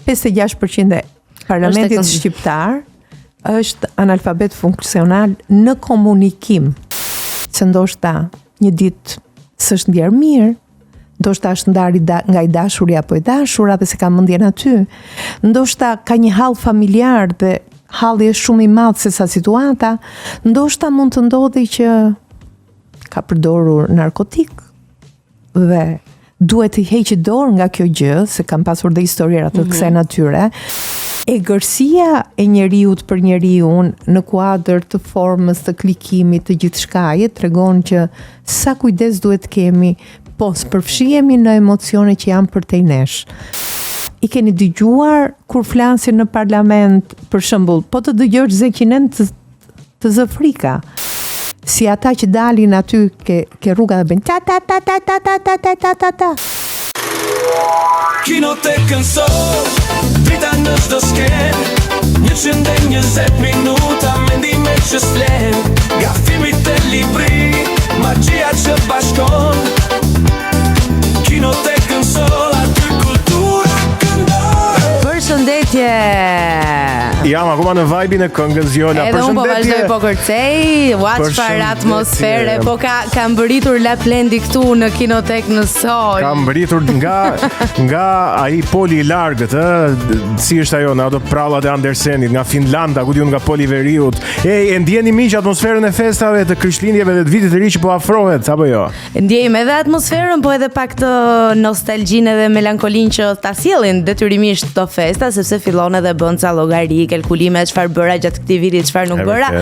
56% e parlamentit shqiptar është analfabet funksional në komunikim. Se ndoshta një ditë s'është ndjerë mirë, ndoshta është ndarë da, nga i dashuri apo e dashura dhe s'e ka mendjen aty. Ndoshta ka një hall familjar dhe halli është shumë i madh se sa situata, ndoshta mund të ndodhi që ka përdorur narkotik dhe duhet të heqë dorë nga kjo gjë, se kam pasur dhe historira të mm -hmm. kësaj natyre. Egërsia e njeriut për njeriun në kuadër të formës, të klikimit, të gjithçkaje, tregon që sa kujdes duhet të kemi, po s'përfshihemi në emocione që janë përtej nesh. I keni dëgjuar kur flasin në parlament, për shembull, po të dëgjosh Zeqinen të të zë frika. Si ata që dalin aty ke ke rruga dhe bëjnë ta ta ta ta ta ta ta ta ta ta ta. Kinotekën sot, drita në çdo skenë 120 minuta, mendime që s'flen Nga filmi te libri, magjia që bashkon Kinotekën sot, aty kultura këndon Përshëndetje! Jam akoma në vibe-in e këngës Viola. Edhe unë po vazhdoj po kërcej. Ua çfarë atmosfere. Po ka ka mbërritur Laplendi këtu në Kinotek në Sol. Ka mbërritur nga nga ai poli i largët, ë, si është ajo në ato prallat e Andersenit, nga Finlanda, ku di unë nga poli i veriut. Ej, e ndjeni miq atmosferën e festave të Krishtlindjeve dhe të vitit të ri që po afrohet, apo jo? Ndjejmë edhe atmosferën, po edhe pak të nostalgjinë edhe melankolinë që ta sjellin detyrimisht këto festa, sepse fillon edhe bën ca llogari, kalkulime çfarë bëra gjatë këtij viti, çfarë nuk bëra.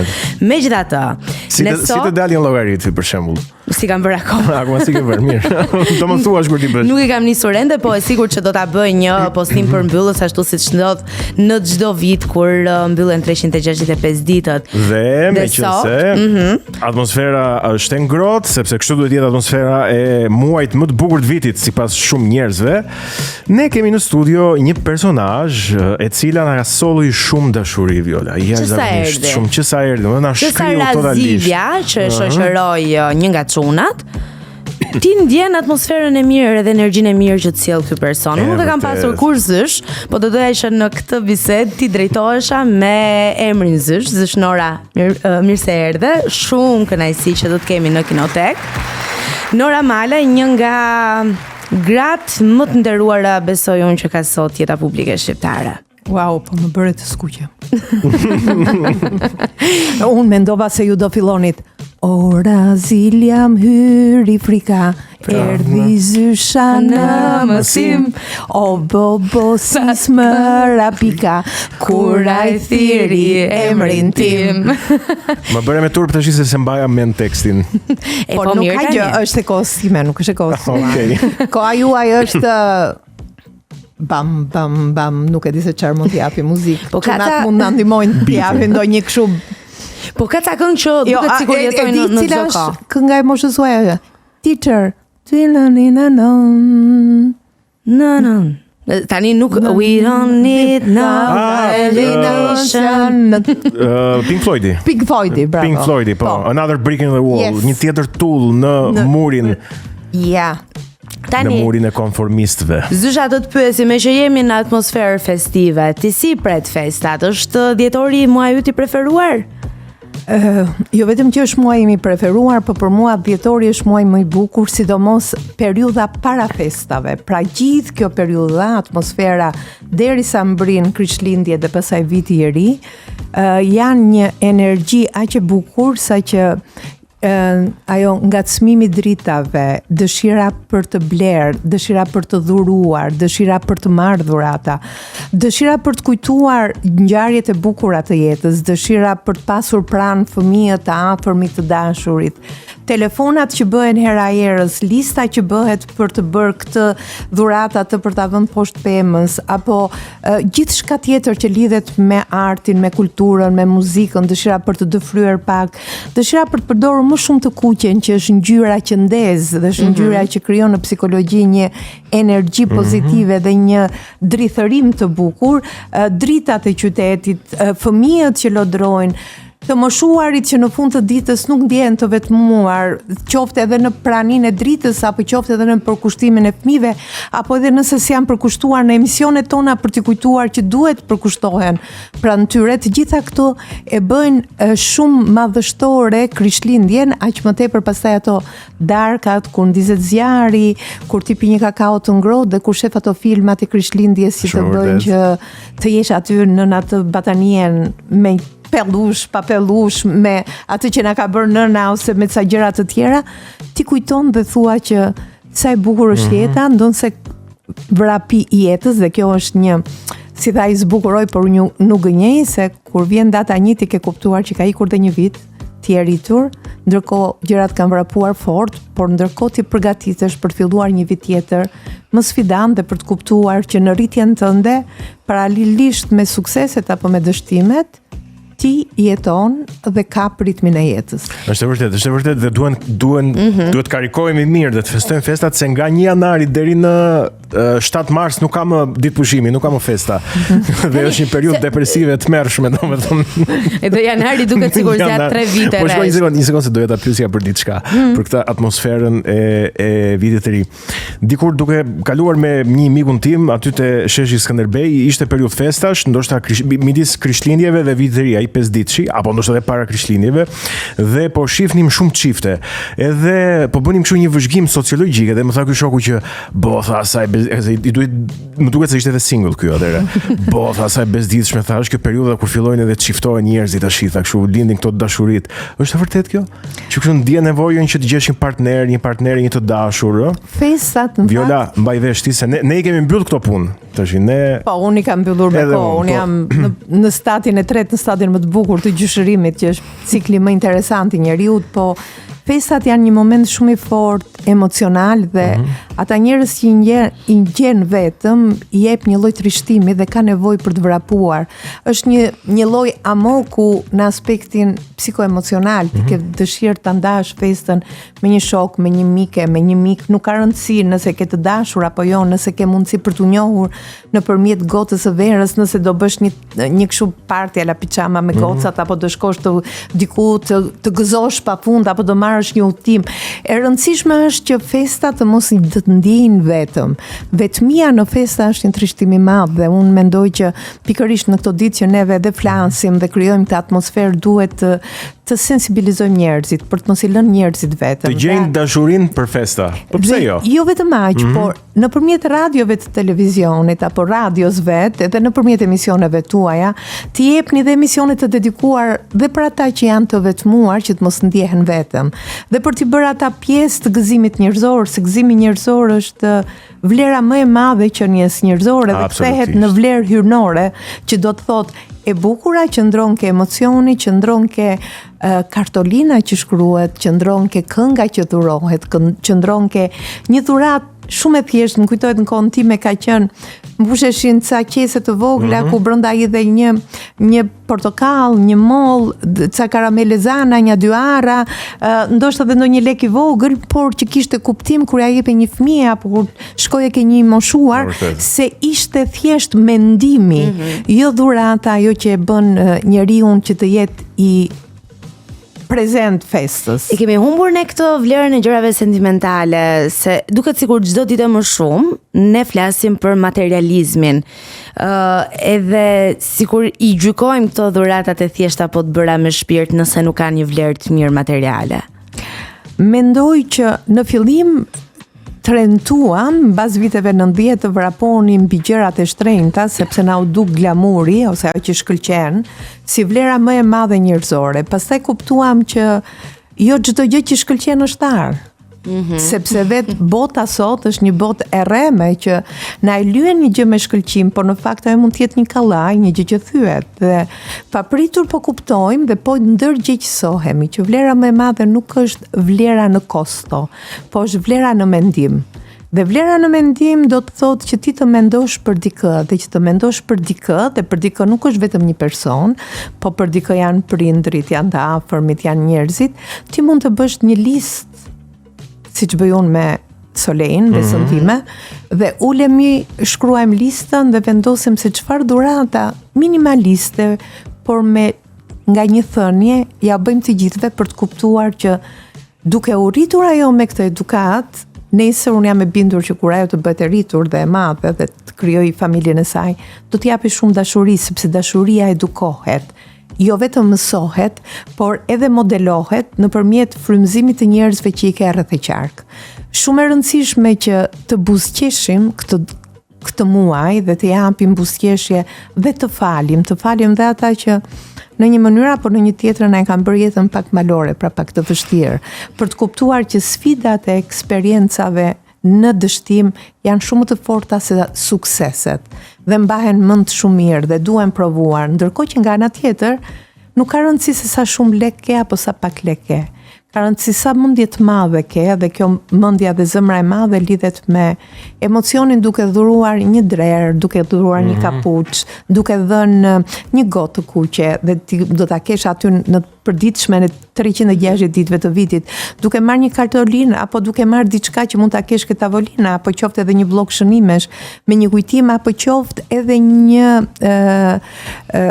Megjithatë, si të, si të dalin llogaritë për shembull? S'i kam bërë akoma. Akoma s'i ke bërë, mirë. Do më thuash kur t'i bësh. Nuk i kam nisur ende, po e sigurt që do ta bëj një postim përmbyllës ashtu siç ndodh në çdo vit kur uh, mbyllen 365 ditët. Dhe meqenëse mm -hmm. atmosfera është e ngrohtë, sepse kështu duhet të jetë atmosfera e muajit më të bukur të vitit sipas shumë njerëzve. Ne kemi në studio një personazh e cila na solli shumë dashuri Viola. Jashtëzakonisht shumë që sa erdhi, domethënë na shkriu totalisht. Zilja që e mhm. shoqëroi uh, një nga çunat, Ti ndjen atmosferën e mirë edhe energjinë e mirë që të sjell ky person. Unë nuk e kam pasur kurrë zysh, po do doja që në këtë bisedë t'i drejtohesha me emrin zysh, zysh Nora, mirë uh, mirë se erdhe. Shumë kënaqësi që do të kemi në Kinotek. Nora Malaj, një nga gratë më të nderuara besoj unë që ka sot jeta publike shqiptare. Wow, po më bëre të skuqem. Unë mendova se ju do fillonit. Ora zilja më hyri frika, pra, erdhi zysha në mësim, o bo bo si s'më ra pika, kur ai thirri emrin tim. Më bëre me turp tash se s'e mbaja mend tekstin. E po, po nuk ka gjë, është e kohës sime, nuk është e kohës suaj. Okej. Koha juaj është bam bam bam, nuk e di se çfarë mund të japi muzikë. Po ka ta mund na ndihmojnë të japin ndonjë kështu. Po ka ca këngë që jo, duket sikur jetojnë në në çdo kohë. Kënga e moshës suaj ajo. Teacher, ti na ni na na. Na na. Tani nuk we don't need no ah, validation. Uh, Pink Floydi. Pink Floydi, bravo. Pink Floydi, po. po. Another brick in the wall, yes. një tjetër tullë në, në murin. Ja. Tani, në murin e konformistëve. Zysha do të pyesim, meqë jemi në atmosferë festive, ti si pret festat? Është dhjetori muaji yt i preferuar? Uh, jo vetëm që është muaji im i preferuar, po për mua dhjetori është muaji më i bukur, sidomos periudha para festave. Pra gjithë kjo periudha, atmosfera derisa mbrin Krishtlindjet dhe pastaj viti i ri, uh, janë një energji aq e bukur saqë ajo ngacmimi i dritave, dëshira për të blerë, dëshira për të dhuruar, dëshira për të marrë dhurata, dëshira për të kujtuar ngjarjet e bukura të jetës, dëshira për të pasur pranë fëmijët, të afërmit, të dashurit, telefonat që bëhen hera herës, lista që bëhet për të bërë këtë dhuratë atë për ta vënë poshtë pemës apo gjithçka tjetër që lidhet me artin, me kulturën, me muzikën, dëshira për të dëfryer pak, Dëshira për të përdorur më shumë të kuqen, që është ngjyra që ndez dhe është mhm. ngjyra mm -hmm. që krijon në psikologji një energji mhm. pozitive mm -hmm. dhe një drithërim të bukur, dritat e qytetit, fëmijët që lodrojnë. Të moshuarit që në fund të ditës nuk ndjehen të vetmuar, qoftë edhe në praninë e dritës apo qoftë edhe në përkushtimin e fëmijëve, apo edhe nëse s'janë përkushtuar në emisionet tona për t'i kujtuar që duhet përkushtohen pranë tyre, të gjitha këto e bëjnë shumë madhështore Krishtlindjen, aq më tepër pastaj ato darkat kur ndizet zjarri, kur ti pi një kakao të ngrohtë dhe kur shef ato filmat e Krishtlindjes që të bëjnë që të jesh aty nën atë batanien me pellush, pa pellush, me atë që na ka bërë nëna ose me ca gjëra të tjera, ti kujton dhe thua që sa e bukur është mm -hmm. jeta, ndonëse vrapi i jetës dhe kjo është një si tha i zbukuroj, por një, nuk gënjej se kur vjen data një ti ke kuptuar që ka ikur dhe një vit, ti je rritur, ndërkohë gjërat kanë vrapuar fort, por ndërkohë ti përgatitesh për të filluar një vit tjetër, më sfidant dhe për të kuptuar që në rritjen tënde, paralelisht me sukseset apo me dështimet, ti jeton dhe kap ritmin e jetës. Është e vërtetë, është e vërtetë dhe duhen duhen mm -hmm. duhet karikohemi mirë dhe të festojmë festat se nga 1 janari deri në 7 mars nuk ka më ditë pushimi, nuk ka më festa. dhe është një periudhë depresive e tmerrshme, domethënë. Edhe janari duket sikur zgjat 3 vite. Po shkoj një sekond, një sekond se doja ta pyesja për diçka, mm. për këtë atmosferën e e vitit të ri. Dikur duke kaluar me një mikun tim aty te sheshi Skënderbej, ishte periudhë festash, ndoshta krish, midis Krishtlindjeve dhe vitit të ri, ai 5 ditëshi, apo ndoshta edhe para Krishtlindjeve, dhe po shihnim shumë çifte. Edhe po bënim kështu një vëzhgim sociologjik, edhe më tha ky shoku që Bo, tha, sa e bez... i duhet, më duket se ishte edhe single ky atëherë. Bo, tha, sa e bezdisshme, tha, është kjo periudha kur fillojnë edhe çiftohen njerëzit tash, tha, kështu lindin këto dashuritë. Është e vërtetë kjo? Që kështu ndjen nevojën që të gjesh një partner, një partnere, një të dashur, ë? Festat në Viola, mbaj vesh ti se ne ne i kemi mbyll këto punë. Tash ne Po, unë i kam mbyllur me kohë, unë po. jam në, në stadin e tretë, në stadin më të bukur të gjyshërimit, që është cikli më interesant i njeriut, po Festat janë një moment shumë i fortë emocional dhe mm -hmm. ata njerëz që i gjen, i gjen vetëm i jep një lloj trishtimi dhe ka nevojë për të vrapuar. Është një një lloj amoku në aspektin psikoemocional, ti mm -hmm. ke dëshirë ta ndash festën me një shok, me një mike, me një mik, nuk ka rëndësi nëse ke të dashur apo jo, nëse ke mundësi për t'u njohur nëpërmjet gotës së verës, nëse do bësh një një kështu party ala pixhama me mhm. gocat mm -hmm. apo do shkosh të diku të të gëzosh pafund apo do marrësh një udhëtim. E rëndësishme është që festa të mos të të ndjejnë vetëm. Vetmia në festa është një trishtim i madh dhe unë mendoj që pikërisht në këto ditë që neve edhe flasim dhe krijojmë këtë atmosferë duhet të të sensibilizojmë njerëzit për të mos i lënë njerëzit vetëm. Të gjejnë dashurinë për festa. Po pse jo? Jo vetëm aq, mm -hmm. por Nëpërmjet radiove të televizionit apo radios vetë, edhe nëpërmjet emisioneve tuaja, të jepni dhe emisione të dedikuar dhe për ata që janë të vetmuar që të mos ndjehen vetëm, dhe për t'i bërë ata pjesë të gëzimit njerëzor, se gëzimi njerëzor është vlera më e madhe e qenies njerëzore dhe kthehet në vlerë hyjnore, që do të thotë e bukura qëndron ke emocioni, qëndron ke kartolina që shkruhet, qëndron ke kënga që dhurohet, qëndron ke një dhuratë shumë e thjeshtë, më kujtohet në kohën time ka qenë mbusheshin ca qese të vogla mm -hmm. ku brenda hidhej një një portokall, një mollë, ca karamele zana, një dy arra, ndoshta edhe ndonjë lek i vogël, por që kishte kuptim kur ia jepe një fëmije apo kur shkoje ke një i moshuar, se ishte thjesht mendimi, mm -hmm. jo dhurata ajo që e bën njeriun që të jetë i prezent festës. E kemi humbur ne këtë vlerën e gjërave sentimentale, se duket sikur çdo ditë më shumë ne flasim për materializmin. Ë uh, edhe sikur i gjykojmë këto dhuratat e thjeshta po të bëra me shpirt nëse nuk kanë një vlerë të mirë materiale. Mendoj që në fillim trentuam mbas viteve 90 të vraponim mbi gjërat e shtrenjta sepse na u duk glamuri ose ajo që shkëlqen si vlera më e madhe njerëzore. Pastaj kuptuam që jo çdo gjë që shkëlqen është ar. Mm -hmm. Sepse vetë bota sot është një botë e rreme që na e lyen një gjë me shkëlqim, por në fakt ajo mund të jetë një kallaj, një gjë që thyet dhe papritur po kuptojmë dhe po ndërgjegjësohemi që vlera më e madhe nuk është vlera në kosto, po është vlera në mendim. Dhe vlera në mendim do të thotë që ti të mendosh për dikë dhe që të mendosh për dikë dhe për dikë nuk është vetëm një person, po për dikë janë prindrit, janë të afërmit, janë njerëzit, ti mund të bësh një listë siç bëj unë me Solein, besën mm -hmm. time, dhe ulemi, shkruajmë listën dhe vendosim se çfarë dhurata minimaliste, por me. nga një thënie ia bëjmë të gjithëve për të kuptuar që duke u rritur ajo me këtë edukatë, nesër unë jam e bindur që kur ajo të bëhet e rritur dhe e madhe dhe të krijojë familjen e saj, do të japi shumë dashuri, sepse dashuria edukohet. Jo vetëm mësohet, por edhe modelohet nëpërmjet frymëzimit të njerëzve që i ke rreth e qark. Shumë e rëndësishme që të buzëqeshim këtë këtë muaj dhe të japim buzëqeshje dhe të falim, të falim dhe ata që në një mënyrë apo në një tjetrën na e kanë bërë jetën pak malore, pra pak të vështirë, për të kuptuar që sfidat e eksperiencave në dështim janë shumë më të forta se sukseset dhe mbahen mend shumë mirë dhe duhen provuar, ndërkohë që nga ana tjetër nuk ka rëndësi se sa shumë lek ke apo sa pak lek ke. Ka rëndësi sa mendje të madhe ke dhe kjo mendja dhe zemra e madhe lidhet me emocionin duke dhuruar një drer, duke dhuruar një mhm. kapuç, duke dhënë një gotë të kuqe dhe ti do ta kesh aty në përditshmen e 360 ditëve të vitit, duke marrë një kartolinë apo duke marrë diçka që mund ta kesh ke tavolina apo qoftë edhe një bllok shënimesh me një kujtim apo qoftë edhe një ë ë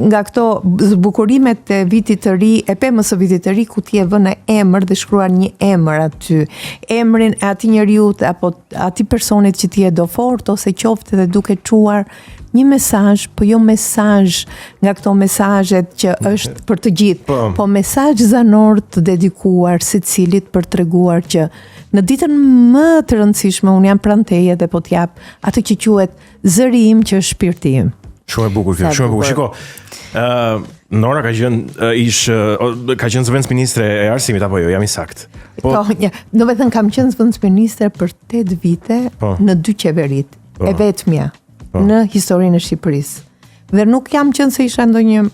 nga këto zbukurimet e vitit të ri, e pemës së vitit të ri ku ti e vë në emër dhe shkruan një emër aty, emrin e atij njeriut apo atij personit që ti e do fort ose qoftë edhe duke çuar një mesazh, po jo mesazh nga këto mesazhet që është për të gjithë, po, po mesazh zanor të dedikuar secilit për treguar që në ditën më të rëndësishme unë jam pranë teje dhe po t'jap atë që quhet zëri im që është shpirti im. Shumë e bukur kjo, shumë e bukur. Shiko, ë uh, Nora ka qenë uh, ish uh, ka qenë zëvendësministre e arsimit apo jo, jam i saktë. Po, po një, domethënë kam qenë zëvendësministre për 8 vite po. në dy qeveritë. Po. E vetmja po. në historinë e Shqipërisë. Dhe nuk jam qenë se isha ndonjë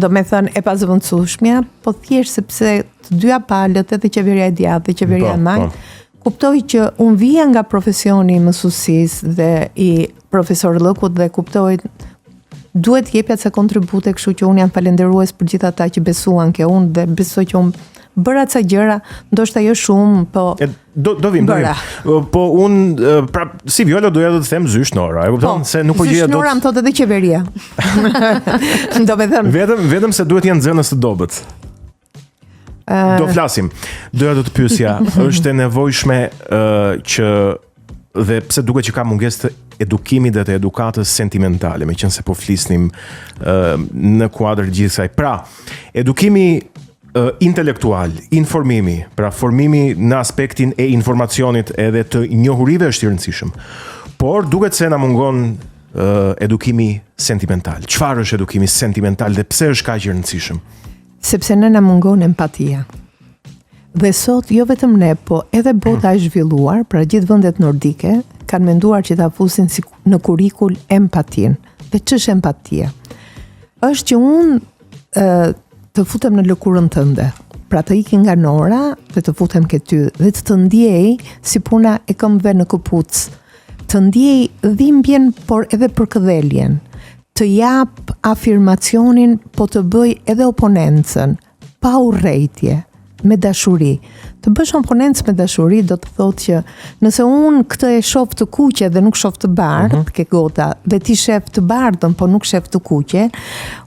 domethënë e pazëvendësueshmja, po thjesht sepse të dyja palët edhe qeveria e djathtë dhe qeveria e po, majtë, po. kuptoi që unë vija nga profesioni i mësuesisë dhe i profesorllëkut dhe kuptoi duhet të jepja ca kontribute, kështu që unë jam falënderues për gjithë ata që besuan ke unë dhe besoj që unë bëra ca gjëra, ndoshta jo shumë, po e, do do vim, do vim. Po un pra si Viola doja të them zysh Nora, e kupton po, se nuk po gjeja dot. Nora më thotë edhe qeveria. Domethënë vetëm vetëm se duhet të jenë nxënës të dobët. Uh, do flasim. Doja të të pyesja, është e nevojshme uh, që dhe pse duket që ka mungesë të edukimit dhe të edukatës sentimentale, meqenëse po flisnim uh, në kuadër të gjithë kësaj. Pra, edukimi uh, intelektual, informimi, pra formimi në aspektin e informacionit edhe të njohurive është i rëndësishëm. Por duket se na mungon uh, edukimi sentimental. Çfarë është edukimi sentimental dhe pse është kaq i rëndësishëm? Sepse ne na mungon empatia. Dhe sot jo vetëm ne, po edhe bota e zhvilluar, pra gjithë vendet nordike kanë menduar që ta fusin si në kurrikul empatinë. Dhe ç'është empatia? Është që unë ë të futem në lëkurën tënde. Pra të iki nga Nora dhe të futem ke ty dhe të të ndjej si puna e këmbëve në këpucë. Të ndjej dhimbjen, por edhe përkëdheljen. Të jap afirmacionin, po të bëj edhe oponencën, pa urrejtje, me dashuri. Të bësh oponencë me dashuri do të thotë që nëse unë këtë e shoh të kuqe dhe nuk shoh të bardhë mm -hmm. ke gota dhe ti shef të bardhën po nuk shef të kuqe,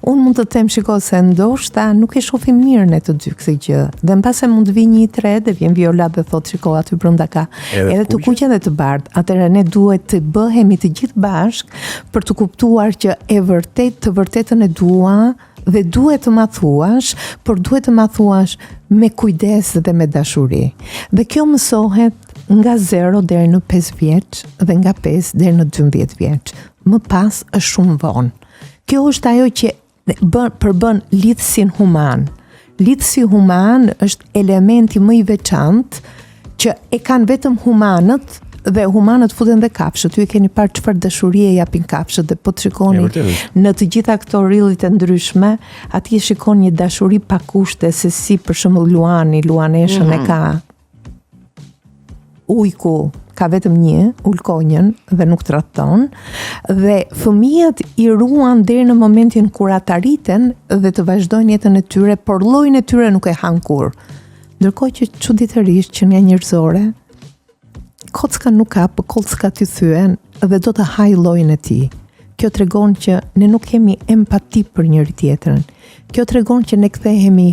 unë mund të them shiko se ndoshta nuk e shohim mirë ne të dy këtë gjë. Dhe mbase mund të vijë një i tretë dhe vjen Viola dhe thotë shiko aty brenda ka edhe, edhe të kuqe dhe të bardhë. Atëherë ne duhet të bëhemi të gjithë bashkë për të kuptuar që e vërtet të vërtetën e dua dhe duhet të ma thuash, por duhet të ma thuash me kujdes dhe me dashuri. Dhe kjo mësohet nga 0 deri në 5 vjeç dhe nga 5 deri në 12 vjeç. Më pas është shumë vonë. Kjo është ajo që bën përbën lidhësin human. Lidhësi human është elementi më i veçantë që e kanë vetëm humanët dhe humanët futen dhe kafshët. Ju e keni parë çfarë dashurie japin kafshët dhe po të shikoni në të gjitha këto reel-et e ndryshme, atje shikon një dashuri pa kushte se si për shembull luani, luaneshën mm -hmm. e mhm. ka ujku ka vetëm një, ulkonjën dhe nuk tradhton dhe fëmijët i ruan deri në momentin kur ata rriten dhe të vazhdojnë jetën e tyre, por llojin e tyre nuk e han kurrë. Ndërkohë që çuditërisht qenia njerëzore kocka nuk ka, po kocka t'i thyhen dhe do të hajë llojin e tij. Kjo tregon që ne nuk kemi empati për njëri-tjetrin. Kjo tregon që ne kthehemi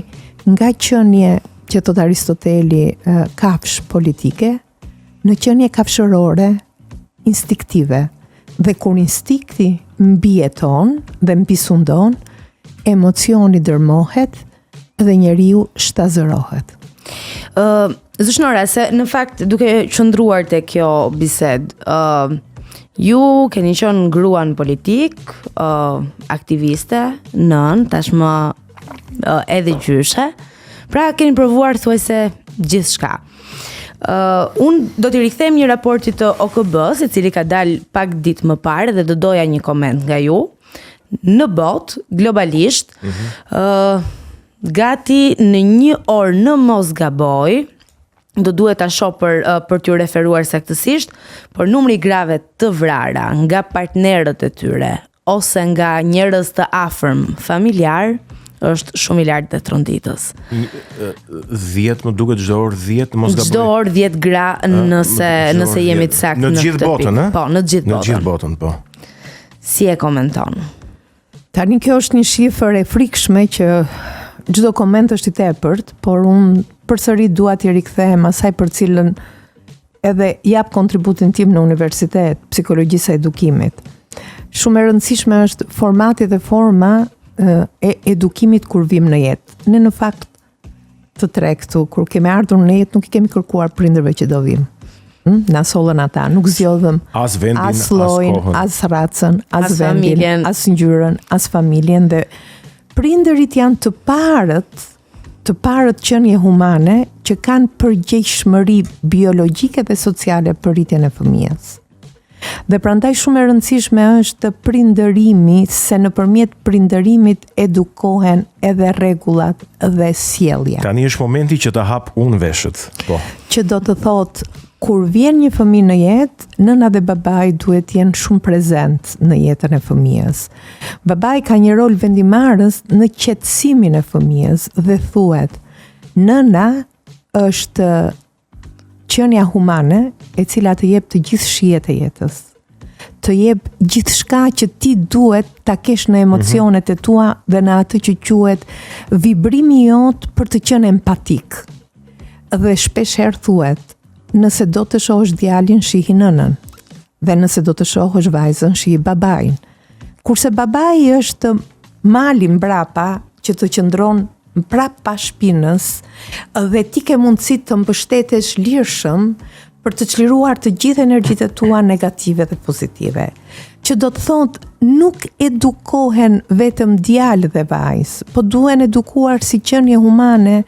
nga qenie që thotë Aristoteli kafshë politike në qenie kafshërore instinktive. Dhe kur instinkti mbijeton dhe mbisundon, emocioni dërmohet dhe njeriu shtazërohet. Ë, uh, Zyshnora, se në fakt duke qëndruar te kjo bisedë, ë uh, ju keni qenë grua në politikë, ë uh, aktiviste, nënë, tashmë uh, edhe gjyshe. Pra keni provuar thuajse gjithçka. Uh, unë do t'i rikthehem një raporti të OKB-së, i cili ka dalë pak ditë më parë dhe do doja një koment nga ju. Në botë, globalisht, mm -hmm. uh, gati në një orë në mos gaboj, do duhet ta shoh për uh, për t'ju referuar saktësisht, por numri i grave të vrara nga partnerët e tyre ose nga njerëz të afërm familjar është shumë i lartë dhe tronditës. 10 më duket çdo orë 10 mos gaboj. Çdo orë 10 gra nëse nëse jemi të saktë në, në gjithë botën, ë? Po, në gjithë botën. Në gjithë botën, po. Si e komenton? Tani kjo është një shifër e frikshme që çdo koment është i tepërt, por unë përsëri dua t'i rikthehem asaj për cilën edhe jap kontributin tim në universitet, psikologjisë së edukimit. Shumë e rëndësishme është formati dhe forma e edukimit kur vim në jetë. Ne në fakt të tre këtu, kur kemi ardhur në jetë, nuk i kemi kërkuar prindërve që do vim. Hm? Na sollën ata, nuk zgjodhëm as vendin, as llojin, as, as racën, as, as vendin, familjen. as ngjyrën, as familjen dhe prindërit janë të parët të parët qenie humane që kanë përgjegjshmëri biologjike dhe sociale për rritjen e fëmijës. Dhe prandaj shumë e rëndësishme është prindërimi, se nëpërmjet prindërimit edukohen edhe rregullat dhe sjellja. Tani është momenti që të hap unë veshët. Po. Që do të thotë kur vjen një fëmijë në jetë, nëna dhe babai duhet të jenë shumë prezent në jetën e fëmijës. Babai ka një rol vendimmarrës në qetësimin e fëmijës dhe thuhet, nëna është qenia humane e cila të jep të gjithë shijet e jetës. Të jep gjithçka që ti duhet ta kesh në emocionet e tua dhe në atë që quhet vibrimi jot për të qenë empatik. Dhe shpesh herë thuhet, nëse do të shohësh djalin, shihi nënën. Dhe nëse do të shohësh vajzën, shihi babain. Kurse babai është mali mbrapa që të qëndron prapa shpinës dhe ti ke mundësi të mbështetesh lirshëm për të çliruar të gjithë energjitë e tua negative dhe pozitive. Që do të thotë nuk edukohen vetëm djalë dhe vajzë, po duhen edukuar si qenie humane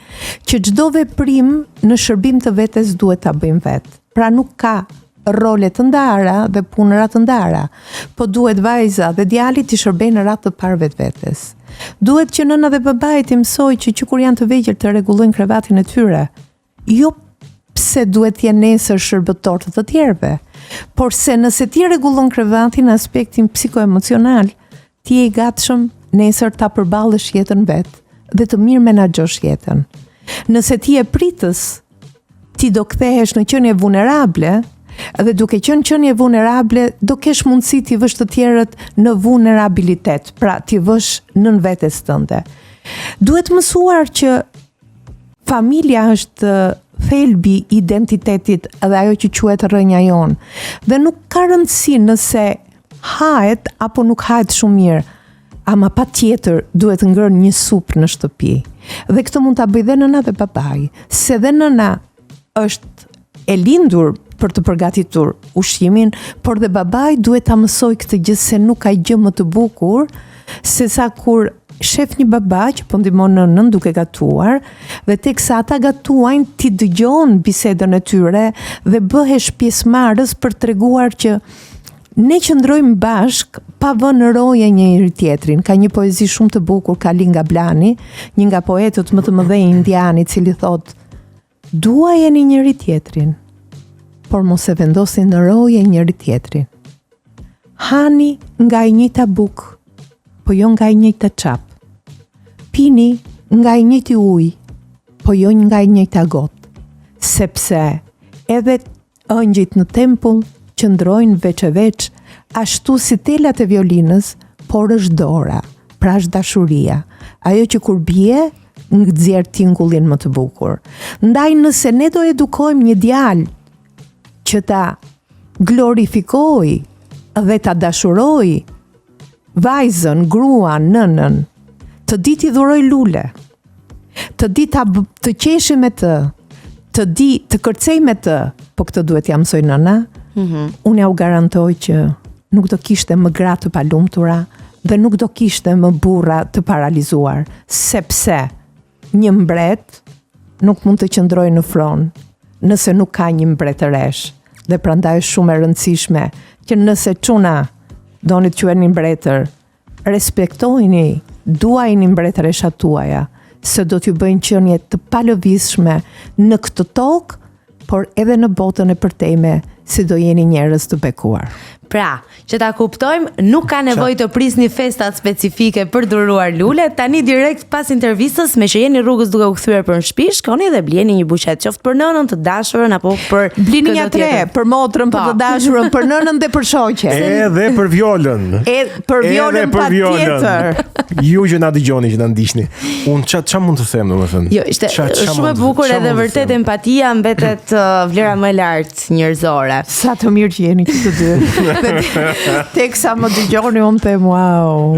që çdo veprim në shërbim të vetes duhet ta bëjmë vetë. Pra nuk ka role të ndara dhe punëra të ndara, po duhet vajza dhe djali t'i shërbejnë në radhë të parë vetvetes. Duhet që nëna dhe babai t'i mësojë që që kur janë të vegjël të rregullojnë krevatin e tyre. Jo pse duhet të jenë nesër shërbëtorë të të tjerëve, por se nëse ti rregullon krevatin në aspektin psikoemocional, ti je i gatshëm nesër ta përballësh jetën vetë dhe të mirë menaxhosh jetën. Nëse ti je pritës, ti do kthehesh në qenie vulnerable dhe duke qenë qenie vulnerable do kesh mundësi t'i vësh të tjerët në vulnerabilitet, pra t'i vësh nën vetes tënde. Duhet mësuar që familja është thelbi i identitetit dhe ajo që quhet rrënja jonë. Dhe nuk ka rëndësi nëse hahet apo nuk hahet shumë mirë. Ama patjetër duhet ngrënë një supë në shtëpi. Dhe këtë mund ta bëjë dhe nëna dhe babai, se dhe nëna është e lindur për të përgatitur ushqimin, por dhe babai duhet ta mësojë këtë gjë se nuk ka gjë më të bukur se sa kur shef një baba që po ndihmon nënën duke gatuar dhe teksa ata gatuajnë ti dëgjon bisedën e tyre dhe bëhesh pjesëmarrës për të treguar që Ne qëndrojmë bashkë pa vënë roje njëri-tjetrin. Ka një poezi shumë të bukur Kalinga Blani, një nga poetët më të mëdhenj indianë, i cili thotë: "Duajeni njëri-tjetrin, por mos e vendosni në roje njëri-tjetrin. Hani nga e njëjta bukë, po jo nga e njëjta çapë. Pini nga i njëjti ujë, po jo nga e njëjta gotë, sepse edhe Ëngjëjt në tempull qëndrojnë veç e veç, Ashtu si telat e violinës, por është dora, pra është dashuria, ajo që kur bie, nxjerr tingullin më të bukur. Ndaj nëse ne do edukojmë një djalë që ta glorifikojë dhe ta dashurojë vajzën, gruan, nënën, të di t'i dhurojë lule, të di ta të qeshi me të, të di të kërcej me të, po këtë duhet t'ia mësojë nëna, mm -hmm. unë jua garantoj që nuk do kishte më gra të palumtura dhe nuk do kishte më burra të paralizuar, sepse një mbret nuk mund të qëndrojë në fron nëse nuk ka një mbretëreshë. Dhe prandaj është shumë e rëndësishme që nëse çuna doni të quheni mbretër, respektojini, duajini mbretëreshat tuaja, se do t'ju bëjnë qenie të palëvizshme në këtë tokë, por edhe në botën e përtejme, se do jeni njerëz të bekuar. Pra, që ta kuptojmë, nuk ka nevojë të prisni festat specifike për dhuruar lule, tani direkt pas intervistës, meqë jeni rrugës duke u kthyer për në shtëpi, shkoni dhe blini një buqetë, qoftë për nënën, të dashurën apo për Blini një tre, për motrën, për po. të dashurën, për nënën dhe për shoqen. Edhe për Violën. E për Violën patjetër. Ju që na dëgjoni, që na ndiqni. Unë ça ça mund të them, domethënë? Jo, ishte ça, ça shumë e bukur edhe vërtet empatia mbetet uh, vlera më e lartë njerëzore. Sa të mirë që jeni që të dy. Teksa më dëgjoni unë them wow.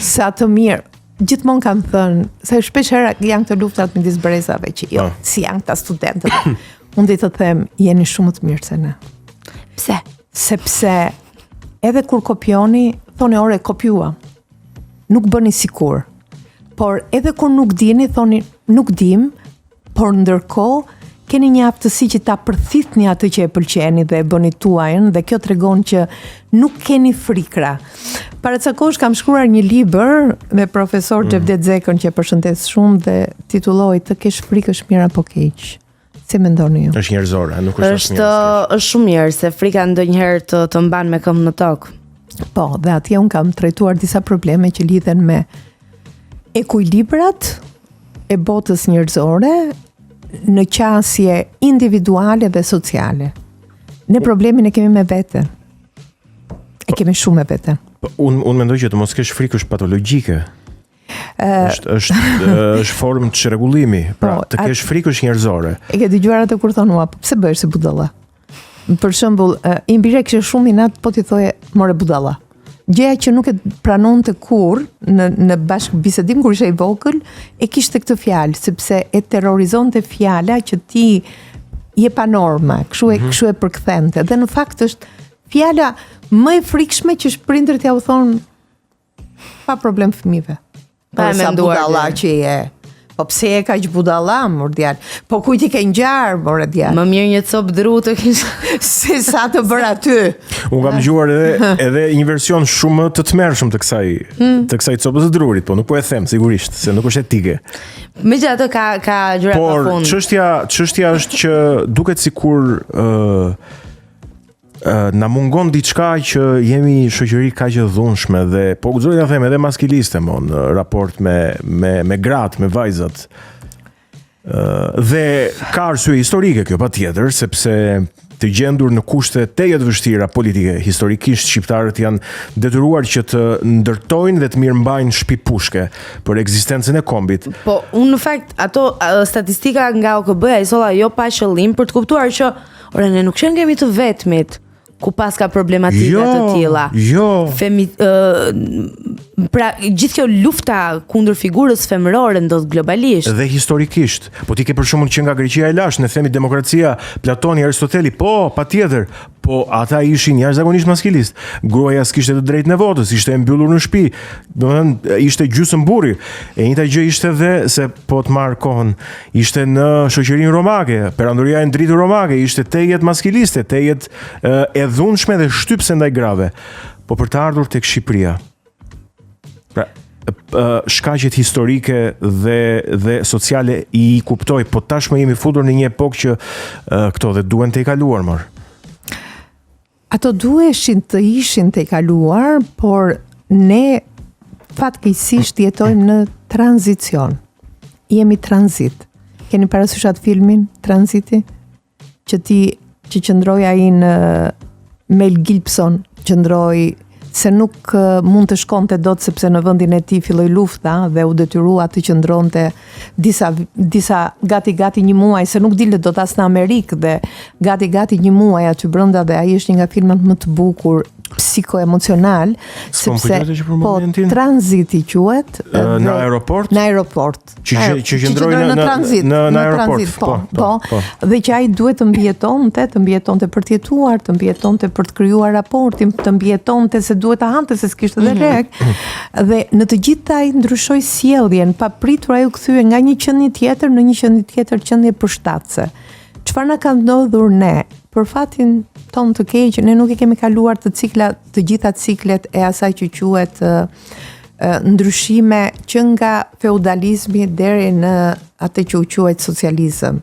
Sa të mirë. Gjithmonë kam thënë se shpesh herë janë këto luftrat midis brezave që jo, po. si janë këta studentët. Unë di të them jeni shumë të mirë se ne. Pse? Sepse edhe kur kopjoni, thoni ore kopjuam. Nuk bëni sikur. Por edhe kur nuk dini, thoni nuk dim, por ndërkohë keni një aftësi që ta përthithni atë që e pëlqeni dhe e bëni tuajën dhe kjo tregon që nuk keni frikra. Para ca kohësh kam shkruar një libër me profesor mm. Xhevdet Zekën që e përshëndes shumë dhe titullohej Të kesh frikë është mirë apo keq. Si mendoni ju? Është njerëzore, nuk është është është shumë mirë se frika ndonjëherë të të mban me këmbë në tokë. Po, dhe atje unë kam trajtuar disa probleme që lidhen me ekuilibrat e botës njerëzore në qasje individuale dhe sociale. Ne problemin e kemi me veten. E kemi shumë me veten. Po, unë unë mendoj që të mos kesh frikë është patologjike. Është është është formë çrregullimi. Pra, po, të kesh frikë është njerëzore. E ke dëgjuar atë kur thonë, "Ua, po pse bëhesh si budalla?" Për shembull, im bir e kishte shumë inat po t'i thoje more budalla. Gjëja që nuk e pranonte kurrë në në bashkëbisedim kur ishte i vogël, e kishte këtë fjalë sepse e terrorizonte fjala që ti je pa norma, kështu e mm -hmm. kështu e përkthente. Dhe në fakt është fjala më e frikshme që prindërit ua thonë Pa problem fëmijëve. Pa e sa menduar. budalla që je. Po pse je kaq budalla, mor djalë? Po kujt i ke ngjarë, more djalë? Më mirë një copë dru të kish. Se sa të bërë aty. Unë kam dëgjuar edhe edhe një version shumë të tmerrshëm të kësaj hmm. të kësaj copës së drurit, po nuk po e them sigurisht se nuk është etike. Megjithatë ka ka gjëra pa fund. Por çështja çështja është që duket sikur ë uh, na mungon diçka që jemi shoqëri kaq e dhunshme dhe po guxoj ta them edhe maskiliste mo në raport me me me gratë, me vajzat. Ë dhe ka arsye historike kjo patjetër sepse të gjendur në kushte tejet të vështira politike, historikisht shqiptarët janë detyruar që të ndërtojnë dhe të mirëmbajnë shtëpi pushke për ekzistencën e kombit. Po, unë në fakt ato statistika nga OKB-ja i solla jo pa qëllim për të kuptuar që Ore, ne nuk qenkemi të vetmit ku paska problematika jo, të tilla. Jo. Femi, uh, pra gjithë kjo lufta kundër figurës femërore ndodh globalisht. Dhe historikisht. Po ti ke për shembull që nga Greqia e lashtë, ne themi demokracia, Platoni, Aristoteli, po, patjetër, po ata ishin jashtëzakonisht maskilistë. Gruaja s'kishte të drejtën e votës, ishte e mbyllur në shtëpi. Domethënë ishte gjysmë burri. E njëjta gjë ishte dhe se po të marr kohën Ishte në shoqërinë romake, perandoria e ndritur romake ishte tejet maskiliste, tejet e dhunshme dhe shtypëse ndaj grave. Po për të ardhur tek Shqipëria. Pra, shkaqet historike dhe dhe sociale i kuptoj, po tashmë jemi futur në një epokë që këto dhe duhen tejkaluar, mor. Ato duheshin të ishin tejkaluar, por ne fatkeqësisht jetojmë në tranzicion. Jemi tranzit. Keni parasysh atë filmin Tranziti? Që ti që qëndroi ai në Mel Gibson. qëndroi se nuk mund të shkonte dot sepse në vendin e tij filloi lufta dhe u detyrua të qëndronte disa disa gati gati një muaj se nuk dilte dot as në Amerikë dhe gati gati një muaj aty brenda dhe ai është një nga filmat më të bukur psikoemocional sepse po tranziti quhet në aeroport në aeroport Që që, që qëndroi në, në tranzit, në në aeroport, tranzit, po, po, po, po. Dhe që ai duhet të mbijetonte, të mbijetonte për të jetuar, të mbijetonte për të krijuar raportin, të mbijetonte se duhet të hante se s'kishte dhe mm -hmm. lek. Dhe në të gjitha ai ndryshoi sjelljen, papritur ai u kthye nga një qenie tjetër në një qenie tjetër, qenie përshtatëse. Çfarë na ka ndodhur ne? Për fatin tonë të keq, ne nuk e kemi kaluar të cikla, të gjitha ciklet e asaj që quhet ndryshime që nga feudalizmi deri në atë që u quajt socializëm.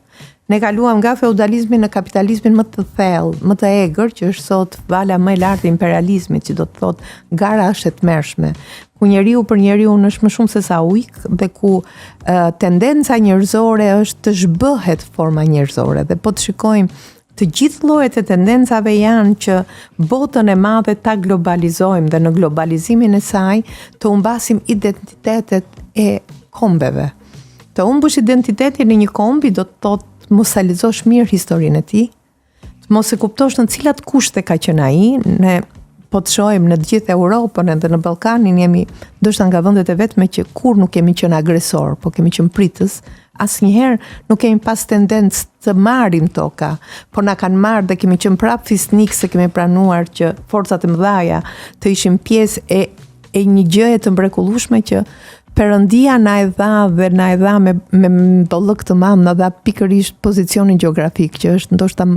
Ne kaluam nga feudalizmi në kapitalizmin më të thellë, më të egër, që është sot vala më e lartë e imperializmit, që do të thotë gara është e tmerrshme, ku njeriu për njeriun është më shumë se sa ujk dhe ku e, tendenca njerëzore është të zhbëhet forma njerëzore. Dhe po të shikojmë Të gjithë llojet e tendencave janë që botën e madhe ta globalizojmë dhe në globalizimin e saj të humbasim identitetet e kombeve. Të humbësh identitetin e një kombi do të thotë mos ta lexosh mirë historinë e tij, të mos e kuptosh në cilat kushte ka qenë ai, ne po të shohim në të gjithë Europën edhe në Ballkanin jemi ndoshta nga vendet e vetme që kurrë nuk kemi qenë agresor, po kemi qenë pritës, asnjëherë nuk kemi pas tendencë të marrim toka, po na kanë marrë dhe kemi qenë prapë fisnik se kemi pranuar që forcat e mëdhaja të ishin pjesë e e një gjëje të mrekullueshme që Perëndia na e dha dhe na e dha me me bollëk të madh, na dha pikërisht pozicionin gjeografik, që është ndoshta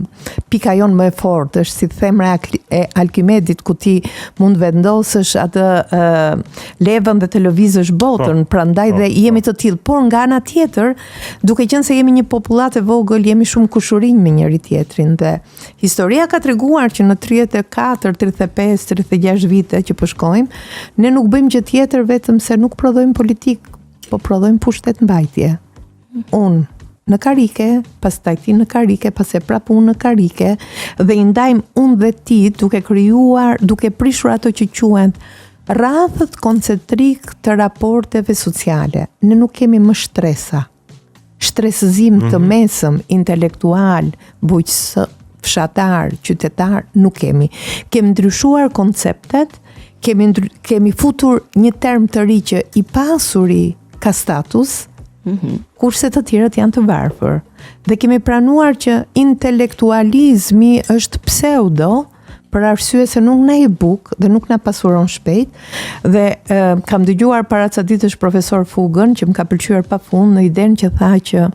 pika jonë më e fortë, është si themra e Alkimedit ku ti mund vendosësh atë uh, levën dhe të lëvizësh botën, po, prandaj po, dhe jemi po. të tillë, por nga ana tjetër, duke qenë se jemi një popullatë e vogël, jemi shumë kushurinj me njëri tjetrin dhe historia ka treguar që në 34, 35, 36 vite që po shkojmë, ne nuk bëjmë gjë tjetër vetëm se nuk prodhojmë politikë, po prodhojmë pushtet mbajtje. Unë në karike, pastaj ti në karike, pastaj prapë unë në karike dhe i ndajmë unë dhe ti duke krijuar, duke prishur ato që quhen Rrathët koncentrikë të raporteve sociale. Ne nuk kemi më shtresa. Shtresëzim mm -hmm. të mhm. mesëm, intelektual, bujq, fshatar, qytetar, nuk kemi. Kemi ndryshuar konceptet, kemi, ndry, kemi futur një term të ri që i pasuri ka status, mm -hmm. kurse të tjerët janë të varfër. Dhe kemi pranuar që intelektualizmi është pseudo, për arsye se nuk na jep bukë dhe nuk na pasuron shpejt dhe e, kam dëgjuar para ca ditësh profesor Fugën që më ka pëlqyer pafund në idenë që tha që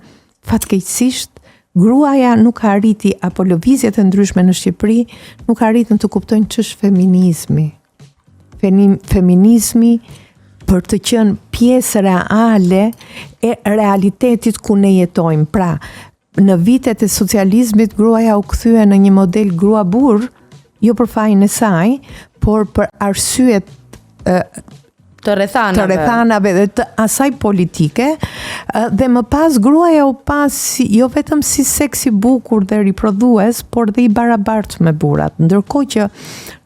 fatkeqësisht gruaja nuk arriti apo lëvizjet e ndryshme në Shqipëri nuk arritën të kuptojnë ç'është feminizmi. Feminizmi për të qenë pjesë reale e realitetit ku ne jetojmë. Pra, Në vitet e socializmit gruaja u kthye në një model grua-burrë, jo për fajin e saj, por për arsyet të rrethanave. Të rrethanave dhe të asaj politike dhe më pas gruaja u pa si, jo vetëm si seks i bukur dhe riprodhues, por dhe i barabartë me burrat. Ndërkohë që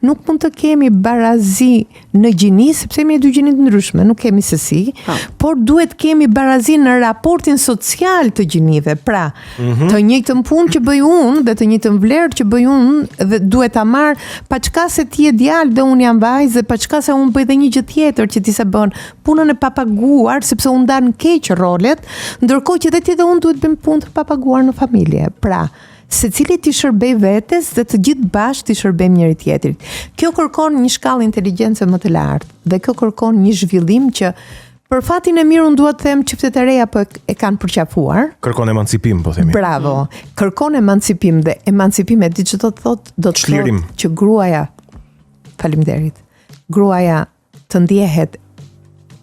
nuk mund të kemi barazi në gjini, sepse jemi dy gjini të ndryshme, nuk kemi se si, po. por duhet kemi barazi në raportin social të gjinive. Pra, mm -hmm. të njëjtën punë që bëj unë dhe të njëjtën vlerë që bëj unë dhe duhet ta marr, paçka se ti je djalë dhe unë jam vajzë dhe paçka se unë bëj dhe një gjë tjetër që ti s'e bën, punën e papaguar sepse u ndanë keq rolet, ndërkohë që dhe ti dhe unë duhet bëjmë punë të papaguar në familje. Pra, Secili t'i shërbejë vetes dhe të gjithë bashkë t'i shërbejmë njëri tjetrit. Kjo kërkon një shkallë inteligjence më të lartë dhe kjo kërkon një zhvillim që për fatin e mirë unë dua të them çiftet e reja po e kanë përqafuar. Kërkon emancipim, po themi. Bravo. Kërkon emancipim dhe emancipim e di ç'do të thotë, do të thotë që gruaja Faleminderit. Gruaja të ndjehet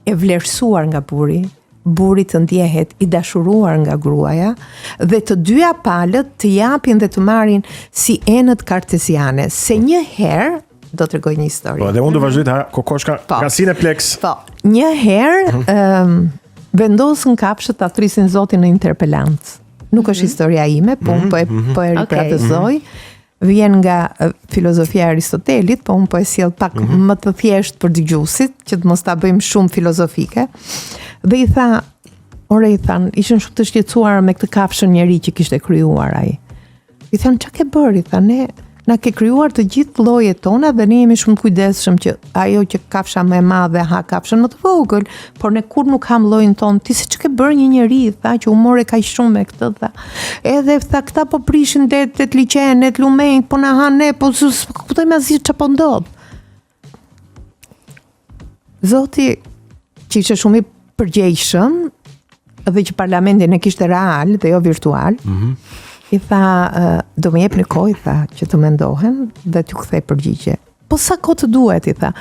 e vlerësuar nga burri, burri të ndjehet i dashuruar nga gruaja dhe të dyja palët të japin dhe të marrin si enët karteziane, se një herë do të tregoj një histori. Po, dhe unë do vazhdoj të ha kokoshka po. nga Cineplex. Po, një herë mm -hmm. um, vendosën kafshët ta thërrisin Zotin në interpelancë. Nuk është mm -hmm. historia ime, po mm -hmm. po e mhm. po e ripërtëzoj. Okay. Vjen nga filozofia e Aristotelit, po unë po e sjell pak mm -hmm. më të thjeshtë për dëgjuesit, që të mos ta bëjmë shumë filozofike. Dhe i tha, ore i thanë, ishin shumë të shqetësuar me këtë kafshën njeri që kishte krijuar ai. I thanë, ça ke bërë? I tha, ne na ke krijuar të gjithë llojet tona dhe ne jemi shumë të kujdesshëm që ajo që kafsha më e madhe ha kafshën më të vogël, por ne kurrë nuk hamë llojin tonë. Ti si ç'ke bërë një njeri, tha që u more kaq shumë me këtë, tha. Edhe tha këta po prishin detet, liqenet, lumenjtë, po na hanë ne, po s'po kuptojmë asgjë çfarë po ndodh. Zoti që ishte shumë i përgjegjshëm dhe që parlamentin e kishte real dhe jo virtual, mm -hmm. i tha, do më jepni kohë, i tha, që të mendohem dhe t'ju kthej përgjigje. Po sa kohë të duhet, i tha.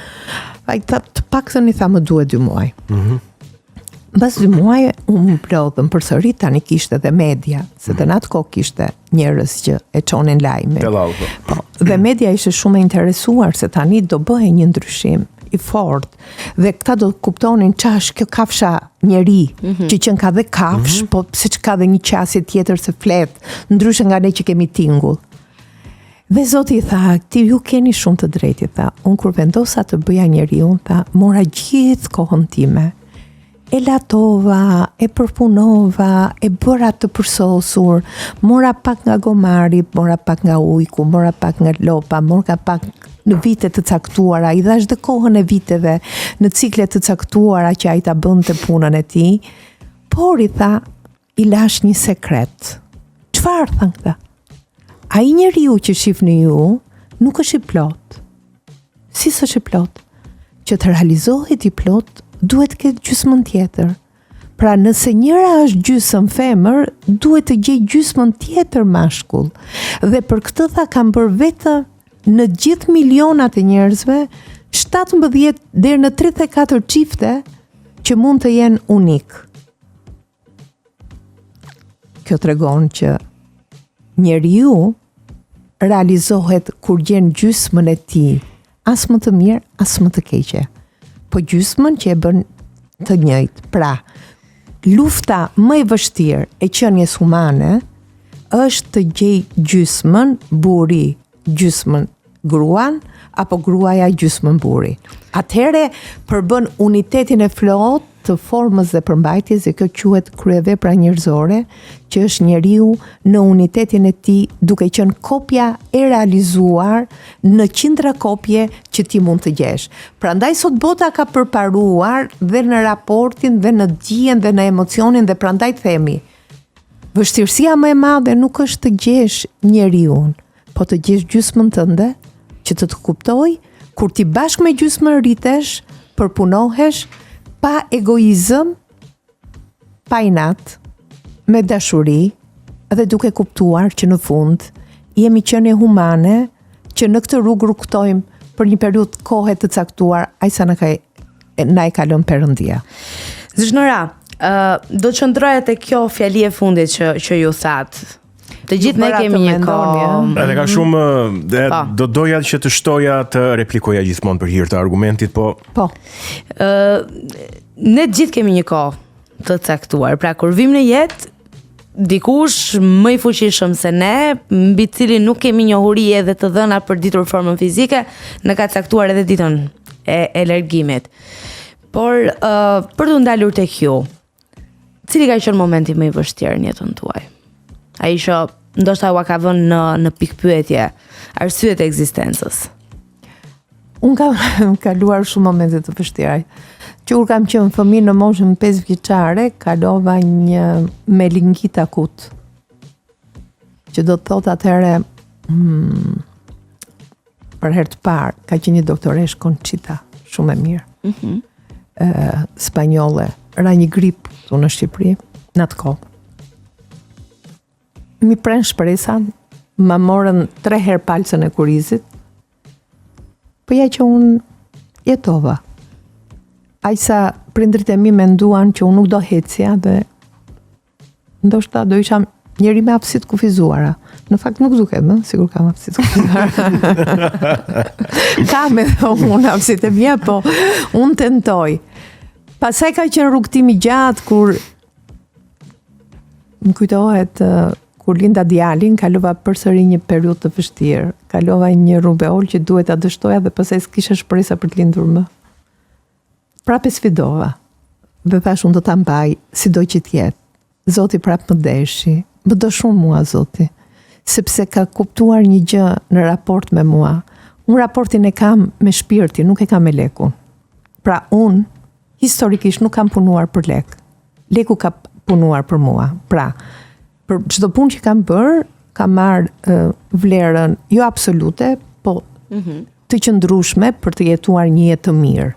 Ai tha, të paktën i tha më duhet dy muaj. Mm -hmm. Mbas dy muaj u mblodhën përsëri tani kishte dhe media, se dhe në atë kohë kishte njerëz që e çonin lajmin. Tellall, po. po. Dhe media ishte shumë e interesuar se tani do bëhej një ndryshim i fortë dhe këta do kuptonin ça është kjo kafsha njeri mm -hmm. që qenka dhe kafshë, mm -hmm. po pse ka dhe një qasje tjetër se flet, ndryshe nga ne që kemi tingull. Dhe Zoti i tha, ti ju keni shumë të drejtë, i tha, unë kur vendosa të bëja njeriun, tha, mora gjithë kohën time, e latova, e përpunova, e bëra të përsosur, mora pak nga gomari, mora pak nga ujku, mora pak nga lopa, mora pak në vite të caktuara, i dhashë dhe kohën e viteve, në cikle të caktuara që ai ta bënte punën e tij, por i tha, i lashë një sekret. Çfarë thanë këta? Ai njeriu që shifni ju nuk është i plotë. Si s'është i plotë? Që të realizohet i plotë, duhet të ketë gjysmën tjetër. Pra nëse njëra është gjysëm femër, duhet të gjejë gjysmën tjetër mashkull. Dhe për këtë tha kam bërë vetëm në gjithë milionat e njerëzve, 17 deri në 34 çifte që mund të jenë unikë. Kjo tregon që njeriu realizohet kur gjen gjysmën e tij, as më të mirë, as më të keqe. Po gjysmën që e bën të njëjtë. Pra, lufta më e vështirë e qenies humane është të gjejë gjysmën burri gjysmën gruan apo gruaja gjysmën burri. Atëherë përbën unitetin e plotë të formës dhe përmbajtjes dhe kjo quhet kryevepra njerëzore, që është njeriu në unitetin e tij duke qenë kopja e realizuar në qindra kopje që ti mund të gjesh. Prandaj sot bota ka përparuar dhe në raportin dhe në dijen dhe në emocionin dhe prandaj themi Vështirësia më e madhe nuk është të gjesh njeriun, po të gjesh gjysmën tënde që të të kuptojë kur ti bashkë me gjysmën rritesh, përpunohesh pa egoizëm, pa inat, me dashuri dhe duke kuptuar që në fund jemi qenie humane që në këtë rrugë rrugëtojmë për një periudhë kohe të caktuar, aq sa na ka na e ka lënë Perëndia. Zysh Nora, ë uh, do të qëndroja te kjo fjali e fundit që që ju thatë. Të gjithë ne kemi një kohë. Edhe ka shumë dhe po. do doja që të shtoja të replikoja gjithmonë për hir të argumentit, po Po. Ë uh, ne të gjithë kemi një kohë të caktuar. Pra kur vijmë në jetë, dikush më i fuqishëm se ne, mbi të cilin nuk kemi njohuri edhe të dhëna për ditur formën fizike, na ka caktuar edhe ditën e, e largimit. Por uh, për t'u ndalur tek ju, cili ka qenë momenti më i vështirë në jetën tuaj? Ai që ndoshta ua ka vënë në në pikëpyetje arsyet e ekzistencës. Unë kam kaluar shumë momente të vështira. Që kur kam qenë fëmijë në moshën 5 vjeçare, kalova një meningit akut. Që do të thotë atëherë hmm, për herë të parë ka qenë një doktoreshë Conchita, shumë e mirë. Mm -hmm. e, spanjolle, ra një grip këtu në Shqipëri në atë kohë. M'i prenë shpresat, ma morën tre herë palcën e kurrizit. Po ja që unë jetova. Aq sa prindërit e mi menduan që unë nuk do ecja dhe ndoshta do isha njeri me aftësi të kufizuara. Në fakt nuk duket më, sikur kam aftësi të kufizuara. kam edhe unë aftësitë e mia, po unë tentoj. Pastaj ka qenë rrugëtim i gjatë kur më kujtohet. Kur linda djalin, kalova përsëri një periudhë të vështirë. Kalova një rubeol që duhet ta dështoja dhe pastaj s'kisha shpresa për të lindur më. Prapë e sfidova dhe thashë unë do ta mbaj sido që të jetë. Zoti prapë më deshi, më do shumë mua Zoti, sepse ka kuptuar një gjë në raport me mua. Unë raportin e kam me shpirtin, nuk e kam me lekun. Pra unë historikisht nuk kam punuar për lek. Leku ka punuar për mua. Pra, për çdo punë që kam bërë, kam marrë uh, vlerën jo absolute, po mm -hmm. të qëndrueshme për të jetuar një jetë të mirë.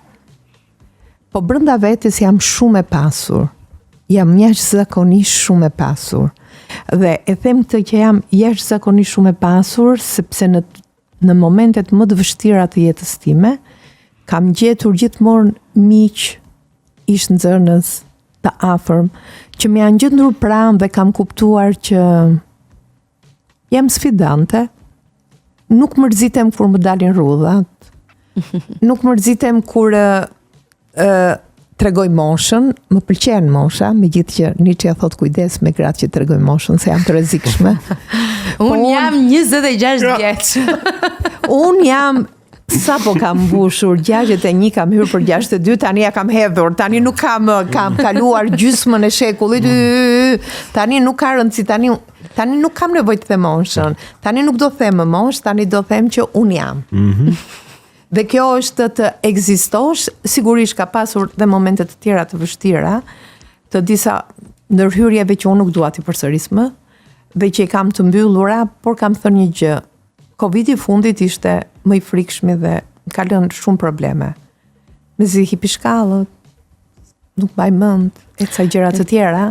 Po brenda vetes jam shumë e pasur. Jam jashtëzakonisht shumë e pasur. Dhe e them këtë që jam jashtëzakonisht shumë e pasur sepse në në momentet më të vështira të jetës time, kam gjetur gjithmonë miq, ish nxënës, të afërm, që më janë gjendur pranë dhe kam kuptuar që jam sfidante, nuk mërzitem kur më dalin rrudhat, nuk mërzitem kur ë tregoj moshën, më pëlqen mosha, megjithë që Nietzsche thotë kujdes me gratë që tregojnë moshën se janë të rrezikshme. Po unë jam 26 vjeç. Unë jam sapo kam mbushur 61, kam hyrë për 62, tani ja kam hedhur. Tani nuk kam kam kaluar gjysmën e shekullit. Mm. Tani nuk ka rëndësi, tani tani nuk kam nevojë të them moshën. Tani nuk do them më moshë, tani do them që unë jam. Mm -hmm. Dhe kjo është të ekzistosh, sigurisht ka pasur dhe momente të tjera të vështira, të disa ndërhyrjeve që unë nuk dua t'i përsëris më, dhe që i kam të mbyllura, por kam thënë një gjë. Covidi i fundit ishte më i frikshmi dhe ka lënë shumë probleme. Mezi hipi shkallët, nuk mbaj mend, e ca gjëra të tjera.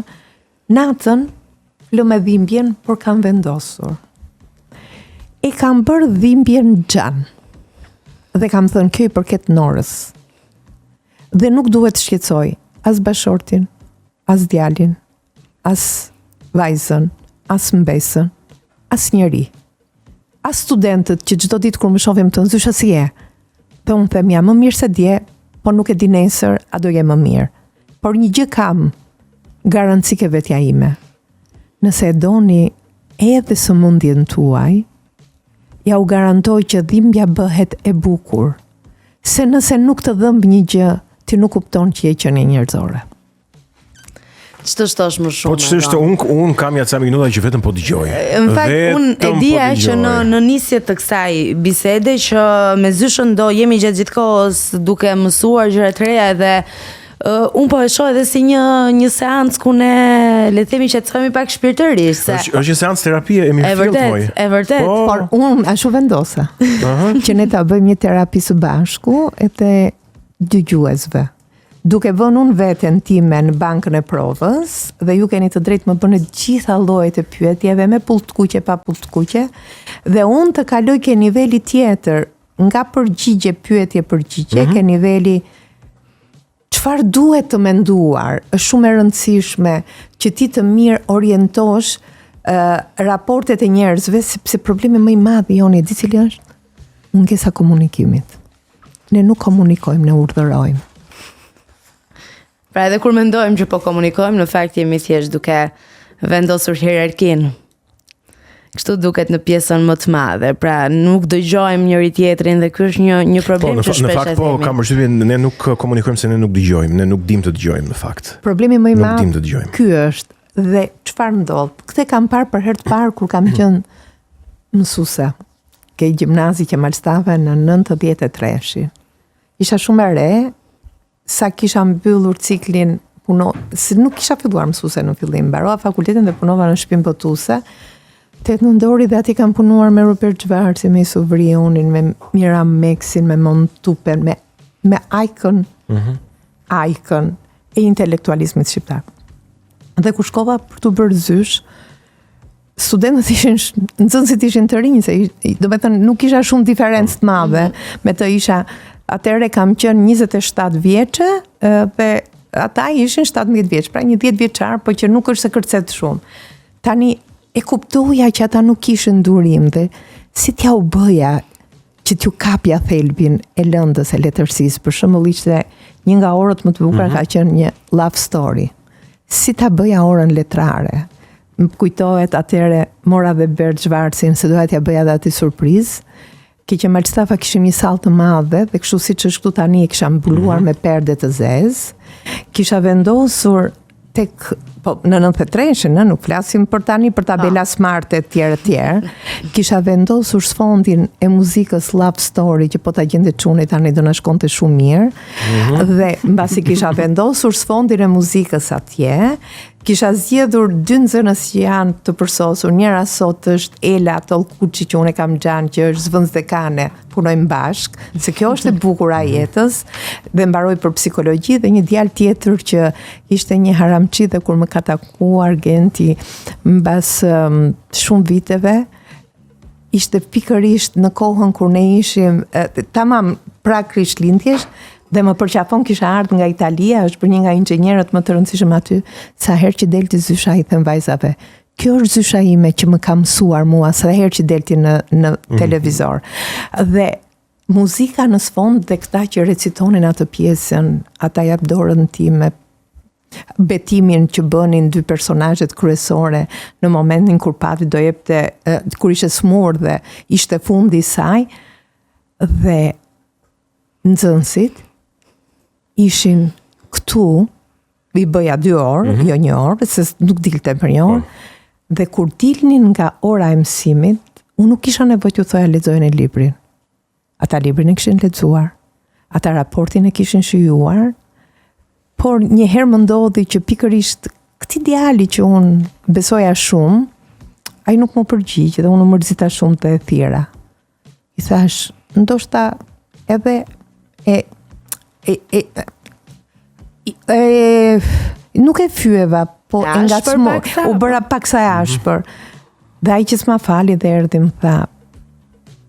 Natën, fle me dhimbjen, por kam vendosur. E kam bërë dhimbjen xhan. Dhe kam thënë, kjo i përket Norës. Dhe nuk duhet të shqetësoj as bashkëshortin, as djalin, as vajzën, as mbesën, asnjeri. As studentët që çdo ditë kur më shohin më thonë zysha si je. Dhe unë them jam më mirë se dje, po nuk e di nesër a do jem më mirë. Por një gjë kam garanci ke vetja ime. Nëse e doni edhe sëmundjen tuaj, ja u garantoj që dhimbja bëhet e bukur. Se nëse nuk të dhëmb një gjë, ti nuk kupton që je qenie njerëzore. Ç'të shtosh më shumë? Po ç'të shtosh unë unë kam ja ca minuta që vetëm po dëgjoj. Në fakt unë e po dija po që në në nisje të kësaj bisede që me zyshën do jemi gjatë gjithë kohës duke mësuar gjëra të reja edhe uh, unë po e shoh edhe si një një seancë ku ne le të themi qetësohemi pak shpirtërisht se është është një seancë terapie e mirëfilltë moj. E vërtetë, po. Por unë ashtu vendosa. Uh -huh. Që ne ta bëjmë një terapi së bashku edhe dëgjuesve. Duke vënë unë veten time në bankën e provës dhe ju keni të drejtë më bëni të gjitha llojet e pyetjeve me pullë të kuqe pa pullë të kuqe dhe unë të kaloj ke niveli tjetër nga përgjigje pyetje përgjigje mm -hmm. ke niveli çfarë duhet të menduar është shumë e rëndësishme që ti të mirë orientosh uh, raportet e njerëzve sepse problemi më i madh joni e di cili është mungesa komunikimit. Ne nuk komunikojmë, ne urdhërojmë. Pra edhe kur mendojmë që po komunikojmë, në fakt jemi thjesht duke vendosur hierarkinë. Kështu duket në pjesën më të madhe. Pra nuk dëgjojmë njëri tjetrin dhe ky është një një po, problem po, që shpesh në fakt po kam përshtypjen ne nuk komunikojmë se ne nuk dëgjojmë, ne nuk dimë të dëgjojmë në fakt. Problemi më i madh. Nuk dimë të dëgjojmë. Ky është dhe çfarë ndodh? Këtë kam parë për herë të parë kur kam qenë mësuese. ke gjimnazi Qemal Stafa në 93-shin. Isha shumë e re, sa kisha mbyllur ciklin puno, si nuk kisha filluar mësuese në fillim, mbarova fakultetin dhe punova në shtëpinë botuese. Tetë nëntori dhe atje kam punuar me Robert Schwarzi, me Isuf Vrionin, me Miram Meksin, me Mon Tupen, me, me Ajkën, mm -hmm. Ajkën e intelektualizmit shqiptar. Dhe kur shkova për t'u bërë zyshë, studentët ishin, nxënësit ishin të rinj, se domethënë nuk kisha shumë diferencë të madhe, mm. me të isha, atëherë kam qenë 27 vjeçe dhe ata ishin 17 vjeç, pra një 10 vjeçar, po që nuk është se kërcet shumë. Tani e kuptoja që ata nuk kishin durim dhe si t'jua bëja që t'ju kapja thelbin e lëndës e letërsisë. Për shembull ishte një nga orët më të bukura mm -hmm. ka qenë një love story. Si ta bëja orën letrare? Më kujtohet atëherë mora dhe Bert Zhvarcin, se doja t'ja bëja dhe atij surprizë. Ke Qemal Stafa kishim një sallë të madhe dhe kështu siç është këtu tani e kisha mbuluar mm -hmm. me perde të zezë. Kisha vendosur tek po në 93-shin, në nuk flasim për tani për tabela ah. smart e tjerë e tjerë. Kisha vendosur sfondin e muzikës Love Story që po ta gjente çuni tani do na shkonte shumë mirë. Mm -hmm. Dhe mbasi kisha vendosur sfondin e muzikës atje, Kisha zgjedhur dy nxënës që janë të përsosur. Njëra sot është Ela Tolkuçi që unë e kam xhan që është zëvendësdekane, punojmë bashkë, se kjo është e bukura e jetës dhe mbaroi për psikologji dhe një djalë tjetër që ishte një haramçi dhe kur më ka takuar Genti mbas um, shumë viteve ishte pikërisht në kohën kur ne ishim tamam prag Krishtlindjesh dhe më përqafon kisha ardhur nga Italia, është bërë një nga inxhinierët më të rëndësishëm aty, sa herë që del ti zysha i them vajzave. Kjo është zysha ime që më ka mësuar mua sa herë që del ti në në mm -hmm. televizor. Dhe muzika në sfond dhe këta që recitonin atë pjesën, a ta jap dorën time betimin që bënin dy personazhet kryesore në momentin kur Pati do jepte, kur ishte sëmurë dhe ishte fundi i saj, dhe nxënësit ishin këtu, i bëja dy orë, mm -hmm. jo një orë, se nuk dilte për një orë, po. dhe kur dilnin nga ora e mësimit, unë nuk kisha nevojë t'ju thoja lexojeni librin. Ata librin e kishin lexuar, ata raportin e kishin shijuar, por një herë më ndodhi që pikërisht këtij djali që unë besoja shumë, ai nuk m'u përgjigj dhe unë u mërzita shumë dhe e thirra. I thashë, ndoshta edhe e e e e, e nuk e fyeva, po e ngacmova, u bëra paksa e ashpër. Dhe ai që s'ma fali dhe erdhi më tha,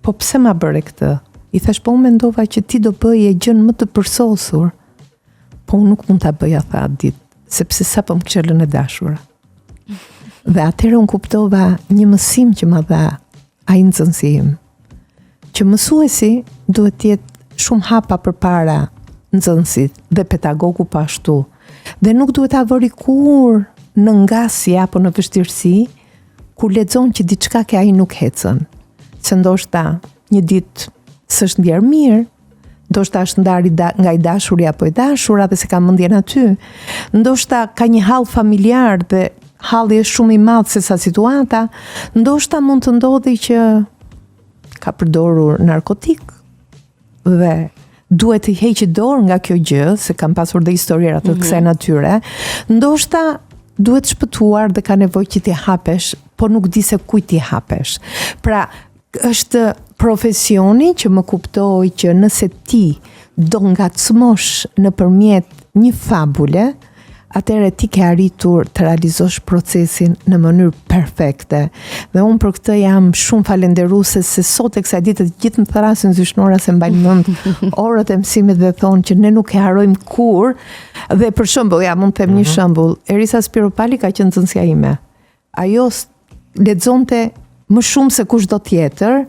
po pse ma bëre këtë? I thashë, po unë mendova që ti do bëje gjënë më të përsosur. Po unë nuk mund ta bëja tha atë ditë, sepse sapo më kishte lënë e dashura. Dhe atëherë unë kuptova një mësim që ma dha ai nxënësi im, që mësuesi duhet të jetë shumë hapa përpara nxënësit dhe pedagogu po ashtu. Dhe nuk duhet ta vëri kurrë në ngasje apo në vështirësi kur lexon që diçka ke ai nuk ecën. Se ndoshta një ditë s'është ndjerë mirë, ndoshta është ndarë da, nga i dashuri apo e dashura dhe s'e ka mendjen aty. Ndoshta ka një hall familjar dhe halli është shumë i madh se sa situata. Ndoshta mund të ndodhi që ka përdorur narkotik dhe duhet të heqë dorë nga kjo gjë, se kam pasur dhe historira të mm -hmm. kësaj natyre. Ndoshta duhet shpëtuar dhe ka nevojë që t'i hapesh, po nuk di se kujt t'i hapesh. Pra, është profesioni që më kuptoi që nëse ti do ngacmosh nëpërmjet një fabule, atëherë ti ke arritur të realizosh procesin në mënyrë perfekte. Dhe unë për këtë jam shumë falënderuese se sot e kësaj dite të gjithë më thërrasin zysh Nora se mbajnë mend orët e mësimit dhe thonë që ne nuk e harrojmë kurrë. Dhe për shembull, ja mund të them një mm -hmm. shembull, Erisa Spiropali ka qenë nxënësja ime. Ajo lexonte më shumë se kushdo tjetër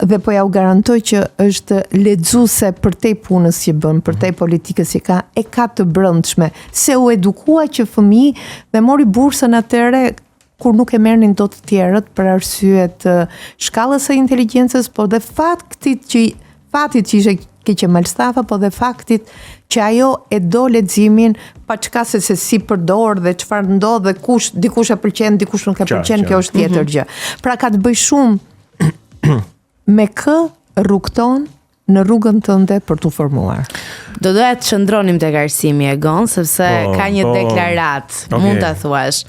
dhe po jua garantoj që është lexuese përtej punës që bën, përtej mhm. politikës që ka, e ka të brendshme, se u edukua që fëmijë dhe mori bursën atëherë kur nuk e merrnin dot të tjerët për arsye të shkallës së inteligjencës, po dhe faktit që fatit që ishte ke Qemal Stafa, po dhe faktit që ajo e do leximin, pa çka se se si përdor dhe çfarë ndodh dhe kush dikush e pëlqen, dikush nuk e pëlqen, kjo është tjetër mm -hmm. gjë. Pra ka të bëjë shumë me kë rrugëton në rrugën tënde për t'u formuar. Do doja të qëndronim tek arsimi Egon, sepse po, ka një po. deklaratë, okay. mund ta thuash.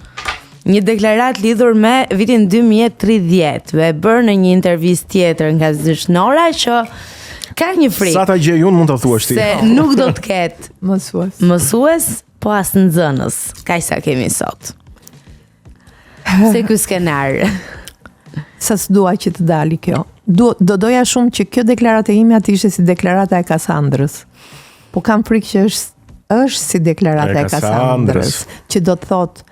Një deklaratë lidhur me vitin 2030, e bërë në një intervistë tjetër nga Zysh Nora që ka një frikë. Sa ta gjej unë mund ta thuash ti. Se nuk do të ketë mësues. Mësues, po as nxënës. Kaq sa kemi sot. Pse ky skenar? Sa s'dua që të dali kjo. Do, do doja shumë që kjo deklaratë e imja të ishte si deklarata e Kasandrës. Po kam frikë që është është si deklarata e Kasandrës, që do të thotë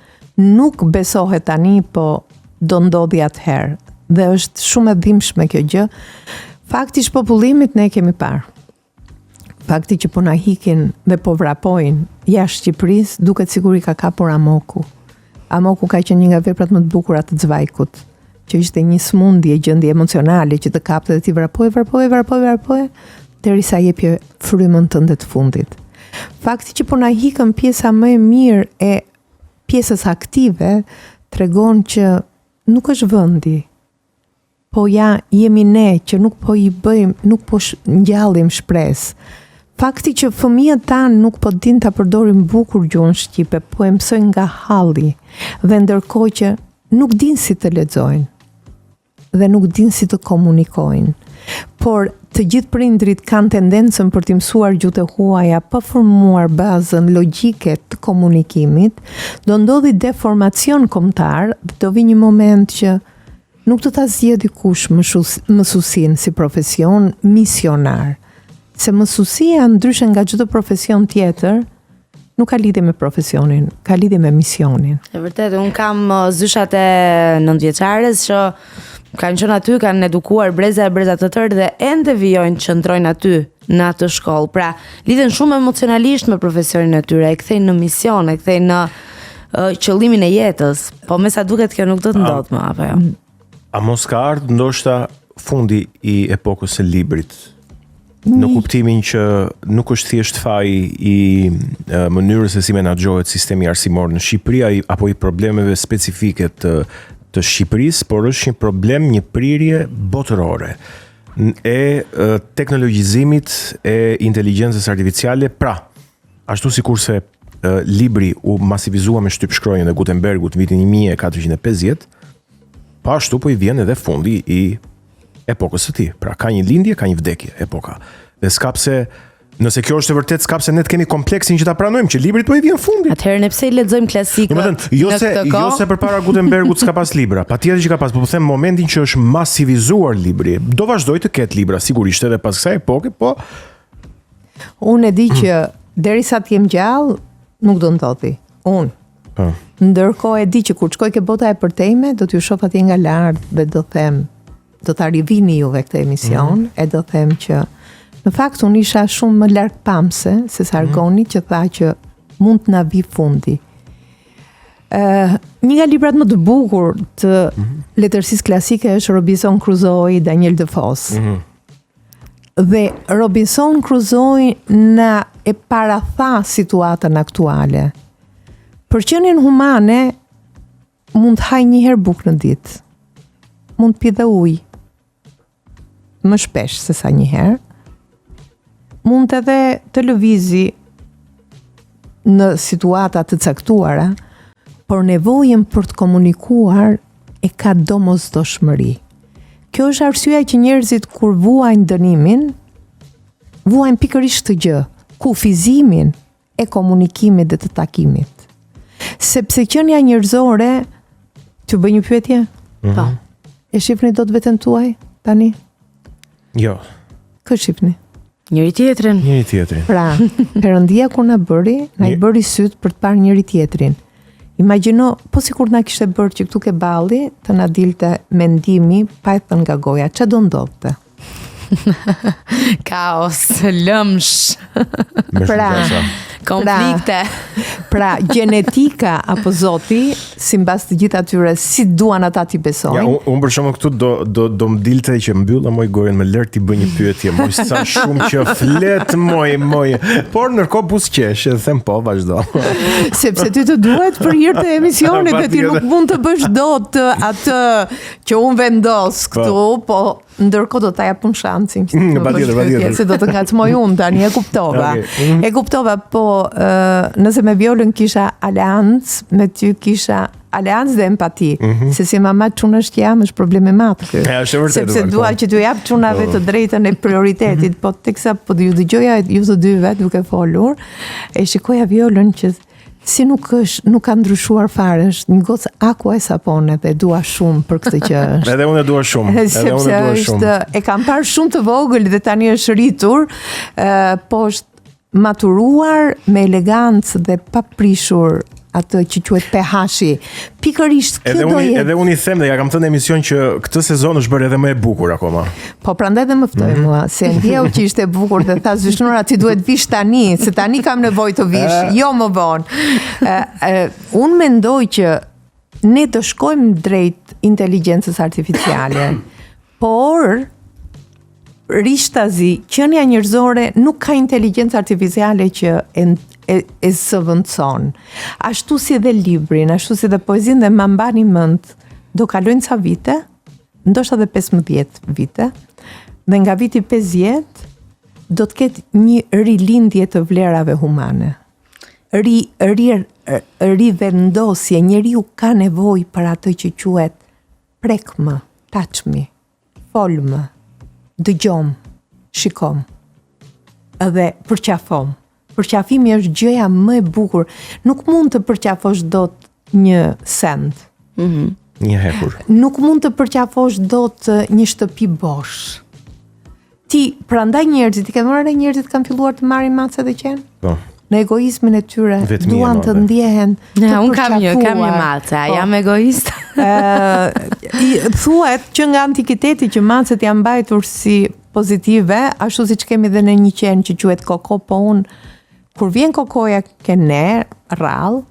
nuk besohet tani, po do ndodhi atëherë. Dhe është shumë e dhimbshme kjo gjë. Fakti i shpopullimit ne e kemi parë. Fakti që po na ikin dhe po vrapojnë jashtë Shqipërisë, duket sikur i ka kapur amoku. Amoku ka qenë një nga veprat më të bukura të Cvajkut, që ishte një sëmundje, gjendje emocionale që të kapte dhe ti vrapoje, vrapoje, vrapoje, vrapoje, derisa jepje frymën tënde të fundit. Fakti që po na ikën pjesa më e mirë e pjesës aktive tregon që nuk është vendi, po ja jemi ne që nuk po i bëjmë, nuk po sh, ngjallim shpresë. Fakti që fëmijët tanë nuk po dinë ta përdorin bukur gjuhën shqipe, po e mësojnë nga halli dhe ndërkohë që nuk dinë si të lexojnë dhe nuk dinë si të komunikojnë. Por të gjithë prindrit kanë tendencën për t'i mësuar gjuhët e huaja pa formuar bazën logjike të komunikimit, do ndodhi deformacion kombëtar dhe do vi një moment që Nuk do ta zgjedhë dikush mësuesinë si profesion misionar. Se mësuesia ndryshe nga çdo profesion tjetër, nuk ka lidhje me profesionin, ka lidhje me misionin. E vërtetë, unë kam uh, zyshat e nëntëvjeçares që kanë qenë aty, kanë edukuar breza e breza të tërë dhe ende vijojnë të qëndrojnë aty në atë shkollë. Pra, lidhen shumë emocionalisht me profesionin e tyre, e kthejnë në mision, e kthejnë në uh, qëllimin e jetës. Po me sa duket kjo nuk do të ndodhë më apo jo. A mos ka ardhur ndoshta fundi i epokës së librit? Në kuptimin që nuk është thjesht faji i mënyrës se si menaxhohet sistemi arsimor në Shqipëri apo i problemeve specifike të të Shqipërisë, por është një problem, një prirje botërore e teknologjizimit e inteligjencës artificiale, pra, ashtu sikurse libri u masivizua me shtypshkronjën e Gutenbergut në vitin 1450, po ashtu po i vjen edhe fundi i epokës së tij. Pra ka një lindje, ka një vdekje epoka. Dhe s'ka pse Nëse kjo është e vërtetë, s'ka pse ne të kemi kompleksin që ta pranojmë që librit po i vjen fundi. Atëherë ne pse i lexojmë klasikët? Domethënë, jo se jo se përpara Gutenbergut s'ka pas libra, patjetër që ka pas, po po them momentin që është masivizuar libri. Do vazhdojë të ketë libra sigurisht edhe pas kësaj epoke, po unë e di që derisa të jem gjallë nuk do ndodhi. Unë. Po. Ndërkohë e di që kur shkoj ke bota e përtejme, do t'ju shoh atje nga lart dhe do them do ta rivini juve këtë emision mm -hmm. e do them që në fakt unë isha shumë më largpamëse se sa mhm. Argoni mm -hmm. që tha që mund të na vi fundi. Ë uh, një nga librat më të bukur të mm -hmm. letërsisë klasike është Robinson Crusoe i Daniel Defoe. Mm -hmm. Dhe Robinson Crusoe na e paratha situatën aktuale. Për qenien humane Mund të hajë një herë bukë në ditë. Mund të pi dhe ujë. Më shpesh se sa një herë. Mund edhe të lëvizi në situata të caktuara, por nevojën për të komunikuar e ka domosdoshmëri. Kjo është arsyeja që njerëzit kur vuajnë dënimin, vuajnë pikërisht këtë gjë, kufizimin e komunikimit dhe të takimit. Sepse qenia njerëzore, t'ju bëj një pyetje? Mm -hmm. Po. E shihni dot veten tuaj tani? Jo. Kë shihni? Njëri tjetrin. Njëri tjetrin. Pra, Perëndia kur na bëri, na i bëri sytë për të parë njëri tjetrin. Imagjino, po sikur na kishte bërë që këtu ke balli, të na dilte mendimi pa e thënë nga goja, ça do ndodhte? Kaos, lëmsh. Pra, konflikte. Pra, pra, gjenetika apo zoti, simbas të gjithë atyre, si duan ata t'i besojnë. Ja, unë un për shembull këtu do do do më dilte që mbylle moj gojën më lër t'i bëj një pyetje, moj sa shumë që flet moj moj. Por ndërkohë buzëqesh, e them po, vazhdo. Sepse ty të duhet për hir të emisionit dhe ti nuk mund të bësh dot atë që unë vendos po. këtu, po Ndërkohë do ta jap unë shansin që të mm, bësh pyetje, se do të ngacmoj unë tani, e kuptova. Okay. Mm. E kuptova, po uh, nëse me Violën kisha aleancë, me ty kisha aleancë dhe empati, mm -hmm. se si mama çunash që jam është problem i madh ky. Ja, është vërtet. Sepse dua po. që t'ju jap çunave të drejtën e prioritetit, mm -hmm. po teksa po ju dëgjoja ju të dyve duke folur, e shikoja Violën që Si nuk është, nuk ka ndryshuar fare, është një gocë aqua e sapone dhe e dua shumë për këtë që është. Edhe unë e dua shumë. Edhe unë e dua shumë. Është, e kam parë shumë të vogël dhe tani është rritur, ë po është maturuar me elegancë dhe pa prishur atë që quhet pH-i. Pikërisht kjo do jetë. Edhe unë i them dhe ja kam thënë në emision që këtë sezon është bërë edhe më e bukur akoma. Po prandaj dhe më ftoi mm -hmm. mua, se ndjeu që ishte e bukur dhe tha Zyshnora ti duhet vish tani, se tani kam nevojë të vish, jo më vonë. Ë unë mendoj që Ne do shkojmë drejt inteligjencës artificiale, por rishtazi, qenia njerëzore nuk ka inteligjencë artificiale që e, e, e zëvendëson. Ashtu si dhe librin, ashtu si dhe poezinë dhe ma mbani mend, do kalojnë ca vite, ndoshta dhe 15 vite, dhe nga viti 50 do të ketë një rilindje të vlerave humane. Ri, ri, rivendosje, njeriu ka nevojë për atë që quhet prekmë, touch me, folmë, dëgjomë, shikomë dhe përqafomë. Përqafimi është gjëja më e bukur. Nuk mund të përqafosh dot një send. Mm -hmm. Një hekur. Nuk mund të përqafosh dot një shtëpi bosh. Ti prandaj njerëzit, i ke vënë re njerëzit kanë filluar të marrin mace dhe qen? Po. Në egoizmin e tyre duan të ndjehen të ja, unë kam një, kam një mace, a po. jam egoist? Ë, thuhet që nga antikiteti që macet janë mbajtur si pozitive, ashtu siç kemi dhe ne një qen që quhet Koko, po unë kur vjen Kokoja ke ne, rrallë,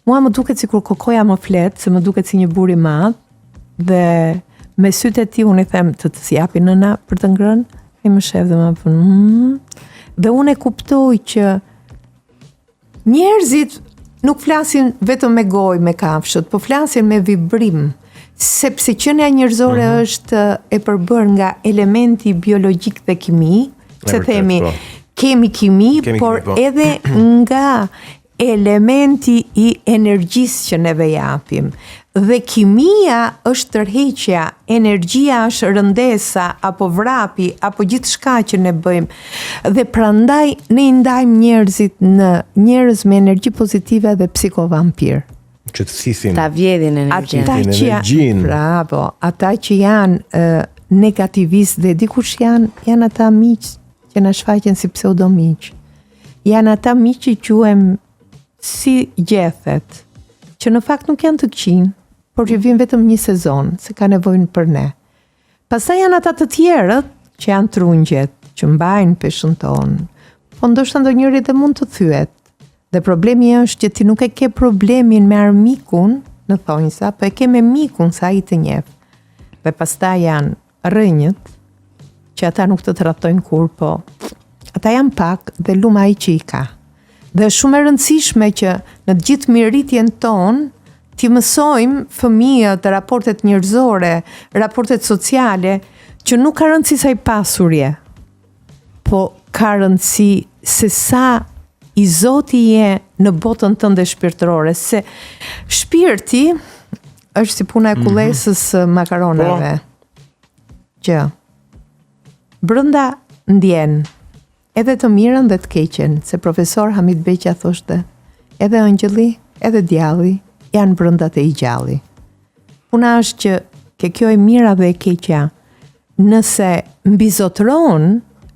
mua më duket sikur Kokoja më flet, se më duket si një burrë i madh dhe me sytë e tij unë i them të të japi nëna për të ngrënë, ai më shef dhe më bën mm. dhe unë e kuptoj që Njerëzit nuk flasin vetëm me gojë me kafshët, po flasin me vibrim, sepse qenia njerëzore mm -hmm. është e përbërë nga elementi biologjik dhe kimi, se themi po. kemi kimi, kemi por kimi, po. edhe nga elementi i energjisë që neve japim. Dhe kimia është tërheqja, energjia është rëndesa apo vrapi apo gjithçka që ne bëjmë. Dhe prandaj ne i ndajmë njerëzit në njerëz me energji pozitive dhe psikovampir. Që të thithin. Ta vjedhin energjinë. Ata që janë, bravo, ata që janë uh, negativistë dhe di kush janë, janë ata miq që na shfaqen si pseudomiq. Janë ata miq që quhen si gjethet, që në fakt nuk janë të këqinj, por që vijnë vetëm një sezon, se ka nevojën për ne. Pastaj janë ata të tjerët që janë trungjet, që mbajnë peshën tonë, po ndoshta ndonjëri dhe mund të thyet. Dhe problemi është që ti nuk e ke problemin me armikun, në thonjëza, po e ke me mikun se ai të njeh. Dhe pastaj janë rrënjët që ata nuk të tradhtojnë kurrë, po ata janë pak dhe lum ai që i ka. Dhe është shumë e rëndësishme që në të gjithë mirërritjen tonë t'i mësojmë fëmijët raportet njerëzore, raportet sociale, që nuk ka rëndësi sa i pasur je, po ka rëndësi se sa i zoti je në botën tënde shpirtërore, se shpirti është si puna e mhm. kullesës së makaronave. Po. Që brenda ndjen edhe të mirën dhe të keqen, se profesor Hamit Beqja thoshte, edhe ëngjëlli, edhe djalli janë brenda te i gjalli. Puna është që ke kjo e mira dhe e keqja, nëse mbizotëron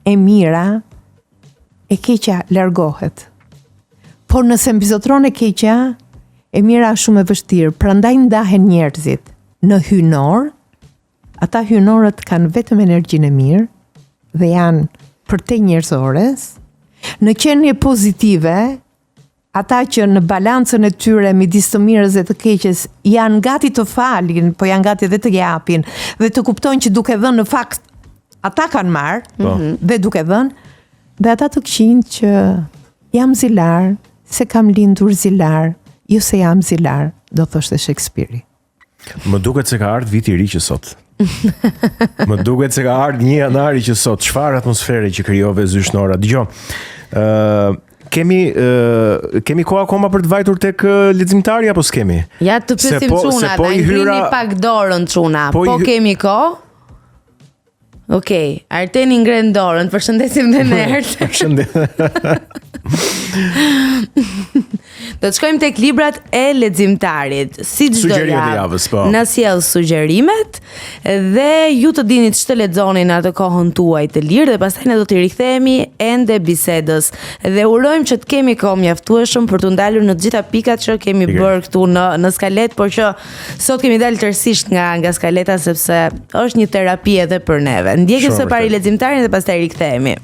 e mira, e keqja largohet. Por nëse mbizotëron e keqja, e mira është shumë e vështirë, prandaj ndahen njerëzit në hyjnorë, ata hyjnorët kanë vetëm energjinë e mirë dhe janë përtej njerëzores, në qenie pozitive, ata që në balancën e tyre midis të mirës dhe të keqes janë gati të falin, po janë gati edhe të japin dhe të kuptojnë që duke dhënë në fakt ata kanë marrë po. Mhm. dhe duke dhënë dhe ata të këqinj që jam zilar, se kam lindur zilar, jo se jam zilar, do thoshte Shekspiri. Më duket se ka ardhur viti i ri që sot. Më duket se ka ardhur një janari që sot. Çfarë atmosfere që krijove zysh Nora. Dëgjo. Ë uh, kemi uh, kemi kohë akoma për të vajtur tek leximtari apo s'kemi? Ja të pyesim po, çuna, po i hyra pak dorën çuna. Po, po kemi kohë? Okej, okay, Arteni ngren dorën, përshëndesim dhe ne Arten. Përshëndet. Do të shkojmë tek librat e leximtarit. Si çdo javë. Javës, po. Na sjell sugjerimet dhe ju të dini ç'të lexoni në atë kohën tuaj të lirë dhe pastaj ne do t'i rikthehemi ende bisedës dhe urojmë që të kemi kohë mjaftueshëm për t'u ndalur në të gjitha pikat që kemi bërë këtu në në skaletë, por që Sot kemi dalë tërësisht nga nga skaleta sepse është një terapi edhe për neve. Ndjekim së pari leximtarin dhe pastaj rikthehemi.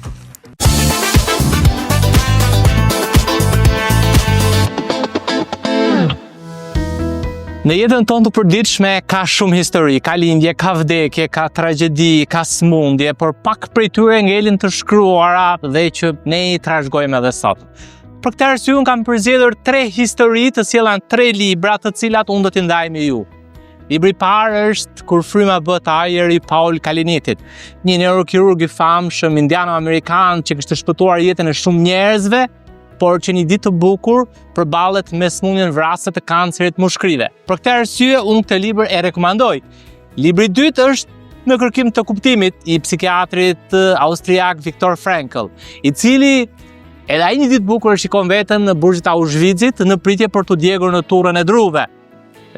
Në jetën tonë të përditshme ka shumë histori, ka lindje, ka vdekje, ka tragjedi, ka sëmundje, por pak prej tyre ngelin të shkruara dhe që ne i trashëgojmë edhe sot. Për këtë arsye unë kam përzgjedhur tre histori të sjella në tre libra të cilat unë do t'i ndaj me ju. Libri i parë është Kur fryma bëhet ajër i Paul Kalinetit, një neurokirurg i famshëm indiano-amerikan që kishte shpëtuar jetën e shumë njerëzve, por që një ditë të bukur përballet me sëmundjen vrasëse të kancerit të mushkërive. Për këtë arsye unë këtë libër e rekomandoj. Libri i dytë është Në kërkim të kuptimit i psikiatrit eh, austriak Viktor Frankl, i cili edhe ai një ditë të bukur e shikon veten në burgjet e Auschwitzit në pritje për t'u djegur në turrën e druve.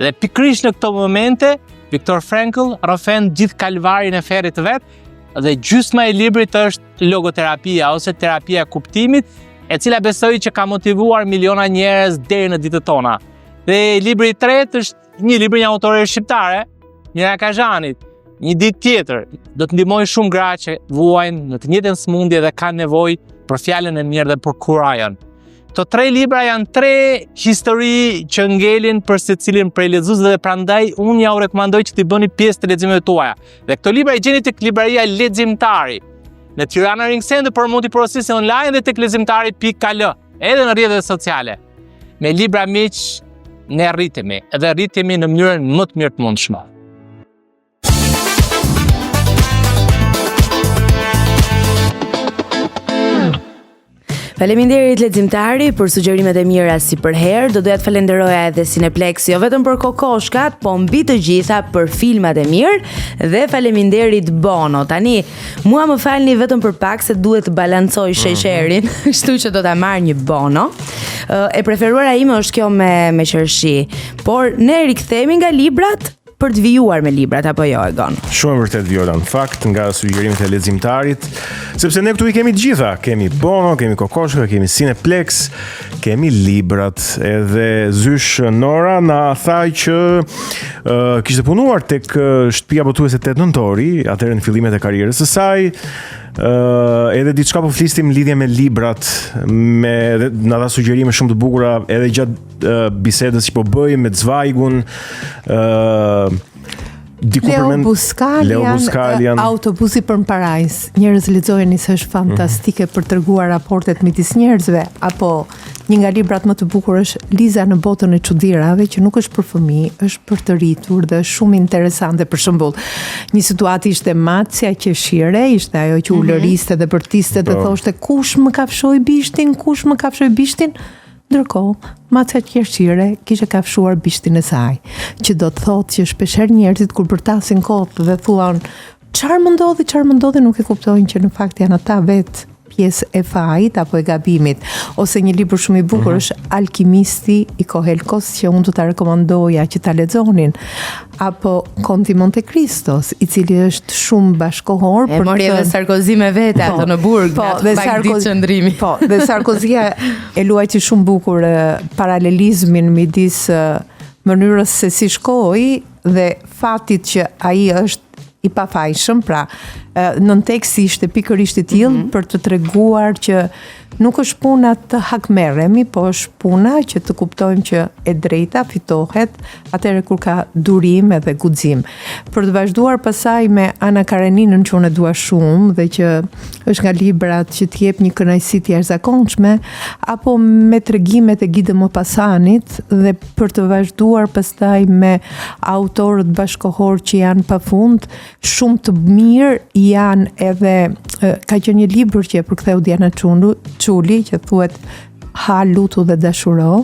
Dhe pikërisht në këto momente, Viktor Frankl rrëfen gjithë kalvarin e ferrit të vet dhe gjysma e librit është logoterapia ose terapia e kuptimit, e cila besoj që ka motivuar miliona njerëz deri në ditët tona. Dhe libri i tretë është një libër i një autore shqiptare, Mira Kazhanit. Një ditë tjetër do të ndihmojë shumë gra që vuajnë në të njëjtën sëmundje dhe kanë nevojë për fjalën e mirë dhe për kurajon. Këto tre libra janë tre histori që ngelin për secilin prej lexuesve dhe prandaj unë jua rekomandoj që t'i bëni pjesë të leximeve tuaja. Dhe këto libra i gjeni tek libraria Leximtari në Tirana Ring Center, por mund t'i porosisni online dhe tek leximtari.al, edhe në rrjetet sociale. Me libra miq ne rritemi dhe rritemi në mënyrën më të mirë të mundshme. Faleminderit leximtari për sugjerimet e mira si përherë. Do doja të falenderoja edhe Cineplex jo vetëm për kokoshkat, po mbi të gjitha për filmat e mirë dhe faleminderit Bono. Tani, mua më falni vetëm për pak se duhet të balancoj mhm. sheqerin, kështu që do ta marr një Bono. E preferuara ime është kjo me me qershi, por ne rikthehemi nga librat për të vijuar me librat apo jo Egon? Shumë e vërtetë Viola, në fakt nga sugjerimet e leximtarit, sepse ne këtu i kemi të gjitha, kemi Bono, kemi Kokoshka, kemi Cineplex, kemi librat, edhe zysh Nora na tha që uh, kishte punuar tek shtëpia botuese 8 nëntori, atëherë në fillimet e karrierës së saj, Uh, edhe diçka po flisnim në lidhje me librat, me dhe na dha sugjerime shumë të bukura edhe gjatë bisedës që po bëjmë me Zweigun, ë diku Leo përmend Buscaglia, Leo Buscaglia, Autobusi për në Parajsë. Njerëz lexojeni se është fantastike mm -hmm. për të treguar raportet midis njerëzve apo një nga librat më të bukur është Liza në botën e çudirave, që nuk është për fëmijë, është për të rritur dhe është shumë interesante. Për shembull, një situatë ishte macja qeshire, ishte ajo që mhm. ulëriste dhe bërtiste dhe po. thoshte kush më kafshoi bishtin, kush më kafshoi bishtin? Ndërkohë, macja qershire kishte kafshuar bishtin e saj, që do të thotë që shpeshherë njerëzit kur bërtasin kot dhe thuan çfarë më ndodhi, çfarë më ndodhi, nuk e kuptojnë që në fakt janë ata vetë pjesë e fajit apo e gabimit. Ose një libër shumë i bukur mm -hmm. është Alkimisti i Kohelkos që unë do ta rekomandoja që ta lexonin apo Konti Monte Kristos, i cili është shumë bashkohor e mori edhe Sarkozy me vete po, ato në burg, po, dhe Sarkozy qëndrimi. Po, dhe Sarkozy e luajti shumë bukur paralelizmin midis mënyrës se si shkoi dhe fatit që ai është i pafajshëm, pra nënteksti ishte pikërisht i tillë mm -hmm. për të treguar që nuk është puna të hakmerremi, po është puna që të kuptojmë që e drejta fitohet atëherë kur ka durim edhe guxim. Për të vazhduar pasaj me Ana Kareninën që unë e dua shumë dhe që është nga librat që të jep një kënaqësi të jashtëzakonshme, apo me tregimet e Guy de Maupassant dhe për të vazhduar pastaj me autorët bashkohorë që janë pafund, shumë të mirë janë edhe ka qenë një libër që e përktheu Diana Çulu, Çuli që thuhet Ha lutu dhe dashuro,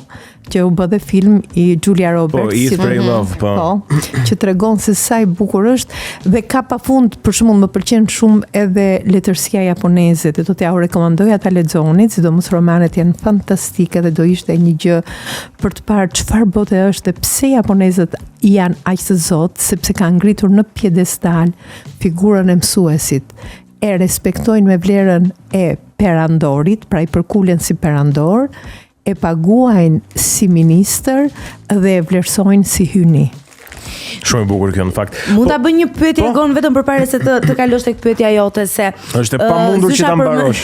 që u bë dhe film i Julia po, Roberts. Po, Eat, Pray, mhm. Love, po. Po, që tregon se sa i bukur është dhe ka pafund, për shembull, më pëlqen shumë edhe letërsia japoneze dhe do t'jua rekomandoja ta lexonit, sidomos romanet janë fantastike dhe do ishte një gjë për të parë çfarë bote është dhe pse japonezët janë aq të zotë, sepse kanë ngritur në piedestal figurën e mësuesit. E respektojnë me vlerën e perandorit, pra i përkulen si perandor, e paguajnë si ministër dhe e vlerësojnë si hyjni. Shumë e bukur kjo në fakt. Mund po, ta bëj një pyetje po, Gon vetëm përpara se të të kalosh tek pyetja jote se është e pamundur uh, që ta mbarosh.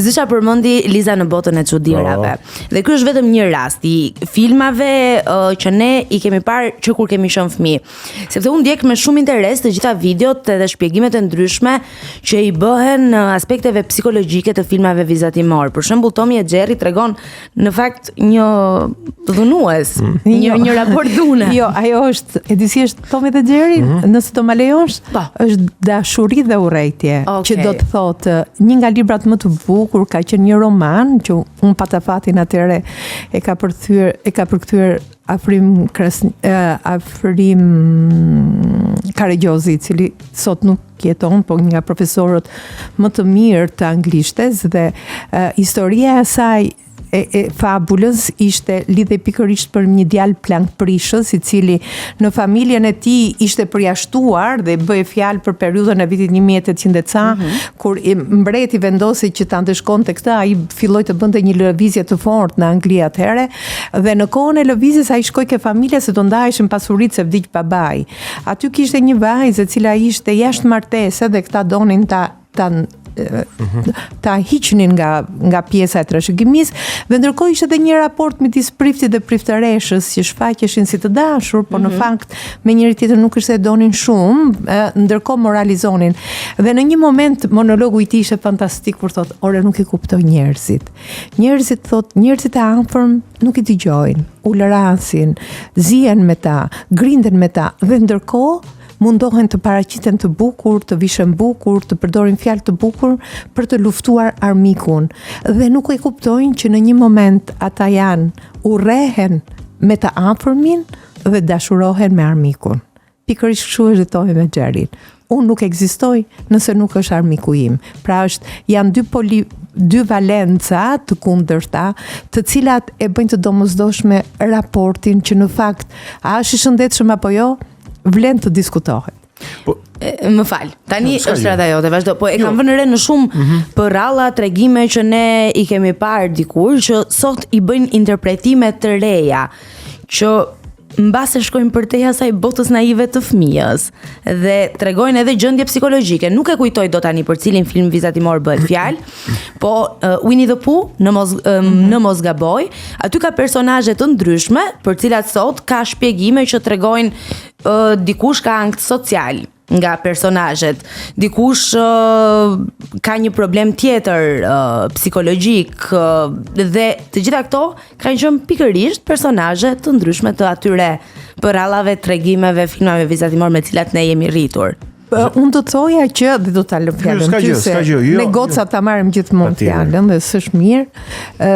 Zysha përmendi Liza në botën e çudirave. Oh. Dhe ky është vetëm një rast i filmave uh, që ne i kemi parë që kur kemi qenë fëmijë. Sepse unë ndjek me shumë interes të gjitha videot edhe shpjegimet e ndryshme që i bëhen aspekteve psikologjike të filmave vizatimor. Për shembull Tomi e Jerry tregon në fakt një dhunues, mm. një jo. një raport dhune. Jo, ajo është, e di si është Tomi dhe Jerry, mm -hmm. nëse do ma lejosh, po. është dashuri dhe urrejtje, okay. që do të thotë një nga librat më të bukur ka qenë një roman që unë pata fatin atëherë e ka përthyer, e ka përkthyer Afrim Kras, Afrim Karagjozi, i cili sot nuk jeton, po një nga profesorët më të mirë të anglishtes dhe uh, historia e asaj e, e fabulës ishte lidhej pikërisht për një djalë plangprishës i cili në familjen e tij ishte përjashtuar dhe bëhej fjalë për periudhën e vitit 1800 e ca, mm -hmm. kur i, mbreti vendosi që ta ndëshkonte këtë, ai filloi të bënte një lëvizje të fortë në Angli atëherë dhe në kohën e lëvizjes ai shkoi ke familja se do ndaheshin pasuritë se vdiq babai. Aty kishte një vajzë e cila ishte jashtë martese dhe këta donin ta ta ta hiqnin nga nga pjesa e trashëgimisë dhe ndërkohë ishte edhe një raport midis priftit dhe priftëreshës që shfaqeshin si të dashur, por mm -hmm. në mhm. fakt me njëri tjetrin nuk është se e donin shumë, ndërkohë moralizonin. Dhe në një moment monologu i tij ishte fantastik kur thotë, "Ore nuk i kuptoj njerëzit." Njerëzit thotë, njerëzit e afërm nuk i dëgjojnë, ulërasin, zihen me ta, grinden me ta dhe ndërkohë mundohen të paraqiten të bukur, të vishen bukur, të përdorin fjalë të bukur për të luftuar armikun dhe nuk e kuptojnë që në një moment ata janë urrehen me të afërmin dhe dashurohen me armikun. Pikërisht kështu është dhe Tomi me Jerryn. Unë nuk ekzistoj nëse nuk është armiku im. Pra është janë dy poli dy valenca të kundërta, të cilat e bëjnë të domosdoshme raportin që në fakt a është i shëndetshëm apo jo, vlen të diskutohet. Po, e, më fal. Tani jo, është radha jote, vazhdo. Po e jo. kam vënë re në shumë mm -hmm. përralla, tregime që ne i kemi parë dikur që sot i bëjnë interpretime të reja që mbase shkojnë përtej asaj botës naive të fëmijës dhe tregojnë edhe gjendje psikologjike. Nuk e kujtoj dot tani për cilin film vizatimor bëhet fjalë, po uh, Winnie the Pooh, në mos uh, në mos gaboj, aty ka personazhe të ndryshme për cilat sot ka shpjegime që tregojnë uh, dikush ka ankth social nga personazhet. Dikush uh, ka një problem tjetër uh, psikologjik uh, dhe të gjitha këto kanë qenë pikërisht personazhe të ndryshme të atyre përrallave, tregimeve, filmave vizatimor me të cilat ne jemi rritur. Po, unë do të thoja që dhe do ta lë fjalën ty se jo, ne jo. gocat ta marrim gjithmonë fjalën dhe s'është mirë. Ë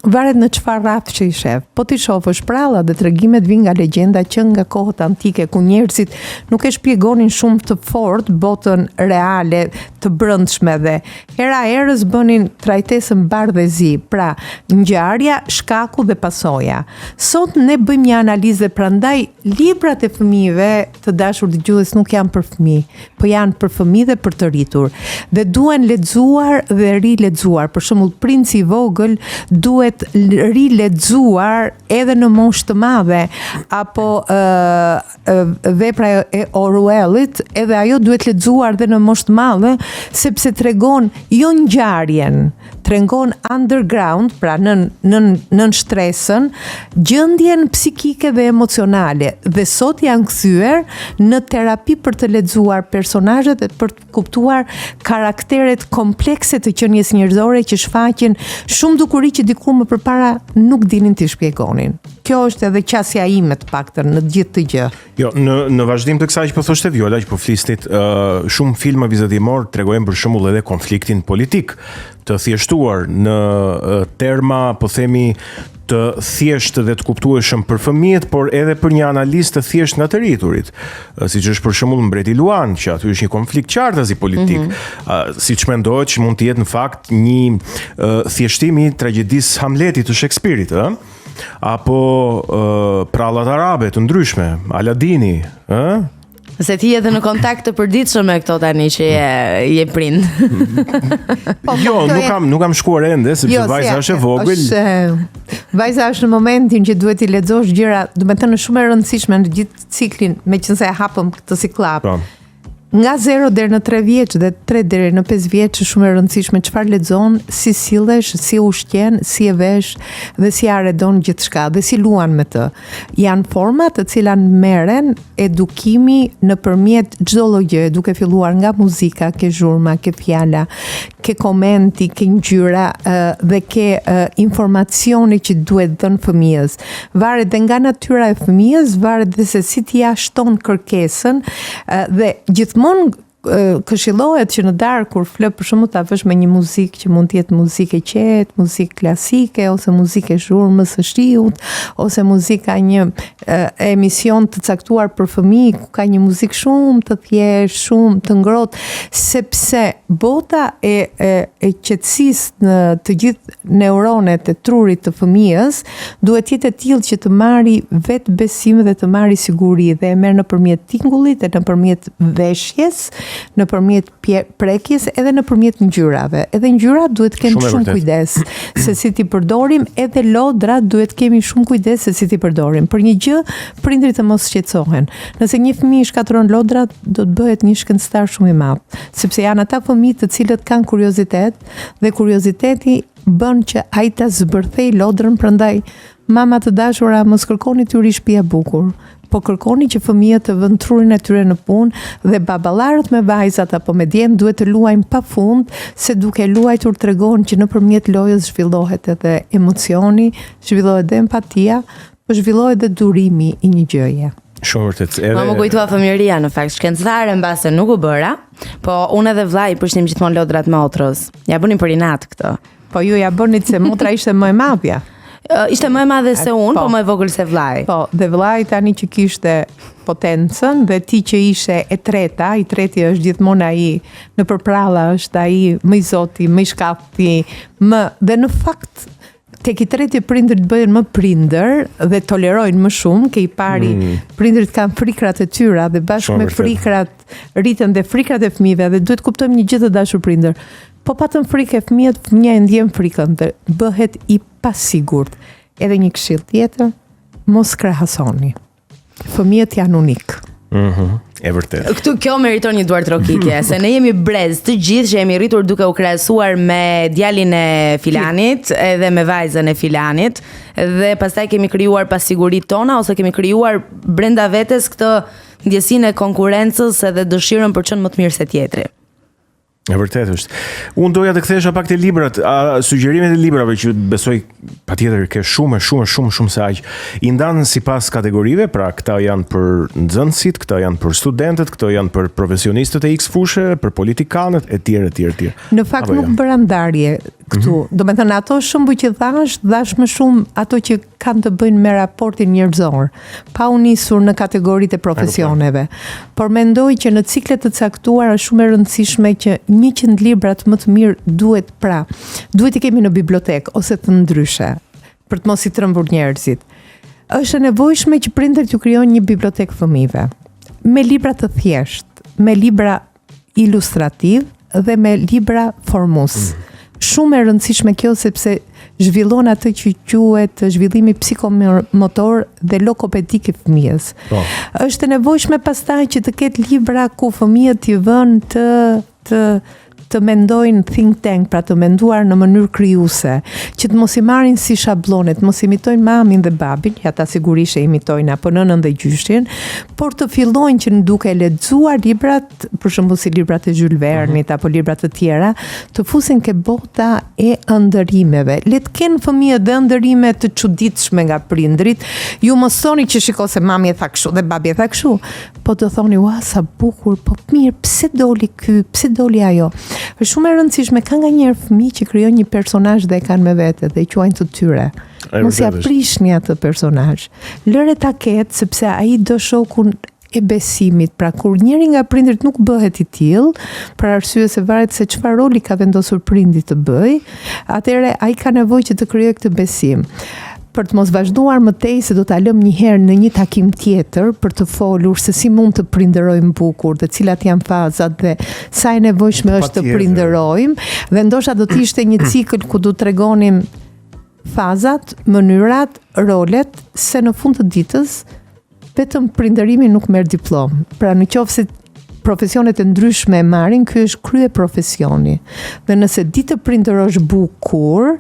varet në çfarë rrafshi i shef. Po t'i shofësh prallat dhe tregimet vijnë nga legjenda që nga kohët antike ku njerëzit nuk e shpjegonin shumë të fortë botën reale të brendshme dhe hera herës bënin trajtesën bardhë dhe zi, pra ngjarja, shkaku dhe pasoja. Sot ne bëjmë një analizë dhe prandaj librat e fëmijëve të dashur dëgjues nuk janë për fëmijë, po janë për fëmijë dhe për të rritur. Dhe duhen lexuar dhe rilexuar. Për shembull, Princi i vogël duhet rilexuar edhe në moshë të madhe apo ë vepra e Orwellit, edhe ajo duhet lexuar dhe në moshë të madhe, sepse tregon jo ngjarjen, tregon underground, pra nën nën nën shtresën, gjendjen psikike dhe emocionale dhe sot janë kthyer në terapi për të lexuar personazhet dhe për të kuptuar karakteret komplekse të qenies njerëzore që shfaqin shumë dukuri që dikur më përpara nuk dinin t'i shpjegonin. Kjo është edhe qasja ime të paktën në gjithë këtë gjë. Jo, në në vazhdim të kësaj që po thoshte Viola, që po flisnit, uh, shumë filma vizatimor tregojnë për shembull edhe konfliktin politik të thjeshtuar në uh, terma, po themi, të thjeshtë dhe të kuptueshëm për fëmijët, por edhe për një analizë të thjeshtë nga të rriturit. Siç është për shembull Mbreti Luan, që aty është një konflikt qartazi politik. Mm -hmm. Siç mendohet që mund të jetë në fakt një uh, thjeshtim i tragjedisë Hamletit të Shekspirit, ë? Apo uh, prallat arabe të ndryshme, Aladini, ë? Se ti je edhe në kontakt të përditshëm me këto tani që je je prind. Po, po, jo, këto nuk kam nuk kam shkuar ende sepse Jo, vajza si, është e vogël. Është, vajza është në momentin që duhet t'i lexosh gjëra, domethënë është shumë e rëndësishme në gjithë ciklin, meqenëse e hapëm këtë si klap. Po. Nga 0 deri në 3 vjeç dhe 3 deri në 5 vjeç është shumë e rëndësishme çfarë lexon, si sillesh, si ushqen, si e vesh dhe si arredon gjithçka dhe si luan me të. Janë forma të cilat merren edukimi nëpërmjet çdo lloj gjëje, duke filluar nga muzika, ke zhurma, ke fjala, ke komenti, ke ngjyra dhe ke informacioni që duhet dhënë fëmijës. Varet dhe nga natyra e fëmijës, varet dhe se si ti ja shton kërkesën dhe gjithmonë këshillohet që në darkë kur fle për shembull ta vësh me një muzikë që mund të jetë muzikë e qetë, muzikë klasike ose muzikë e zhurmës së shiut ose muzika një e, emision të caktuar për fëmijë ku ka një muzikë shumë të thjeshtë, shumë të ngrohtë, sepse bota e e, e qetësisë në të gjithë neuronet e trurit të fëmijës duhet të jetë e tillë që të marri vetëbesim dhe të marri siguri dhe e merr nëpërmjet tingullit e nëpërmjet veshjes, nëpërmjet prekjes edhe nëpërmjet ngjyrave. Edhe ngjyrat duhet të kenë Shumë e shumë vërtetë. kujdes se si t'i përdorim, edhe lodrat duhet të kemi shumë kujdes se si t'i përdorim. Për një gjë, prindërit të mos shqetësohen. Nëse një fëmijë shkatërron lodrat, do të bëhet një shkencëtar shumë i madh, sepse janë ata fëmijë të cilët kanë kuriozitet dhe kurioziteti bën që ai ta zbërthej lodrën, prandaj mama të dashura mos kërkoni t'ju rri shtëpia bukur, po kërkoni që fëmijët të vënë trurin e tyre në punë dhe baballarët me vajzat apo me djem duhet të luajnë pafund, se duke luajtur tregon që nëpërmjet lojës zhvillohet edhe emocioni, zhvillohet dhe empatia, po zhvillohet dhe durimi i një gjëje. Shumë vërtet. Edhe Mua më kujtua fëmijëria në fakt, shkencëtare mbase nuk u bëra, po unë edhe vllai i prishnim gjithmonë lodrat motrës. Ja bënim për inat këtë. Po ju ja bënit se motra ishte më e madhja. Ë, Ishte më e madhe se unë, Po. po më e vogël se vllai. Po, dhe vllai tani që kishte potencën dhe ti që ishe e treta, i treti është gjithmonë ai në përpralla është ai më i zoti, më i shkathti, më dhe në fakt tek i treti prindërit bëhen më prindër dhe tolerojnë më shumë, ke i pari mm. prindërit kanë frikrat e tyra dhe bashkë Shumë me vërtet. frikrat rriten dhe frikrat e fëmijëve dhe duhet kuptojmë një gjë të dashur prindër. Po patën frikë e fëmijët, fëmia e ndjen frikën dhe bëhet i pasigurt. Edhe një këshill tjetër, mos krahasoni. Fëmijët janë unik. Mhm. E vërtetë. Këtu kjo meriton një duartrokitje, se ne jemi brez të gjithë që jemi rritur duke u krahasuar me djalin e filanit edhe me vajzën e filanit dhe pastaj kemi krijuar pasiguritë tona ose kemi krijuar brenda vetes këtë ndjesinë e konkurrencës edhe dëshirën për të qenë më të mirë se tjetri. E vërtetë është. Unë doja të kthehesha pak te librat, a, sugjerimet e librave që besoj patjetër ke shumë e shumë e shumë shumë se aq. I ndan sipas kategorive, pra këta janë për nxënësit, këta janë për studentët, këto janë për profesionistët e X fushe, për politikanët etj etj etj. Në fakt Apo nuk jo? Mhm. bëra ndarje këtu. Mm -hmm. Domethënë ato shembuj që thash, dhash më shumë ato që kanë të bëjnë me raportin njerëzor, pa u nisur në kategoritë e profesioneve. Por mendoj që në cikle të caktuara është shumë e rëndësishme që 100 librat më të mirë duhet pra, duhet i kemi në bibliotekë ose të ndryshe, për të mos i trembur njerëzit. Është e nevojshme që prindërit t'ju krijojnë një bibliotekë fëmijëve me libra të thjeshtë, me libra ilustrativ dhe me libra formues. Mm. Shumë e rëndësishme kjo sepse zhvillon atë që quhet zhvillimi psikomotor dhe logopedik i fëmijës. Po. Është e nevojshme pastaj që të ketë libra ku fëmijët t'i vënë të të të mendojnë think tank, pra të menduar në mënyrë krijuese, që të mos i marrin si shabllone, të mos imitojnë mamin dhe babin, ja ata sigurisht e imitojnë apo nënën dhe gjyshin, por të fillojnë që në duke lexuar librat, për shembull si librat e Jules Vernit mm -hmm. apo libra të tjera, të fusin ke bota e ëndërrimeve. Le të kenë fëmijët dhe ëndërrime të çuditshme nga prindrit. Ju mos thoni që shiko se mami e tha kështu dhe babi e tha kështu, po të thoni, ua, sa bukur, po mirë, pse doli ky, pse doli ajo? Është shumë e rëndësishme, ka nganjëherë fëmijë që krijojnë një personazh dhe e kanë me vete dhe e quajnë të tyre. Mos ja prishni atë personazh. Lëre ta ketë sepse ai do shokun e besimit. Pra kur njëri nga prindërit nuk bëhet i tillë, për arsye se varet se çfarë roli ka vendosur prindi të bëjë, atëherë ai ka nevojë që të krijojë këtë besim. Për të mos vazhduar më tej se do ta lëmë një herë në një takim tjetër për të folur se si mund të prindërojmë bukur dhe cilat janë fazat dhe sa e nevojshme është të prindërojmë dhe ndoshta do të ishte një cikël ku do tregonim fazat, mënyrat, rolet se në fund të ditës Vetëm prindërimi nuk merr diplomë. Pra në qoftë se profesionet e ndryshme e marrin, ky është kryeprofesioni. Dhe nëse di të prindërosh bukur,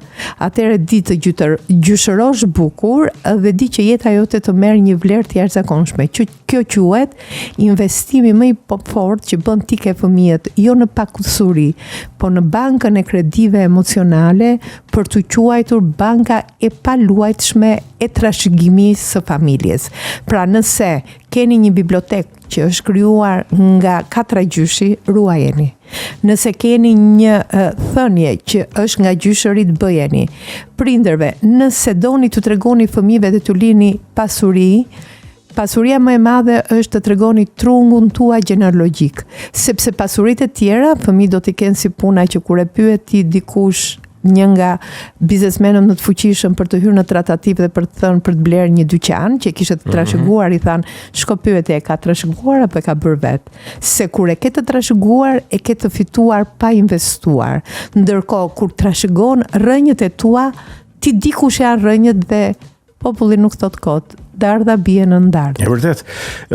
atëherë di të gjytër, gjyshërosh bukur dhe di që jeta jote të merr një vlerë të jashtëzakonshme. Që kjo quhet investimi më i fortë që bën ti ke fëmijët, jo në pasuri, po në bankën e kredive emocionale për t'u quajtur banka e paluajtshme e trashëgimisë së familjes. Pra nëse keni një bibliotekë që është krijuar nga katragjyshi, ruajeni. Nëse keni një thënie që është nga gjyshërit, bëjeni. Prindërve, nëse doni t'u tregoni fëmijëve dhe t'u lini pasuri, Pasuria më e madhe është të tregoni trungun tuaj gjenealogjik, sepse pasuritë e tjera fëmijët do t'i kenë si puna që kur e pyet ti dikush një nga biznesmenët më të fuqishëm për të hyrë në tratativë dhe për të thënë për të blerë një dyqan që e kishte të mhm. trashëguar, i thanë, shko pyete e ka trashëguar apo e ka bërë vetë. Se kur e ke të trashëguar, e ke të fituar pa investuar. Ndërkohë kur trashëgon rrënjët e tua, ti di kush janë rrënjët dhe Populli nuk thotë kot, dardha bie nën dardhë. E vërtetë.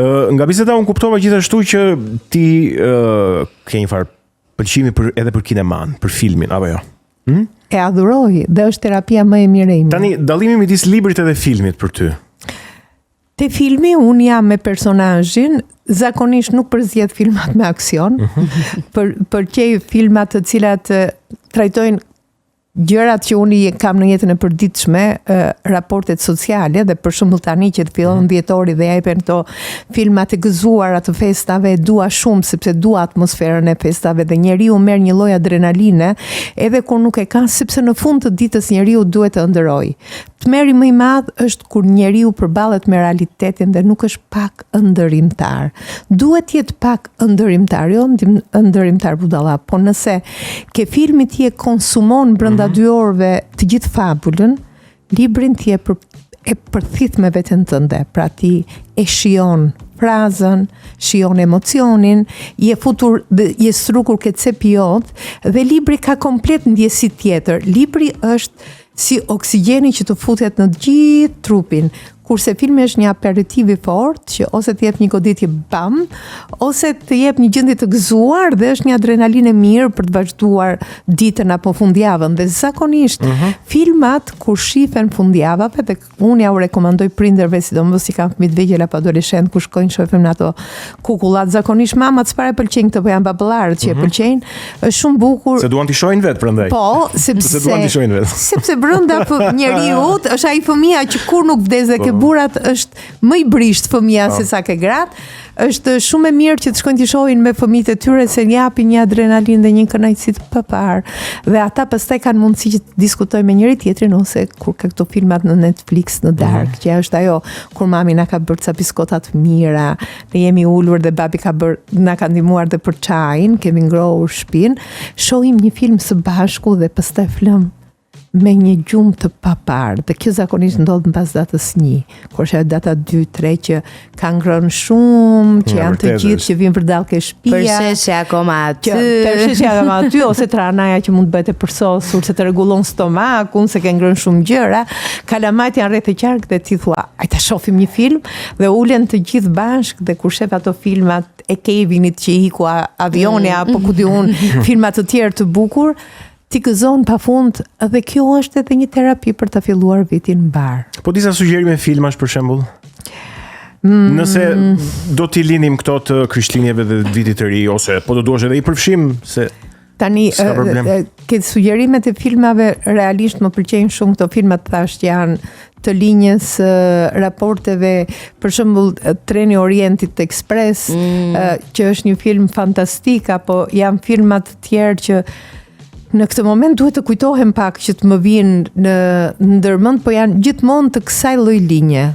Ë nga biseda unë kuptova gjithashtu që ti ë ke një farë pëlqimi për edhe për kineman, për filmin apo jo? Hm? E adhuroj dhe është terapia më e mirë e ime. Tani dallimi midis librit edhe filmit për ty. Te filmi unë jam me personazhin, zakonisht nuk përzgjedh filmat me aksion, mm -hmm. për pëlqej filmat të cilat trajtojnë gjërat që unë i kam në jetën e përditshme, raportet sociale dhe për shembull tani që të fillon mhm. dhjetori dhe jepen këto filmat e gëzuara të festave, e dua shumë sepse dua atmosferën e festave dhe njeriu merr një lloj adrenaline edhe kur nuk e ka sepse në fund të ditës njeriu duhet të ëndërrojë. Tmerri më i madh është kur njeriu përballet me realitetin dhe nuk është pak ëndërrimtar. Duhet të jetë pak ëndërrimtar, jo ëndërrimtar budalla, po nëse ke filmi ti e konsumon brenda mm -hmm. dy orëve të gjithë fabulën, librin ti e për, e përthith me veten tënde, pra ti e shijon frazën, shijon emocionin, je futur dhe je strukur ke cepi jot dhe libri ka komplet ndjesi tjetër. Libri është si oksigjeni që të futet në të gjithë trupin, kurse filmi është një aperitiv i fortë që ose të jep një goditje bam, ose të jep një gjendje të gëzuar dhe është një adrenalinë e mirë për të vazhduar ditën apo fundjavën dhe zakonisht uh mhm. -huh. filmat kur shifen fundjavave dhe Unë ja u rekomandoj prindërve, sidomos që kanë fëmijë të vegjël apo adoleshentë, kur shkojnë shohin ato kukullat, zakonisht mamat s'fare pëlqejnë këtë, po janë baballarët që mm -hmm. e mhm. pëlqejnë. Është shumë bukur. Se duan t'i shohin vetë prandaj. Po, sepse se duan t'i shohin vetë. Sepse brenda njeriut është ai fëmija që kur nuk vdes dhe ke po. burrat është më i brishtë fëmija po. se sa ke gratë. Është shumë e mirë që të shkojnë t'i shohin me fëmijët e tyre se japin një adrenalinë dhe një kënaqësi të paparë. Dhe ata pastaj kanë mundësi që të diskutojnë me njëri tjetrin ose kur ka këto filmat në Netflix në darkë, mm -hmm. që është ajo kur mami na ka bërë ca biskota të mira, ne jemi ulur dhe babi ka bërë na ka ndihmuar dhe për çajin, kemi ngrohur shtëpinë, shohim një film së bashku dhe pastaj flëm me një gjumë të paparë dhe kjo zakonisht ndodh mbas datës 1, kur është ajo data 2, 3 që ka ngrënë shumë, që janë të gjithë që vijnë vërdallë ke shtëpia. Përsheshi akoma aty. Përsheshi akoma aty ose trahanaja që mund të bëhet e përsosur se të rregullon stomakun, se ke ngrënë shumë gjëra. Kalamajt janë rreth e qark dhe ti thua, "Hajt ta shohim një film" dhe ulen të gjithë bashkë dhe kur shef ato filmat e Kevinit që iku avioni mm. apo ku di unë, filma të tjerë të bukur, Ti gëzon pafund dhe kjo është edhe një terapi për ta filluar vitin mbarë. Po disa sugjerime filmash për shembull? Mm. Nëse do t'i linim këto të Krishtlindjeve dhe vitit të ri ose po të duash edhe i përfshim se Tani ke sugjerimet e filmave realisht më pëlqejnë shumë këto filma të thashë që janë të linjës raporteve, për shembull Treni i Orientit Express, mm. që është një film fantastik apo janë filma të tjerë që në këtë moment duhet të kujtohem pak që të më vinë në ndërmend, po janë gjithmonë të kësaj lloj linje.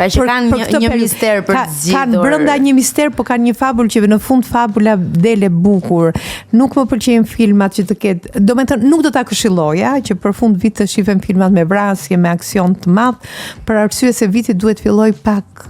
Pra që kanë një, një mister për të zgjidhur. Kanë brenda një mister, po kanë një fabul që në fund fabula del e bukur. Nuk më pëlqejnë filmat që të ketë, domethënë nuk do ta këshilloja që për fund vit të shihen filmat me vrasje, me aksion të madh, për arsye se viti duhet filloj pak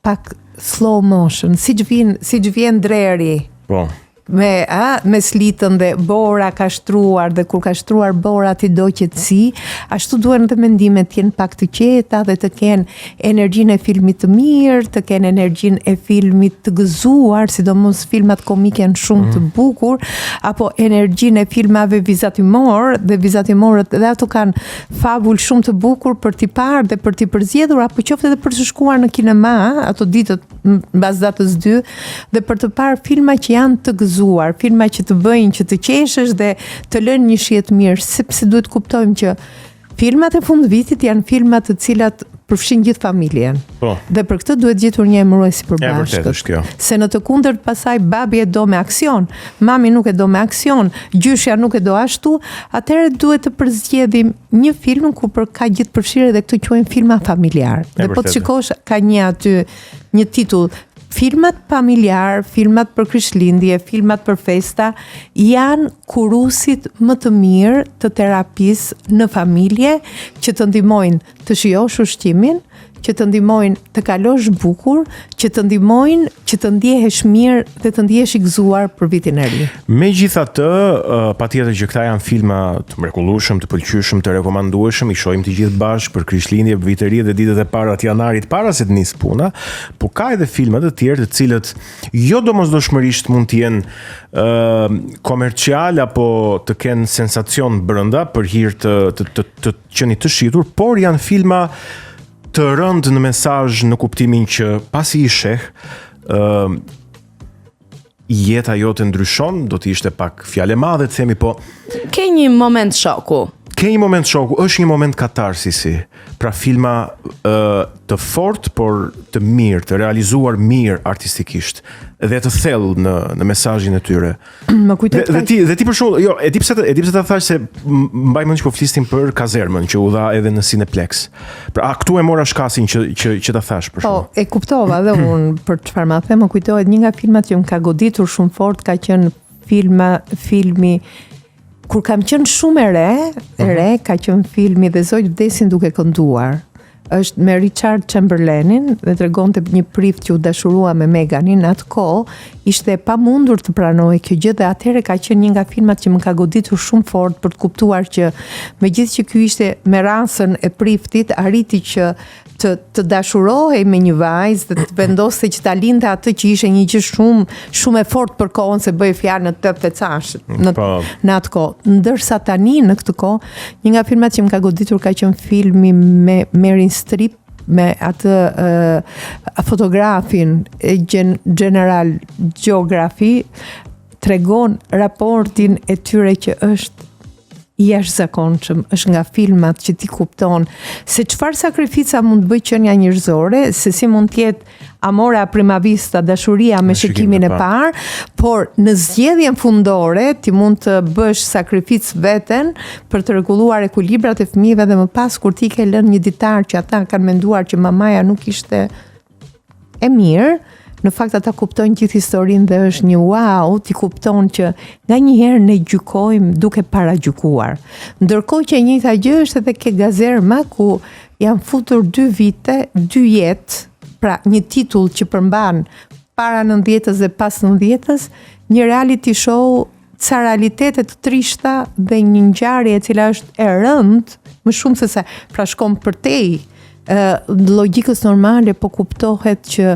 pak slow motion, siç vjen, siç vjen dreri. Po. Me, a, me slitën dhe bora ka shtruar dhe kur ka shtruar bora ti do qetësi, ashtu duhen edhe mendimet të jenë pak të qeta dhe të kenë energjinë e filmit të mirë, të kenë energjinë e filmit të gëzuar, sidomos filmat komike janë shumë mm. të bukur, apo energjinë e filmave vizatimor dhe vizatimorët dhe ato kanë fabul shumë të bukur për t'i parë dhe për t'i përzgjedhur apo qoftë edhe për të shkuar në kinema ato ditët mbas datës 2 dhe për të parë filma që janë të gëzuar, filma që të bëjnë që të qeshësh dhe të lënë një shije të mirë, sepse duhet të kuptojmë që filmat e fundvitit janë filma të cilat përfshin gjithë familjen. Po. Dhe për këtë duhet gjetur një emërues i përbashkët. Është kjo. Se në të kundërt pasaj babi e do me aksion, mami nuk e do me aksion, gjyshja nuk e do ashtu, atëherë duhet të përzgjedhim një film ku për ka gjithëpërfshirje dhe këto quhen filma familjar. Dhe po të shikosh ka një aty një titull Filmat familjar, filmat për Krishtlindje, filmat për festa janë kuruesit më të mirë të terapisë në familje që të ndihmojnë të shijosh ushqimin, që të ndihmojnë të kalosh bukur, që të ndihmojnë që të ndjehesh mirë dhe të ndjehesh i gëzuar për vitin e ri. Megjithatë, patjetër që këta janë filma të mrekullueshëm, të pëlqyeshëm, të rekomandueshëm, i shohim të gjithë bashkë për Krishtlindje, për Vit të Ri dhe ditët e para të janarit para se të nisë puna, po ka edhe filma të tjerë të cilët jo domosdoshmërisht mund të jenë ë komercial apo të kenë sensacion brenda për hir të të të, të qenit të shitur, por janë filma të rëndë në mesazh në kuptimin që pasi i sheh, ë uh, jeta jote ndryshon, do të ishte pak fjalë e madhe të themi, po ke një moment shoku. Ke një moment shoku, është një moment katarsisi. Pra filma ë uh, të fortë, por të mirë, të realizuar mirë artistikisht dhe të thellë në në mesazhin e tyre. Më kujtohet dhe, dhe ti dhe ti për shembull, jo, e di pse e di pse ta thash se mbaj mend që po flisnim për kazermën që u dha edhe në Cineplex. Pra a këtu e mora shkasin që që që ta thash për po, shembull. Po, e kuptova edhe unë për çfarë ma the, më kujtohet një nga filmat që më ka goditur shumë fort ka qenë filma filmi kur kam qenë shumë e re, e mhm. re, ka qenë filmi dhe zogjtë vdesin duke kënduar është me Richard Chamberlainin dhe tregonte një prift që u dashurua me Meganin në atë kohë ishte e pamundur të pranohej kjo gjë dhe atëherë ka qenë një nga filmat që më ka goditur shumë fort për të kuptuar që megjithë që ky ishte me rasën e priftit arriti që të të dashurohej me një vajzë dhe të vendoste që ta linte atë që ishte një gjë shumë shumë e fortë për kohën se bëhej fjalë në 80 ca në po. në atë kohë. Ndërsa tani në këtë kohë Një nga filmat që më ka goditur ka qenë filmi me Meryl Streep me atë uh, fotografin e Gen General Geography tregon raportin e tyre që është i jashtëzakonshëm, është nga filmat që ti kupton se çfarë sakrifica mund të bëjë qenia njerëzore, se si mund të jetë amore a prima vista, dashuria me shikimin e parë, por në zgjedhjen fundore ti mund të bësh sakrificë veten për të rregulluar ekuilibrat e fëmijëve dhe më pas kur ti ke lënë një ditar që ata kanë menduar që mamaja nuk ishte e mirë, në fakt ata kuptojnë gjithë historinë dhe është një wow, ti kupton që nganjëherë ne gjykojmë duke paragjykuar. Ndërkohë që e njëjta gjë është edhe ke gazerma ku Janë futur dy vite, dy jetë, pra një titull që përmban para nëntëdhjetës dhe pas nëntëdhjetës, një reality show ca realitete të trishta dhe një ngjarje e cila është e rëndë, më shumë se sa, pra shkon përtej ë logjikës normale, po kuptohet që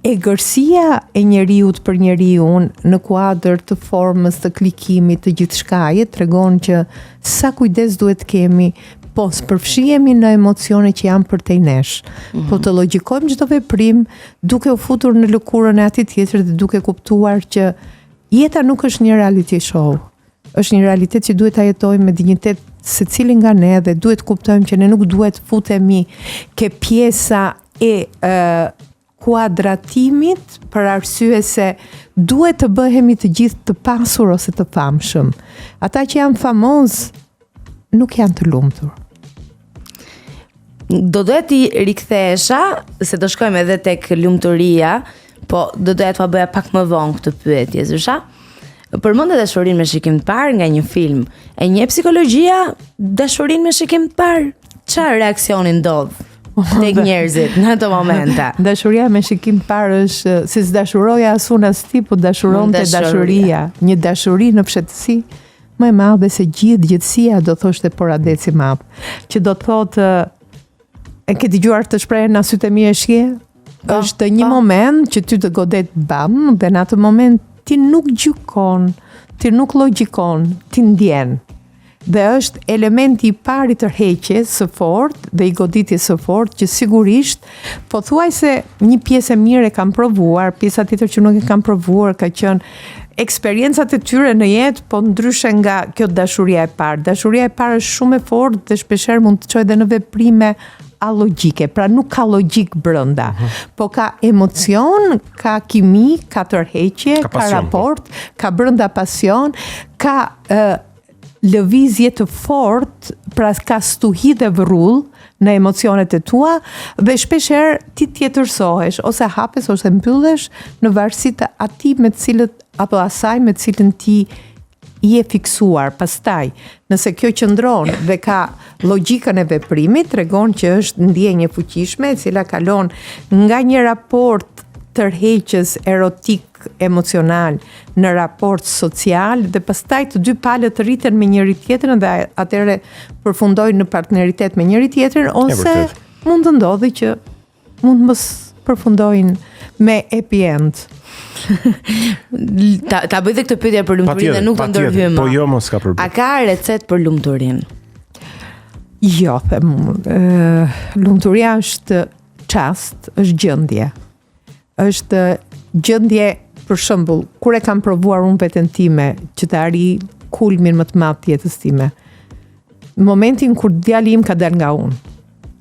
Egërsia e njeriut për njeriun në kuadër të formës, të klikimit, të gjithçkaje, tregon që sa kujdes duhet të kemi, po s'përfshihemi në emocione që janë përtej nesh, mm -hmm. po të logjikojmë çdo veprim duke u futur në lëkurën e atij tjetrit dhe duke kuptuar që jeta nuk është një reality show. Është një realitet që duhet ta jetojmë me dinjitet secili nga ne dhe duhet të kuptojmë që ne nuk duhet të futemi ke pjesa e, e kuadratimit për arsye se duhet të bëhemi të gjithë të pasur ose të famshëm. Ata që janë famoz nuk janë të lumtur. Do doja t'i rikthehesha, se do shkojmë edhe tek lumturia, po do doja t'ua bëja pak më vonë këtë pyetje, zysha. Përmende dashurinë me shikim të parë nga një film. E njeh psikologjia dashurinë me shikim të parë? Çfarë reaksioni ndodh tek njerëzit në ato momente? Dashuria me shikim të parë është se s'dashuroja as unë as ti, po dashuronte dashuria. Një dashuri në fshehtësi më e madhe se gjithë gjithësia do thoshte Poradeci i madh, që do të thotë e ke dëgjuar këtë shprehjen në sytë e mi e shihje? Po, është një po. moment që ty të godet bam dhe në atë moment ti nuk gjykon, ti nuk logjikon, ti ndjen. Dhe është elementi i parë i tërheqjes së fortë dhe i goditjes së fortë që sigurisht pothuajse një pjesë e mirë e kanë provuar, pjesa tjetër që nuk e kanë provuar ka qenë eksperiencat e tyre në jetë, po ndryshe nga kjo dashuria e parë. Dashuria e parë është shumë e fortë dhe shpeshherë mund të çojë dhe në veprime alogjike, pra nuk ka logjikë brenda, uh mhm. -huh. po ka emocion, ka kimi, ka tërheqje, ka, ka po. raport, ka brenda pasion, ka uh, lëvizje të fortë, pra ka stuhi dhe vrull në emocionet e tua dhe shpeshherë ti tjetërsohesh ose hapes ose mbyllesh në varësi të atij me të cilët apo asaj me të cilën ti je fiksuar. Pastaj, nëse kjo qëndron dhe ka logjikën e veprimit, tregon që është ndjenjë e fuqishme e cila kalon nga një raport tërheqës erotik emocional në raport social dhe pastaj të dy palët rriten me njëri tjetrin dhe atëherë përfundojnë në partneritet me njëri tjetrin ose mund të ndodhi që mund të mos përfundojnë me happy end. ta ta bëj dhe këtë pyetje për lumturinë dhe nuk do ndërhyj më. Po jo, mos ka problem. A ka recetë për lumturinë? Jo, them unë. Lumturia është çast, është gjendje. është gjendje për shembull, kur e kam provuar unë veten time që të arrij kulmin më të madh të jetës time. Në momentin kur djali im ka dalë nga unë,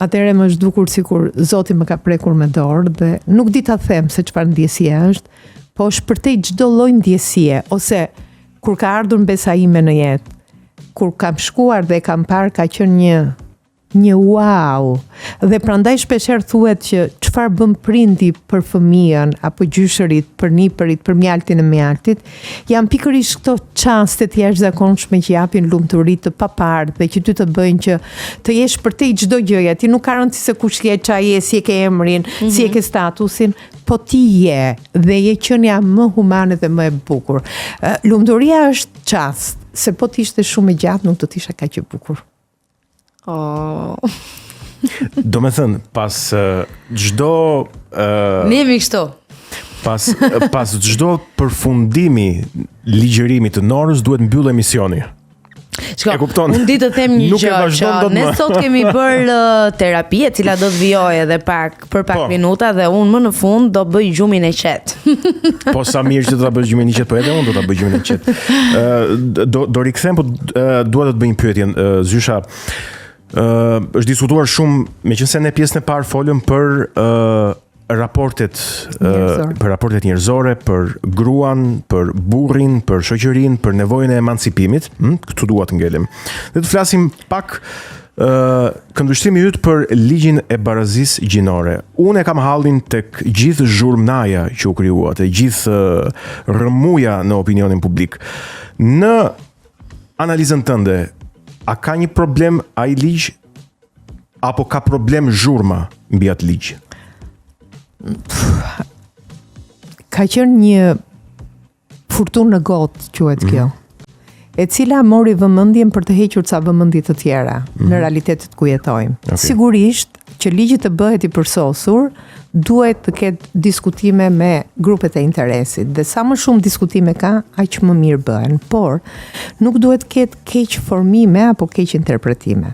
atëherë më është dukur sikur Zoti më ka prekur me dorë dhe nuk di ta them se çfarë ndjesie është, po është përtej çdo lloj ndjesie ose kur ka ardhur mbesa ime në jetë, kur kam shkuar dhe e kam parë ka qenë një Një wow! Dhe prandaj shpeshherë thuhet që çfarë bën prindi për fëmijën apo gjyshërit, për nipërit, për mjaltin e mjaltit, janë pikërisht këto çaste të jashtëzakonshme që japin lumturi të paparë dhe që ty të bëjnë që të jesh përtej çdo gjëje. Ti nuk ka rëndësi se kush je, ça je, si e ke emrin, mm -hmm. si e mhm. ke statusin, po ti je dhe je qenia më humane dhe më e bukur. Lumturia është çast, se po të ishte shumë e gjatë nuk do të isha kaq e bukur. Oh. Domethënë, pas çdo... Uh, ne jemi kështu. Pas, pas çdo përfundimi ligjërimi të Norës, duhet mbyllë emisioni. Shiko, e kupton? Unë di të them një gjë që ne sot kemi bërë uh, terapi e cila do të vijojë edhe pak për pak po. minuta dhe unë më në fund do bëj gjumin e qetë. po sa mirë që do ta bësh gjumin e qetë, po edhe unë do ta bëj gjumin e qetë. Ë do do rikthehem, po dua të të bëj një pyetje, zysha. Ë është diskutuar shumë, meqenëse ne pjesën e parë folëm për ë raportet për raportet njerëzore, për gruan, për burrin, për shoqërinë, për nevojën e emancipimit, hm, këtu dua të ngelem. Dhe të flasim pak ë këndvështrimi yt për ligjin e barazisë gjinore. Unë e kam hallin tek gjithë zhurmnaja që u krijua, te gjithë rrëmuja në opinionin publik. Në analizën tënde, a ka një problem ai ligj apo ka problem zhurma mbi atë ligj? Ka qenë një furtunë në gotë quhet kjo. Mm -hmm. E cila mori vëmendjen për të hequr ca vëmendje të tjera mm -hmm. në mhm. realitetet ku jetojmë. Okay. Sigurisht që ligji të bëhet i përsosur, duhet të ketë diskutime me grupet e interesit dhe sa më shumë diskutime ka, aq më mirë bëhen. Por nuk duhet të ketë keqformime apo keqinterpretime.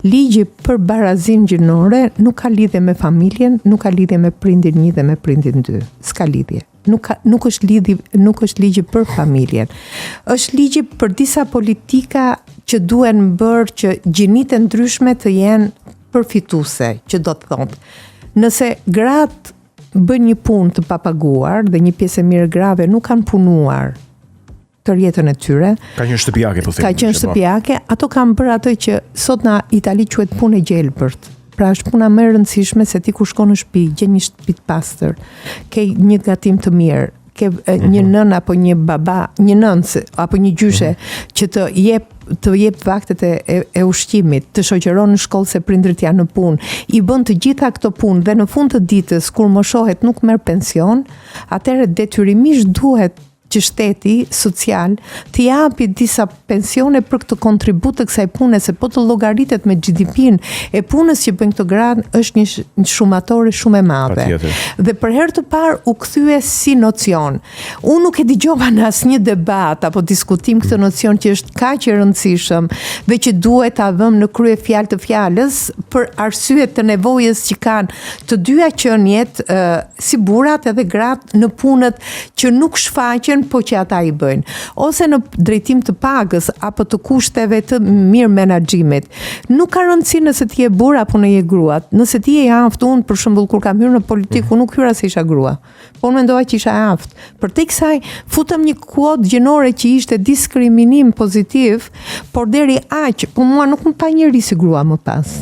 Ligji për barazinë gjinore nuk ka lidhje me familjen, nuk ka lidhje me prindin 1 dhe me prindin 2. S'ka lidhje. Nuk ka, nuk është lidhi, nuk është ligji për familjen. Është ligji për disa politika që duhen bërë që gjinitë e ndryshme të jenë përfituese, që do të thotë, nëse gratë bëjnë një punë të papaguar dhe një pjesë e mirë e grave nuk kanë punuar tërë jetën e tyre. Ka qenë shtëpiake po themi. Ka qenë po. shtëpiake, ato kanë bërë atë që sot në Itali quhet punë e gjelbërt. Pra është puna më e rëndësishme se ti kur shkon në shtëpi, gjen një shtëpi të pastër, ke një gatim të mirë, ke mm -hmm. një mhm. nënë apo një baba, një nënë apo një gjyshe mm -hmm. që të jep të jep vaktet e, e, e ushqimit, të shoqëron në shkollë se prindërit janë në punë, i bën të gjitha këto punë dhe në fund të ditës kur moshohet nuk merr pension, atëherë detyrimisht duhet që shteti social të japi disa pensione për këtë kontribut të kësaj pune, se po të llogaritet me GDP-n e punës që bëjnë këto gra është një, një shumatore shumë e madhe. Dhe për herë të parë u kthye si nocion. Unë nuk e dëgjova në asnjë debat apo diskutim këtë nocion që është kaq i rëndësishëm dhe që duhet ta vëmë në krye fjalë të fjalës për arsye të nevojës që kanë të dyja qeniet si burrat edhe gratë në punët që nuk shfaqen, po që ata i bëjnë. Ose në drejtim të pagës apo të kushteve të mirëmenaxhimit. Nuk ka rëndësi nëse ti je burrë apo në je grua. Nëse ti je i aftë, unë për shembull kur kam hyrë në politikë, unë nuk hyra se isha grua. Po unë mendova që isha e aftë. Përtej kësaj, futëm një kuotë gjinore që ishte diskriminim pozitiv, por deri aq, po mua nuk më pa njeri si grua më pas.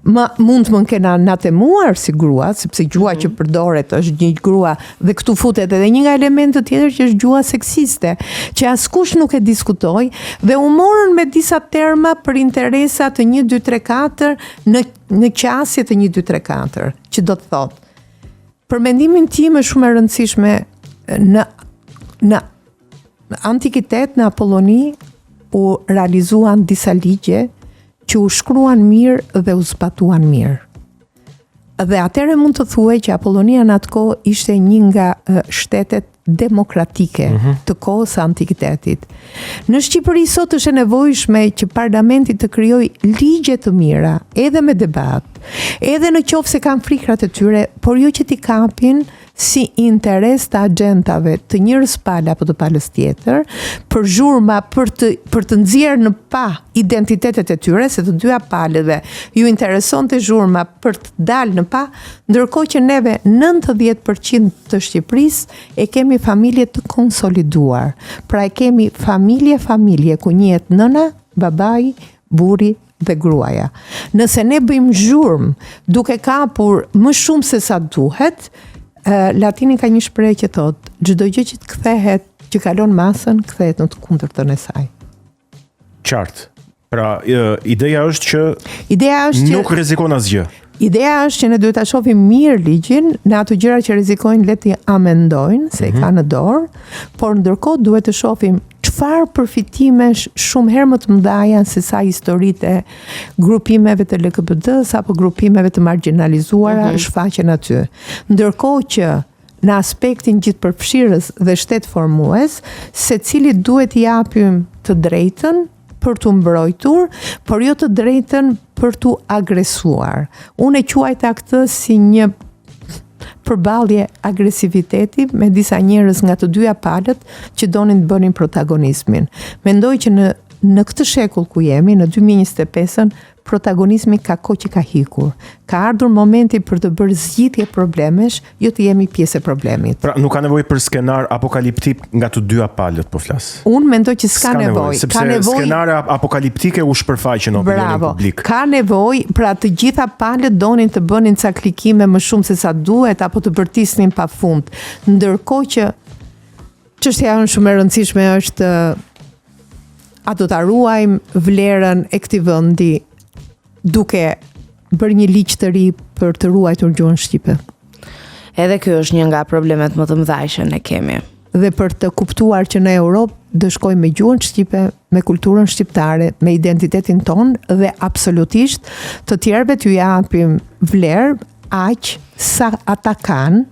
Më mund të më kenë anatemuar si grua, sepse gjuha që mhm. përdoret është një grua dhe këtu futet edhe një nga elementët tjetër që është gjuha seksiste, që askush nuk e diskutoi dhe u morën me disa terma për interesa të 1 2 3 4 në në qasje të 1 2 3 4, që do të thotë Për mendimin tim është shumë e rëndësishme në në antikitet në Apolloni u realizuan disa ligje që u shkruan mirë dhe u zbatuan mirë. Dhe atëherë mund të thuhej që Apollonia në atë kohë ishte një nga shtetet demokratike mm -hmm. të kohës së antikitetit. Në Shqipëri sot është e nevojshme që parlamenti të krijojë ligje të mira, edhe me debat, edhe në qoftë se kanë frikrat e tyre, por jo që t'i kapin si interes të axhendave të njërës palë apo të palës tjetër, për zhurma për të për të nxjerrë në pah identitetet e tyre, se të dyja palëve ju interesonte zhurma për të dalë në pah, ndërkohë që neve 90% të Shqipërisë e kemi familje të konsoliduar. Pra e kemi familje familje ku njihet nëna, babai, burri dhe gruaja. Nëse ne bëjmë zhurmë duke kapur më shumë se sa duhet, latini ka një shprehje që thotë, çdo gjë që të kthehet, që kalon masën, kthehet në të kundërtën e saj. Qartë. Pra, ideja është që ideja është që nuk rrezikon asgjë. Ideja është që ne duhet ta shohim mirë ligjin, në ato gjëra që rrezikojnë le t'i amendojnë, se mm -hmm. e mhm. kanë në dorë, por ndërkohë duhet të shohim çfarë përfitimesh shumë herë më të mëdha janë se sa historitë e grupimeve të LGBTQ-së apo grupimeve të margjinalizuara mm -hmm. shfaqen aty. Ndërkohë që në aspektin gjithëpërfshirës dhe shtetformues, secilit duhet t'i japim të drejtën për t'u mbrojtur, por jo të drejtën për t'u agresuar. Unë e quajta këtë si një përballje agresiviteti me disa njerëz nga të dyja palët që donin të bënin protagonizmin. Mendoj që në në këtë shekull ku jemi, në 2025-ën, Protagonizmi ka kohë që ka ikur. Ka ardhur momenti për të bërë zgjidhje problemesh, jo të jemi pjesë e problemit. Pra, nuk ka nevojë për skenar apokaliptik nga të dyja palët, po flas. Unë mendoj që s'ka nevojë. Sepse ka nevojë skenare apokaliptike u shpërfaqën në opinionin publik. Ka nevojë, pra të gjitha palët donin të bënin ca klikime më shumë se sa duhet apo të bërtisnin pafund. Ndërkohë që Çështja jonë shumë e rëndësishme është a do ta ruajmë vlerën e këtij vendi duke bërë një ligj të ri për të ruajtur gjuhën shqipe. Edhe ky është një nga problemet më të mëdha që ne kemi. Dhe për të kuptuar që në Europë do shkojmë me gjuhën shqipe, me kulturën shqiptare, me identitetin tonë dhe absolutisht të tjerëve t'ju japim vlerë aq sa ata kanë,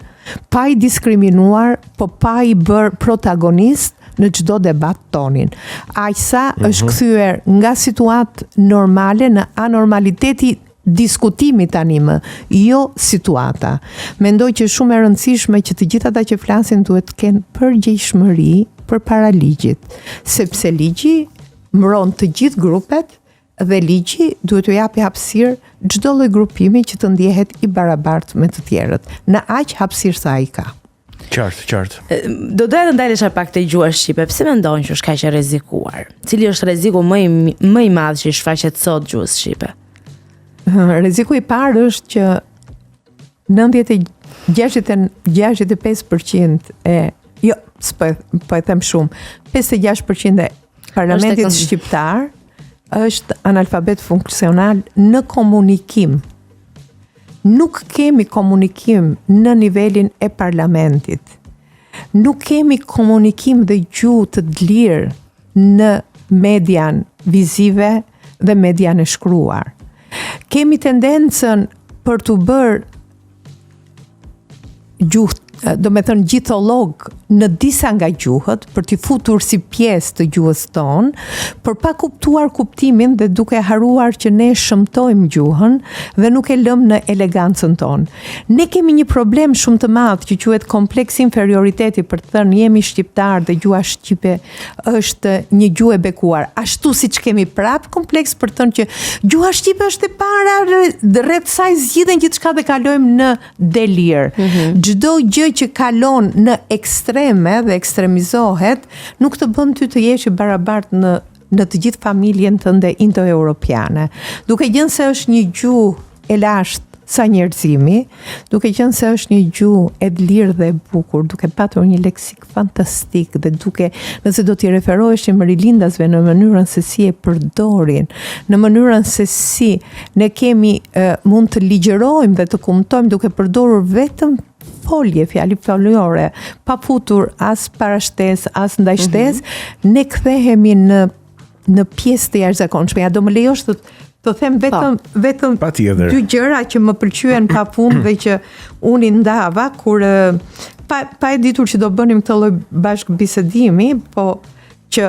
pa i diskriminuar, po pa i bërë protagonist në çdo debat tonin. Aq sa mm -hmm. është kthyer nga situatë normale në anormaliteti diskutimi tani më, jo situata. Mendoj që është shumë e rëndësishme që të gjithë ata që flasin duhet të kenë përgjegjshmëri përpara ligjit, sepse ligji mbron të gjithë grupet Dhe ligji duhet t'u japi hapësirë çdo lloj grupimi që të ndjehet i barabartë me të tjerët, në aq hapësirë sa ai ka. Qartë, qartë. Do doja të ndalesha pak te gjuha shqipe. Pse mendon që është kaq e rrezikuar? Cili është rreziku më i më i madh që i shfaqet sot gjuhës shqipe? Rreziku i parë është që 65% e jo, s'po e, po e them shumë, 56% e parlamentit shqiptar është analfabet funksional në komunikim. Nuk kemi komunikim në nivelin e parlamentit. Nuk kemi komunikim dhe gjuhë të dlirë në median vizive dhe median e shkruar. Kemi tendencën për t'u bërë gjuhë, domethënë gjithollog në disa nga gjuhët, për t'i futur si pjesë të gjuhës tonë, por pa kuptuar kuptimin dhe duke harruar që ne shëmtojmë gjuhën dhe nuk e lëmë në elegancën tonë. Ne kemi një problem shumë të madh që quhet kompleks inferioriteti për të thënë jemi shqiptarë dhe gjuha shqipe është një gjuhë e bekuar. Ashtu siç kemi prap kompleks për të thënë që gjuha shqipe është e para rreth saj zgjidhen gjithçka dhe kalojmë në delir. Mm -hmm. Çdo gjë që kalon në ekstreme dhe ekstremizohet, nuk të bën ty të jesh i barabartë në në të gjithë familjen tënde indoeuropiane. Duke qenë se është një gjuhë e lashtë sa njerëzimi, duke qenë se është një gjuhë e dlirë dhe e bukur, duke patur një leksik fantastik dhe duke, nëse do t'i referoheshim rilindasve në mënyrën se si e përdorin, në mënyrën se si ne kemi e, mund të ligjërojmë dhe të kumtojmë duke përdorur vetëm folje, fjali foljore, pa futur as parashtesë, as ndajshtesë, mm -hmm. ne kthehemi në në pjesë të jashtëzakonshme. Ja do më lejosh të të them po. vetëm vetëm dy gjëra që më pëlqyen pafund dhe që unë i ndava kur pa pa e ditur që do bënim këtë lloj bashkëbisedimi, po që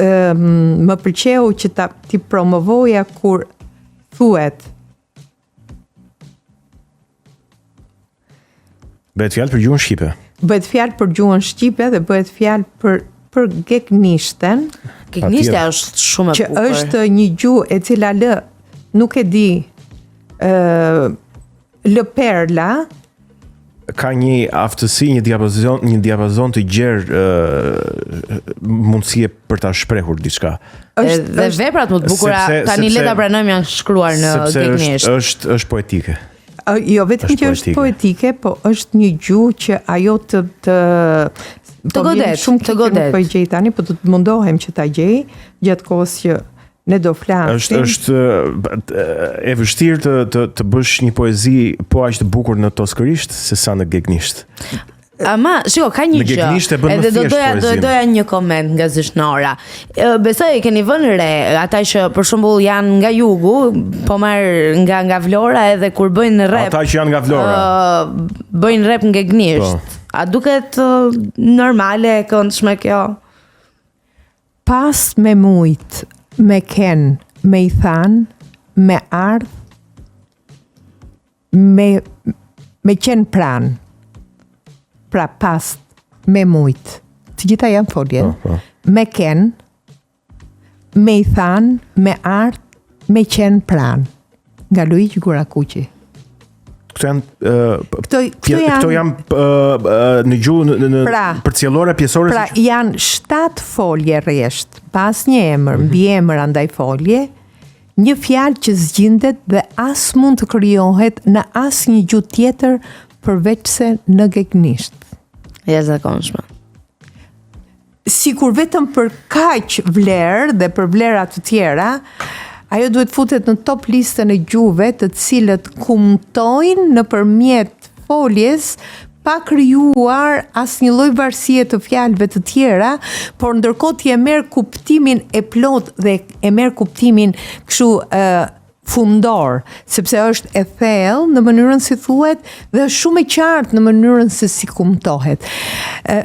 um, më pëlqeu që ta t'i promovoja kur thuhet Bëhet fjalë për gjuhën shqipe. Bëhet fjalë për gjuhën shqipe dhe bëhet fjalë për për gegnishten. Gegnishtja është shumë e bukur. Që është një gjuhë e cila lë nuk e di ë lë perla ka një aftësi, një diapazon, një diapazon të gjerë mundësie për ta shprehur diçka. Është dhe veprat më të bukura tani le ta pranojmë janë shkruar në sepse gegnisht. Është është është poetike. Jo vetëm që është poetike, po është një gjuhë që ajo të të të po godet, shumë të godet. Po e gjej tani, po do të mundohem që ta gjej gjatë kohës që ne do flasim. Është është e vështirë të të të bësh një poezi po aq të bukur në toskërisht se sa në gegnisht. Ama, shiko, ka një gjë. Edhe do doja do doja një koment nga zysh Nora. Besoj e keni vënë re, ata që për shembull janë nga jugu, po marr nga nga Vlora edhe kur bëjnë rap. Ata që janë nga Vlora. Uh, bëjnë rap në gegnisht. Po. A duket uh, normale e këndshme kjo? Pas me mujt, me ken, me i than, me ardh, me, me qenë pranë. Pra pas me mujt. Të gjitha janë folje. Po, po. Me ken, me i than, me ardh, me qenë pranë. Nga Luigj Gurakuqi. Këto janë uh, këto, këto janë këto janë uh, në gjuhë në, në pra, përcjellore pjesore pra si janë shtatë folje rresht, pa asnjë emër, mm -hmm. mbiemër a ndajfolje, një fjalë që s'gjindet dhe as mund të krijohet në asnjë gjuhë tjetër përveçse në gegnisht. E jashtëzakonshme. Sikur vetëm për kaq vlerë dhe për vlera të tjera, ajo duhet futet në top listën e gjuhëve të cilët kumtojnë nëpërmjet foljes pa krijuar asnjë lloj varësie të fjalëve të tjera, por ndërkohë ti e merr kuptimin e plotë dhe e merr kuptimin kështu ë fundor, sepse është e thellë në mënyrën si thuhet dhe është shumë e qartë në mënyrën se si kumtohet. Ë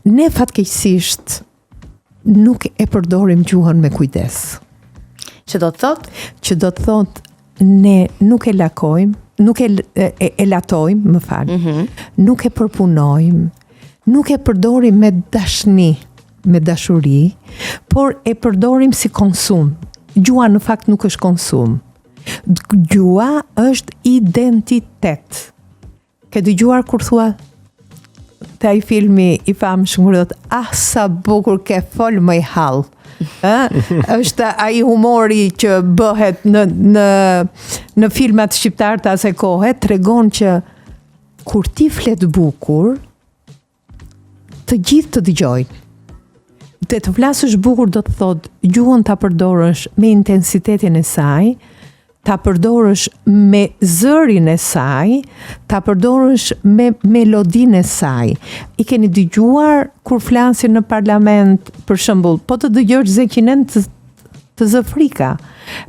ne fatkeqësisht nuk e përdorim gjuhën me kujdes. Që do të thotë? Që do të thotë ne nuk e lakojmë, nuk e, e, e latojmë, më fal. Mm -hmm. Nuk e përpunojmë, nuk e përdorim me dashni, me dashuri, por e përdorim si konsum. Gjuha në fakt nuk është konsum. Gjuha është identitet. Ke dëgjuar kur thua te ai filmi i famshëm kur thotë ah sa bukur ke fol moj hall. Ë, është ai humori që bëhet në në në filmat shqiptarë të asaj kohe, tregon që kur ti flet bukur, të gjithë të dëgjojnë. Dhe të flasësh bukur do të thotë gjuhën ta përdorësh me intensitetin e saj, ta përdorësh me zërin e saj, ta përdorësh me melodinë e saj. I keni dëgjuar kur flasin në parlament, për shembull, po të dëgjosh Zeqinen të, të zë frika.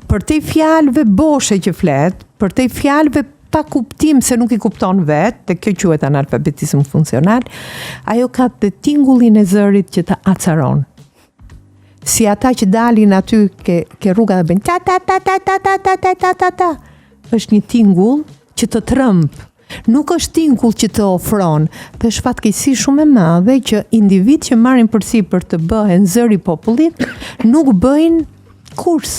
Përtej fjalëve boshe që flet, përtej fjalëve pa kuptim se nuk i kupton vetë, dhe kjo quhet analfabetizëm funksional, ajo ka dhe tingullin e zërit që të acaron. Si ata që dalin aty ke, ke rruga dhe bëjnë ta ta ta ta ta ta ta ta ta ta ta. Është një tingull që të tremb. Nuk është tingull që të ofron. Dhe është fatkeqësi shumë e madhe që individë që marrin përsipër të bëhen zëri i popullit nuk bëjnë kurs.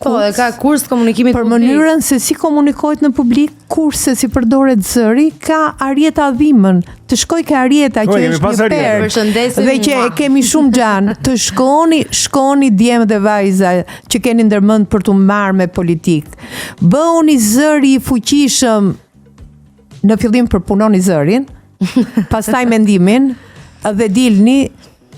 Po, e ka kurs komunikimit për mënyrën se si komunikohet në publik, kurs se si përdoret zëri, ka Arjeta Dhimën, të shkoj ke Arjeta po, që është një perlë. Përshëndesim. Dhe që e kemi shumë xhan, të shkoni, shkoni djem dhe vajza që keni ndërmend për t'u marrë me politikë. Bëhuni zëri i fuqishëm në fillim përpunoni zërin, pastaj mendimin dhe dilni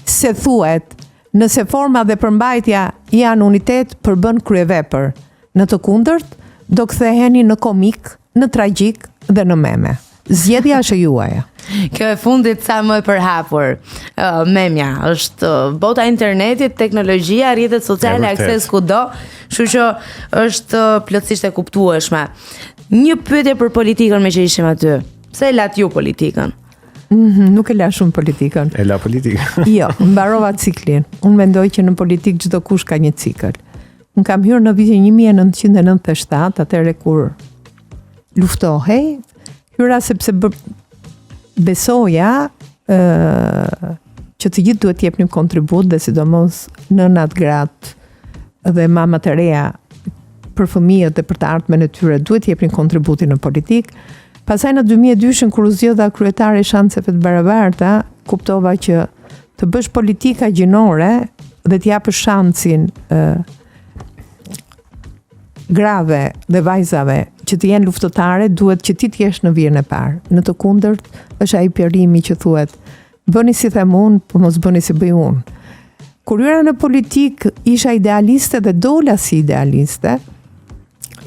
se thuhet Nëse forma dhe përmbajtja janë unitet, përbën kryevepër. Në të kundërt, do ktheheni në komik, në tragjik dhe në meme. Zgjedhja është e juaja. Kjo e fundit sa më e përhapur. Uh, memja është bota e internetit, teknologjia, rrjetet sociale, akses kudo, kështu që është plotësisht e kuptueshme. Një pyetje për politikën meqë ishim aty. Pse e latë ju politikën? Mm -hmm, nuk e lashë unë politikën. E la politikën. jo, mbarova ciklin. Unë mendoj që në politikë çdokush ka një cikël. Unë kam hyrë në vitin 1997, atëherë kur luftohej, hyra sepse bë, besoja ë që të gjithë duhet të jepnim kontribut dhe sidomos nënat, gratë dhe mamat e reja për fëmijët dhe për të ardhmen e tyre duhet të jepnin kontributin në politikë. Pastaj në 2002-shin kur u zgjodha kryetare e shanseve të barabarta, kuptova që të bësh politika gjinore dhe të japësh shansin ë grave dhe vajzave që të jenë luftëtare, duhet që ti të jesh në vijën e parë. Në të kundërt, është ai parimi që thuhet, bëni si them unë, po mos bëni si bëj unë. Kur hyra në politikë, isha idealiste dhe dola si idealiste.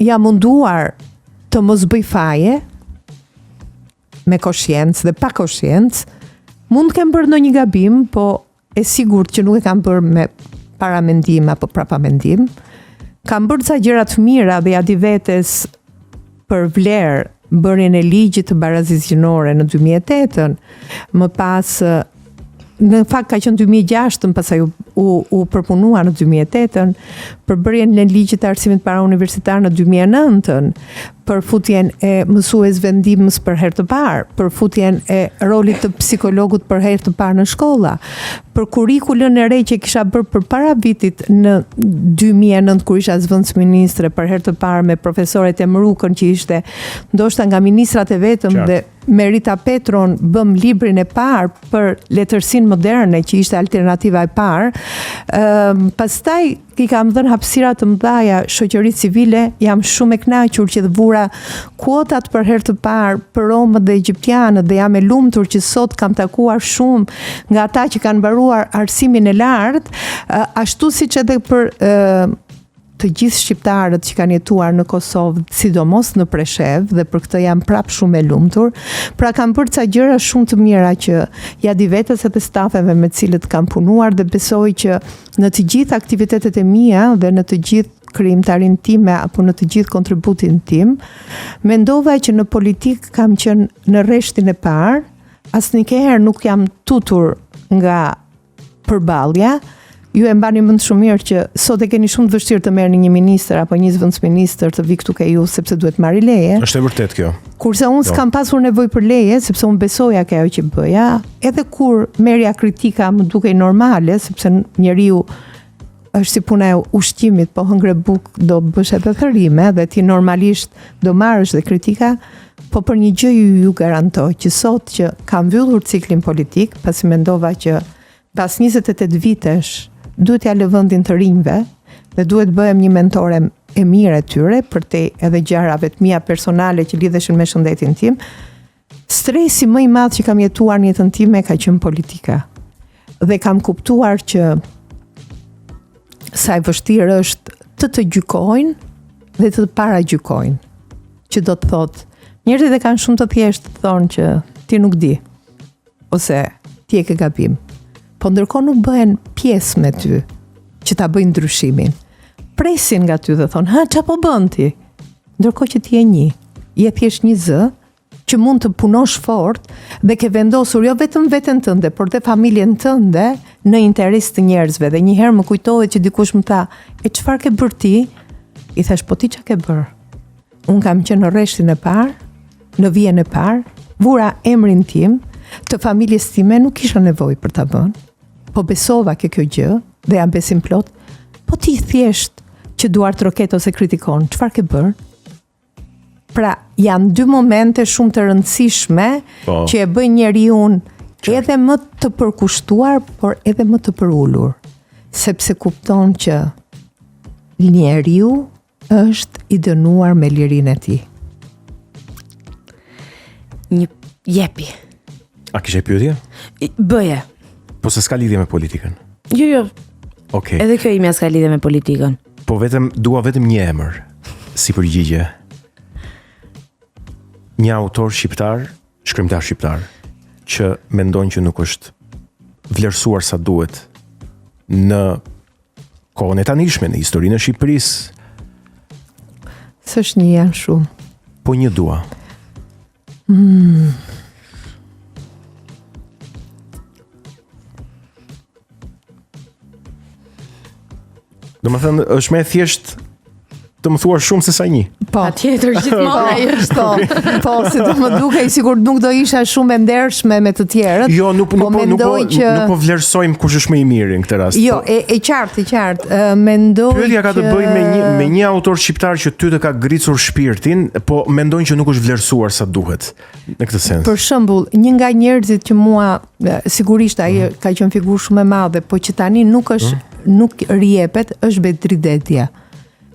Jam munduar të mos bëj faje me koshiencë dhe pa koshiencë. Mund të kem bërë ndonjë gabim, po e sigurt që nuk e kam bërë me paramendim apo prapamendim. Kam bërë ca gjëra të mira dhe ia di vetes për vlerë bërjen e ligjit të barazisë gjinore në 2008-ën. Më pas në fakt ka qenë 2006-ën, pastaj u, u, u përpunua në 2008-ën, për bërjen e ligjit të arsimit parauniversitar në 2009-ën, për futjen e mësuesve ndihmës për herë të parë, për futjen e rolit të psikologut për herë të parë në shkolla, për kurrikulën e re që kisha bërë përpara vitit në 2009 kur isha zëvendësministre për herë të parë me profesor Etem Rukën që ishte ndoshta nga ministrat e vetëm Qartë. dhe me Rita Petron bëmë librin e parë për letërsinë moderne që ishte alternativa e parë. Ëm pastaj I kam dhënë hapësira të mëdhaja shoqërisë civile, jam shumë e kënaqur që vura kuotat për herë të parë për romët dhe egjiptianët dhe jam e lumtur që sot kam takuar shumë nga ata që kanë mbaruar arsimin e lartë, ashtu siç edhe për të gjithë shqiptarët që kanë jetuar në Kosovë, sidomos në Preshevë dhe për këtë jam prapë shumë e lumtur. Pra kam bërë ca gjëra shumë të mira që ia di vetes edhe stafeve me të cilët kam punuar dhe besoj që Në të gjithë aktivitetet e mia dhe në të gjithë krijimtarinë time apo në të gjithë kontributin tim, mendova që në politikë kam qenë në rreshtin e parë, asnjëherë nuk jam tutur nga përballja. Ju e mbani mend shumë mirë që sot e keni shumë të vështirë të merrni një ministër apo një zëvendësministër të vijë këtu ke ju sepse duhet marrë leje. Është e vërtetë kjo. Kurse unë po. s'kam pasur nevojë për leje sepse unë besoja ke ajo që bëja, edhe kur merrja kritika më dukej normale, sepse njeriu është si puna e ushqimit, po hëngre bukë do bësh edhe thërrime dhe ti normalisht do marrësh dhe kritika, po për një gjë ju, ju garantoj që sot që kam mbyllur ciklin politik, pasi mendova që pas 28 vitesh duhet t'ia lë vendin të rinjve dhe duhet bëhem një mentore e mirë e tyre përtej edhe gjërave të mia personale që lidheshin me shëndetin tim. Stresi më i madh që kam jetuar në jetën time ka qenë politika. Dhe kam kuptuar që sa e vështirë është të të gjykojnë dhe të të paragjykojnë. Që do të thotë, njerëzit e kanë shumë të thjeshtë të thonë që ti nuk di ose ti e ke gabim. Po ndërkohë nuk bëhen pjesë me ty që ta bëjnë ndryshimin. Presin nga ty dhe thonë, "Ha, ça po bën ti?" Ndërkohë që ti je një, je thjesht një zë që mund të punosh fort dhe ke vendosur jo vetëm veten tënde, por dhe familjen tënde në interes të njerëzve. Dhe një herë më kujtohet që dikush më tha, "E çfarë ke bërë ti?" I thash, "Po ti çka ke bërë?" Unë kam qenë në rreshtin e parë, në vijën e parë, vura emrin tim, të familjes time nuk kisha nevojë për ta vënë. Po besova ke kjo gjë dhe jam besimplotë. Po ti thjesht që duartroket ose kritikon, çfarë ke bërë? Pra, janë dy momente shumë të rëndësishme po. që e bëjnë njeriun edhe më të përkushtuar, por edhe më të përulur, sepse kupton që njeriu është i dënuar me lirinë e tij. Një jepi. A kishe pyetje? Bëje. Po se s'ka lidhje me politikën. Jo, jo. Okej. Okay. Edhe kjo imja s'ka lidhje me politikën. Po vetëm dua vetëm një emër si përgjigje. Një autor shqiptar, shkrimtar shqiptar që mendon që nuk është vlerësuar sa duhet në kohën e tanishme në historinë e Shqipërisë. S'është një janë shumë. Po një dua. Mm. Domethënë, është më e thjeshtë të më thuash shumë se sa një. Po. Patjetër gjithmonë ai është. Po, po, se do më dukej sikur nuk do isha shumë e ndershme me të tjerët. Jo, nuk nuk po, po nuk po që... nuk po vlerësojmë kush është më i miri në këtë rast. Jo, po, e, e qartë, e qartë. Mendoj Pyetja ka të bëjë me një me një autor shqiptar që ty të ka gricur shpirtin, po mendon që nuk është vlerësuar sa duhet në këtë sens. Për shembull, një nga njerëzit që mua sigurisht ai mm. ka qenë figurë shumë e madhe, po që tani nuk është mm. nuk rijepet, është Bedri Dedja,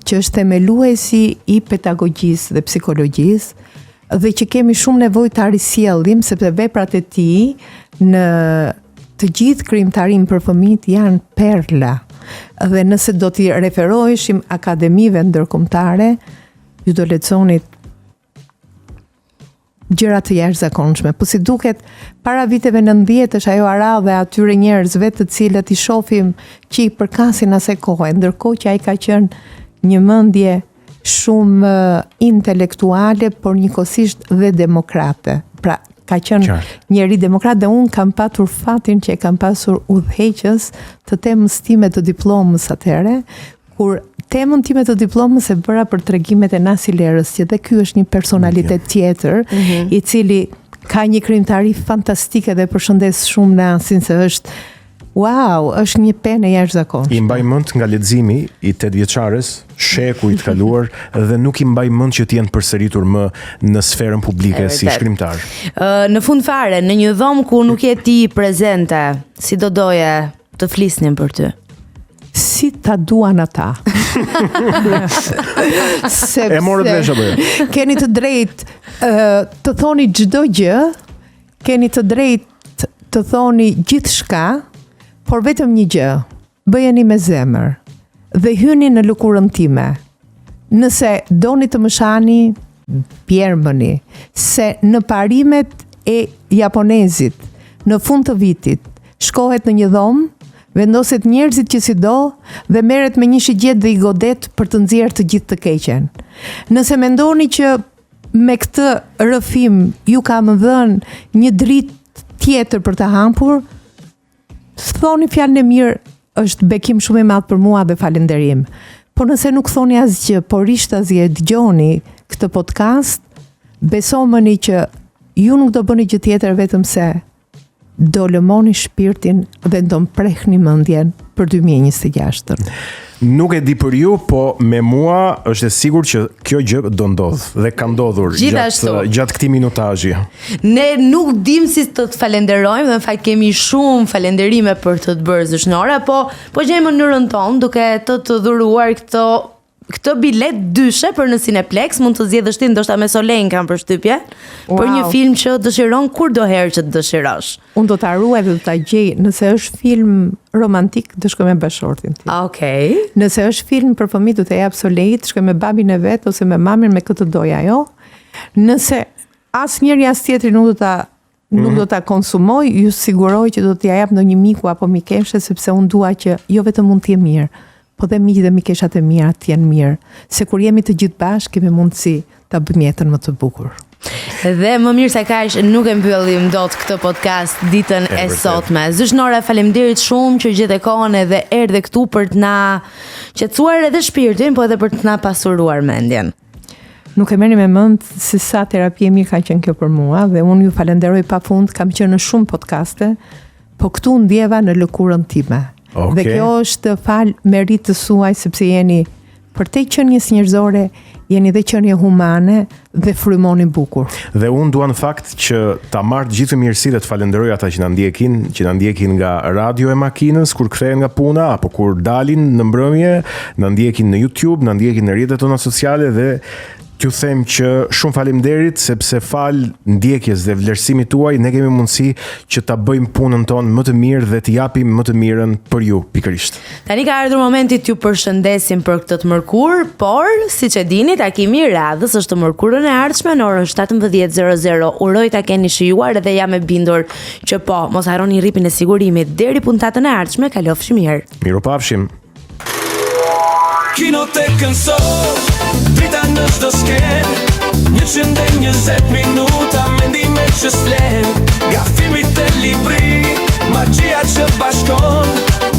që është themeluesi i pedagogjisë dhe psikologjisë dhe që kemi shumë nevojë ta risjellim sepse veprat e tij në të gjithë krijimtarinë për fëmijët janë perla. Dhe nëse do t'i referoheshim akademive ndërkombëtare, ju do lexonit gjëra të jashtëzakonshme. Po si duket, para viteve 90 është ajo aradhe e atyre njerëzve të cilët i shohim që i përkasin asaj kohe, ndërkohë që ai ka qenë një mendje shumë intelektuale, por njëkohësisht dhe demokrate. Pra, ka qenë njeri demokrat dhe unë kam patur fatin që e kam pasur udhëheqës të temës time të diplomës atëherë, kur temën time të diplomës e bëra për tregimet e Nasi Lerës, që dhe ky është një personalitet tjetër, mm -hmm. i cili ka një krijimtari fantastike dhe përshëndes shumë Nasin se është Wow, është një penë e jashtëzakonshme. I mbaj mend nga leximi i tetëvjeçares, shekujt të kaluar dhe nuk i mbaj mend që të jenë përsëritur më në sferën publike si shkrimtar. Ë në fund fare, në një dhomë ku nuk je ti prezente, si do doje të flisnin për ty? Si ta duan ata? Sepse e morët vesh apo jo? Keni të drejtë të thoni çdo gjë, keni të drejtë të thoni gjithçka, por vetëm një gjë, bëjeni me zemër dhe hyni në lëkurën time. Nëse doni të më shani, bjermëni, se në parimet e japonezit, në fund të vitit, shkohet në një dhomë, vendoset njerëzit që s'i do dhe merret me një shigjetë dhe i godet për të nxjerrë të gjithë të keqen. Nëse mendoni që me këtë rrëfim ju kam dhënë një dritë tjetër për të hapur, thoni fjalën e mirë, është bekim shumë i madh për mua dhe falënderim. Po nëse nuk thoni asgjë, por rishtazi e dëgjoni këtë podcast, besomëni që ju nuk do bëni gjë tjetër vetëm se. Do lëmoni shpirtin dhe do mprehni mendjen për 2026-ën. Nuk e di për ju, po me mua është e sigurt që kjo gjë do ndodh dhe ka ndodhur gjatë gjatë këtij minutazhi. Ne nuk dim si të të falenderojmë dhe në fakt kemi shumë falenderime për të të bërë zysh Nora, po po gjejmë mënyrën tonë duke të të dhuruar këto këtë bilet dyshe për në Cineplex mund të zgjedhësh ti ndoshta me Solein kam përshtypje wow. për një film që dëshiron kurdoherë që të dëshirosh. Unë do ta ruaj dhe do ta gjej nëse është film romantik do shkoj me bashkëshortin tim. Okej. Okay. Nëse është film për fëmijë do ta jap Soleit, të shkoj me babin e vet ose me mamin me kë të dojë ajo. Nëse asnjëri as tjetri nuk do ta nuk mm. do ta konsumoj, ju siguroj që do t'ia jap ndonjë miku apo mikeshe sepse unë dua që jo vetëm unë të jem mirë, po dhe miqtë dhe mikeshat e mia të jenë mirë, se kur jemi të gjithë bashkë kemi mundësi ta bëjmë jetën më të bukur. Dhe më mirë se kaq nuk e mbyllim dot këtë podcast ditën e, e sotme. Zysh Nora, faleminderit shumë që gjete kohën edhe erdhe këtu për të na qetësuar edhe shpirtin, po edhe për të na pasuruar mendjen. Nuk e merrni me mend se sa terapi e mirë ka qenë kjo për mua dhe unë ju falenderoj pafund, kam qenë në shumë podcaste, po këtu u ndjeva në lëkurën time. Okay. Dhe kjo është falë meritës suaj sepse jeni përtej qenies njerëzore, jeni dhe qenie humane dhe frymoni bukur. Dhe unë dua në fakt që ta marr të gjithë mirësitë dhe të falenderoj ata që na ndjekin, që na ndjekin nga radio e makinës kur kthehen nga puna apo kur dalin në mbrëmje, na ndjekin në YouTube, na ndjekin në rrjetet tona sociale dhe t'ju them që shumë faleminderit sepse falë ndjekjes dhe vlerësimit tuaj ne kemi mundësi që ta bëjmë punën tonë më të mirë dhe të japim më të mirën për ju pikërisht. Tani ka ardhur momenti t'ju përshëndesim për këtë të mërkurë, por siç e dini, takimi i radhës është të mërkurën e ardhshme në orën 17:00. Uroj ta keni shijuar dhe jam e bindur që po, mos harroni rripin e sigurimit. Deri puntatën e ardhshme, kalofshi mirë. Mirupafshim. Kinotekën sot, drita në çdo skenë 120 minuta, mendime që s'flenë Nga filmi te libri, magjia që bashkon.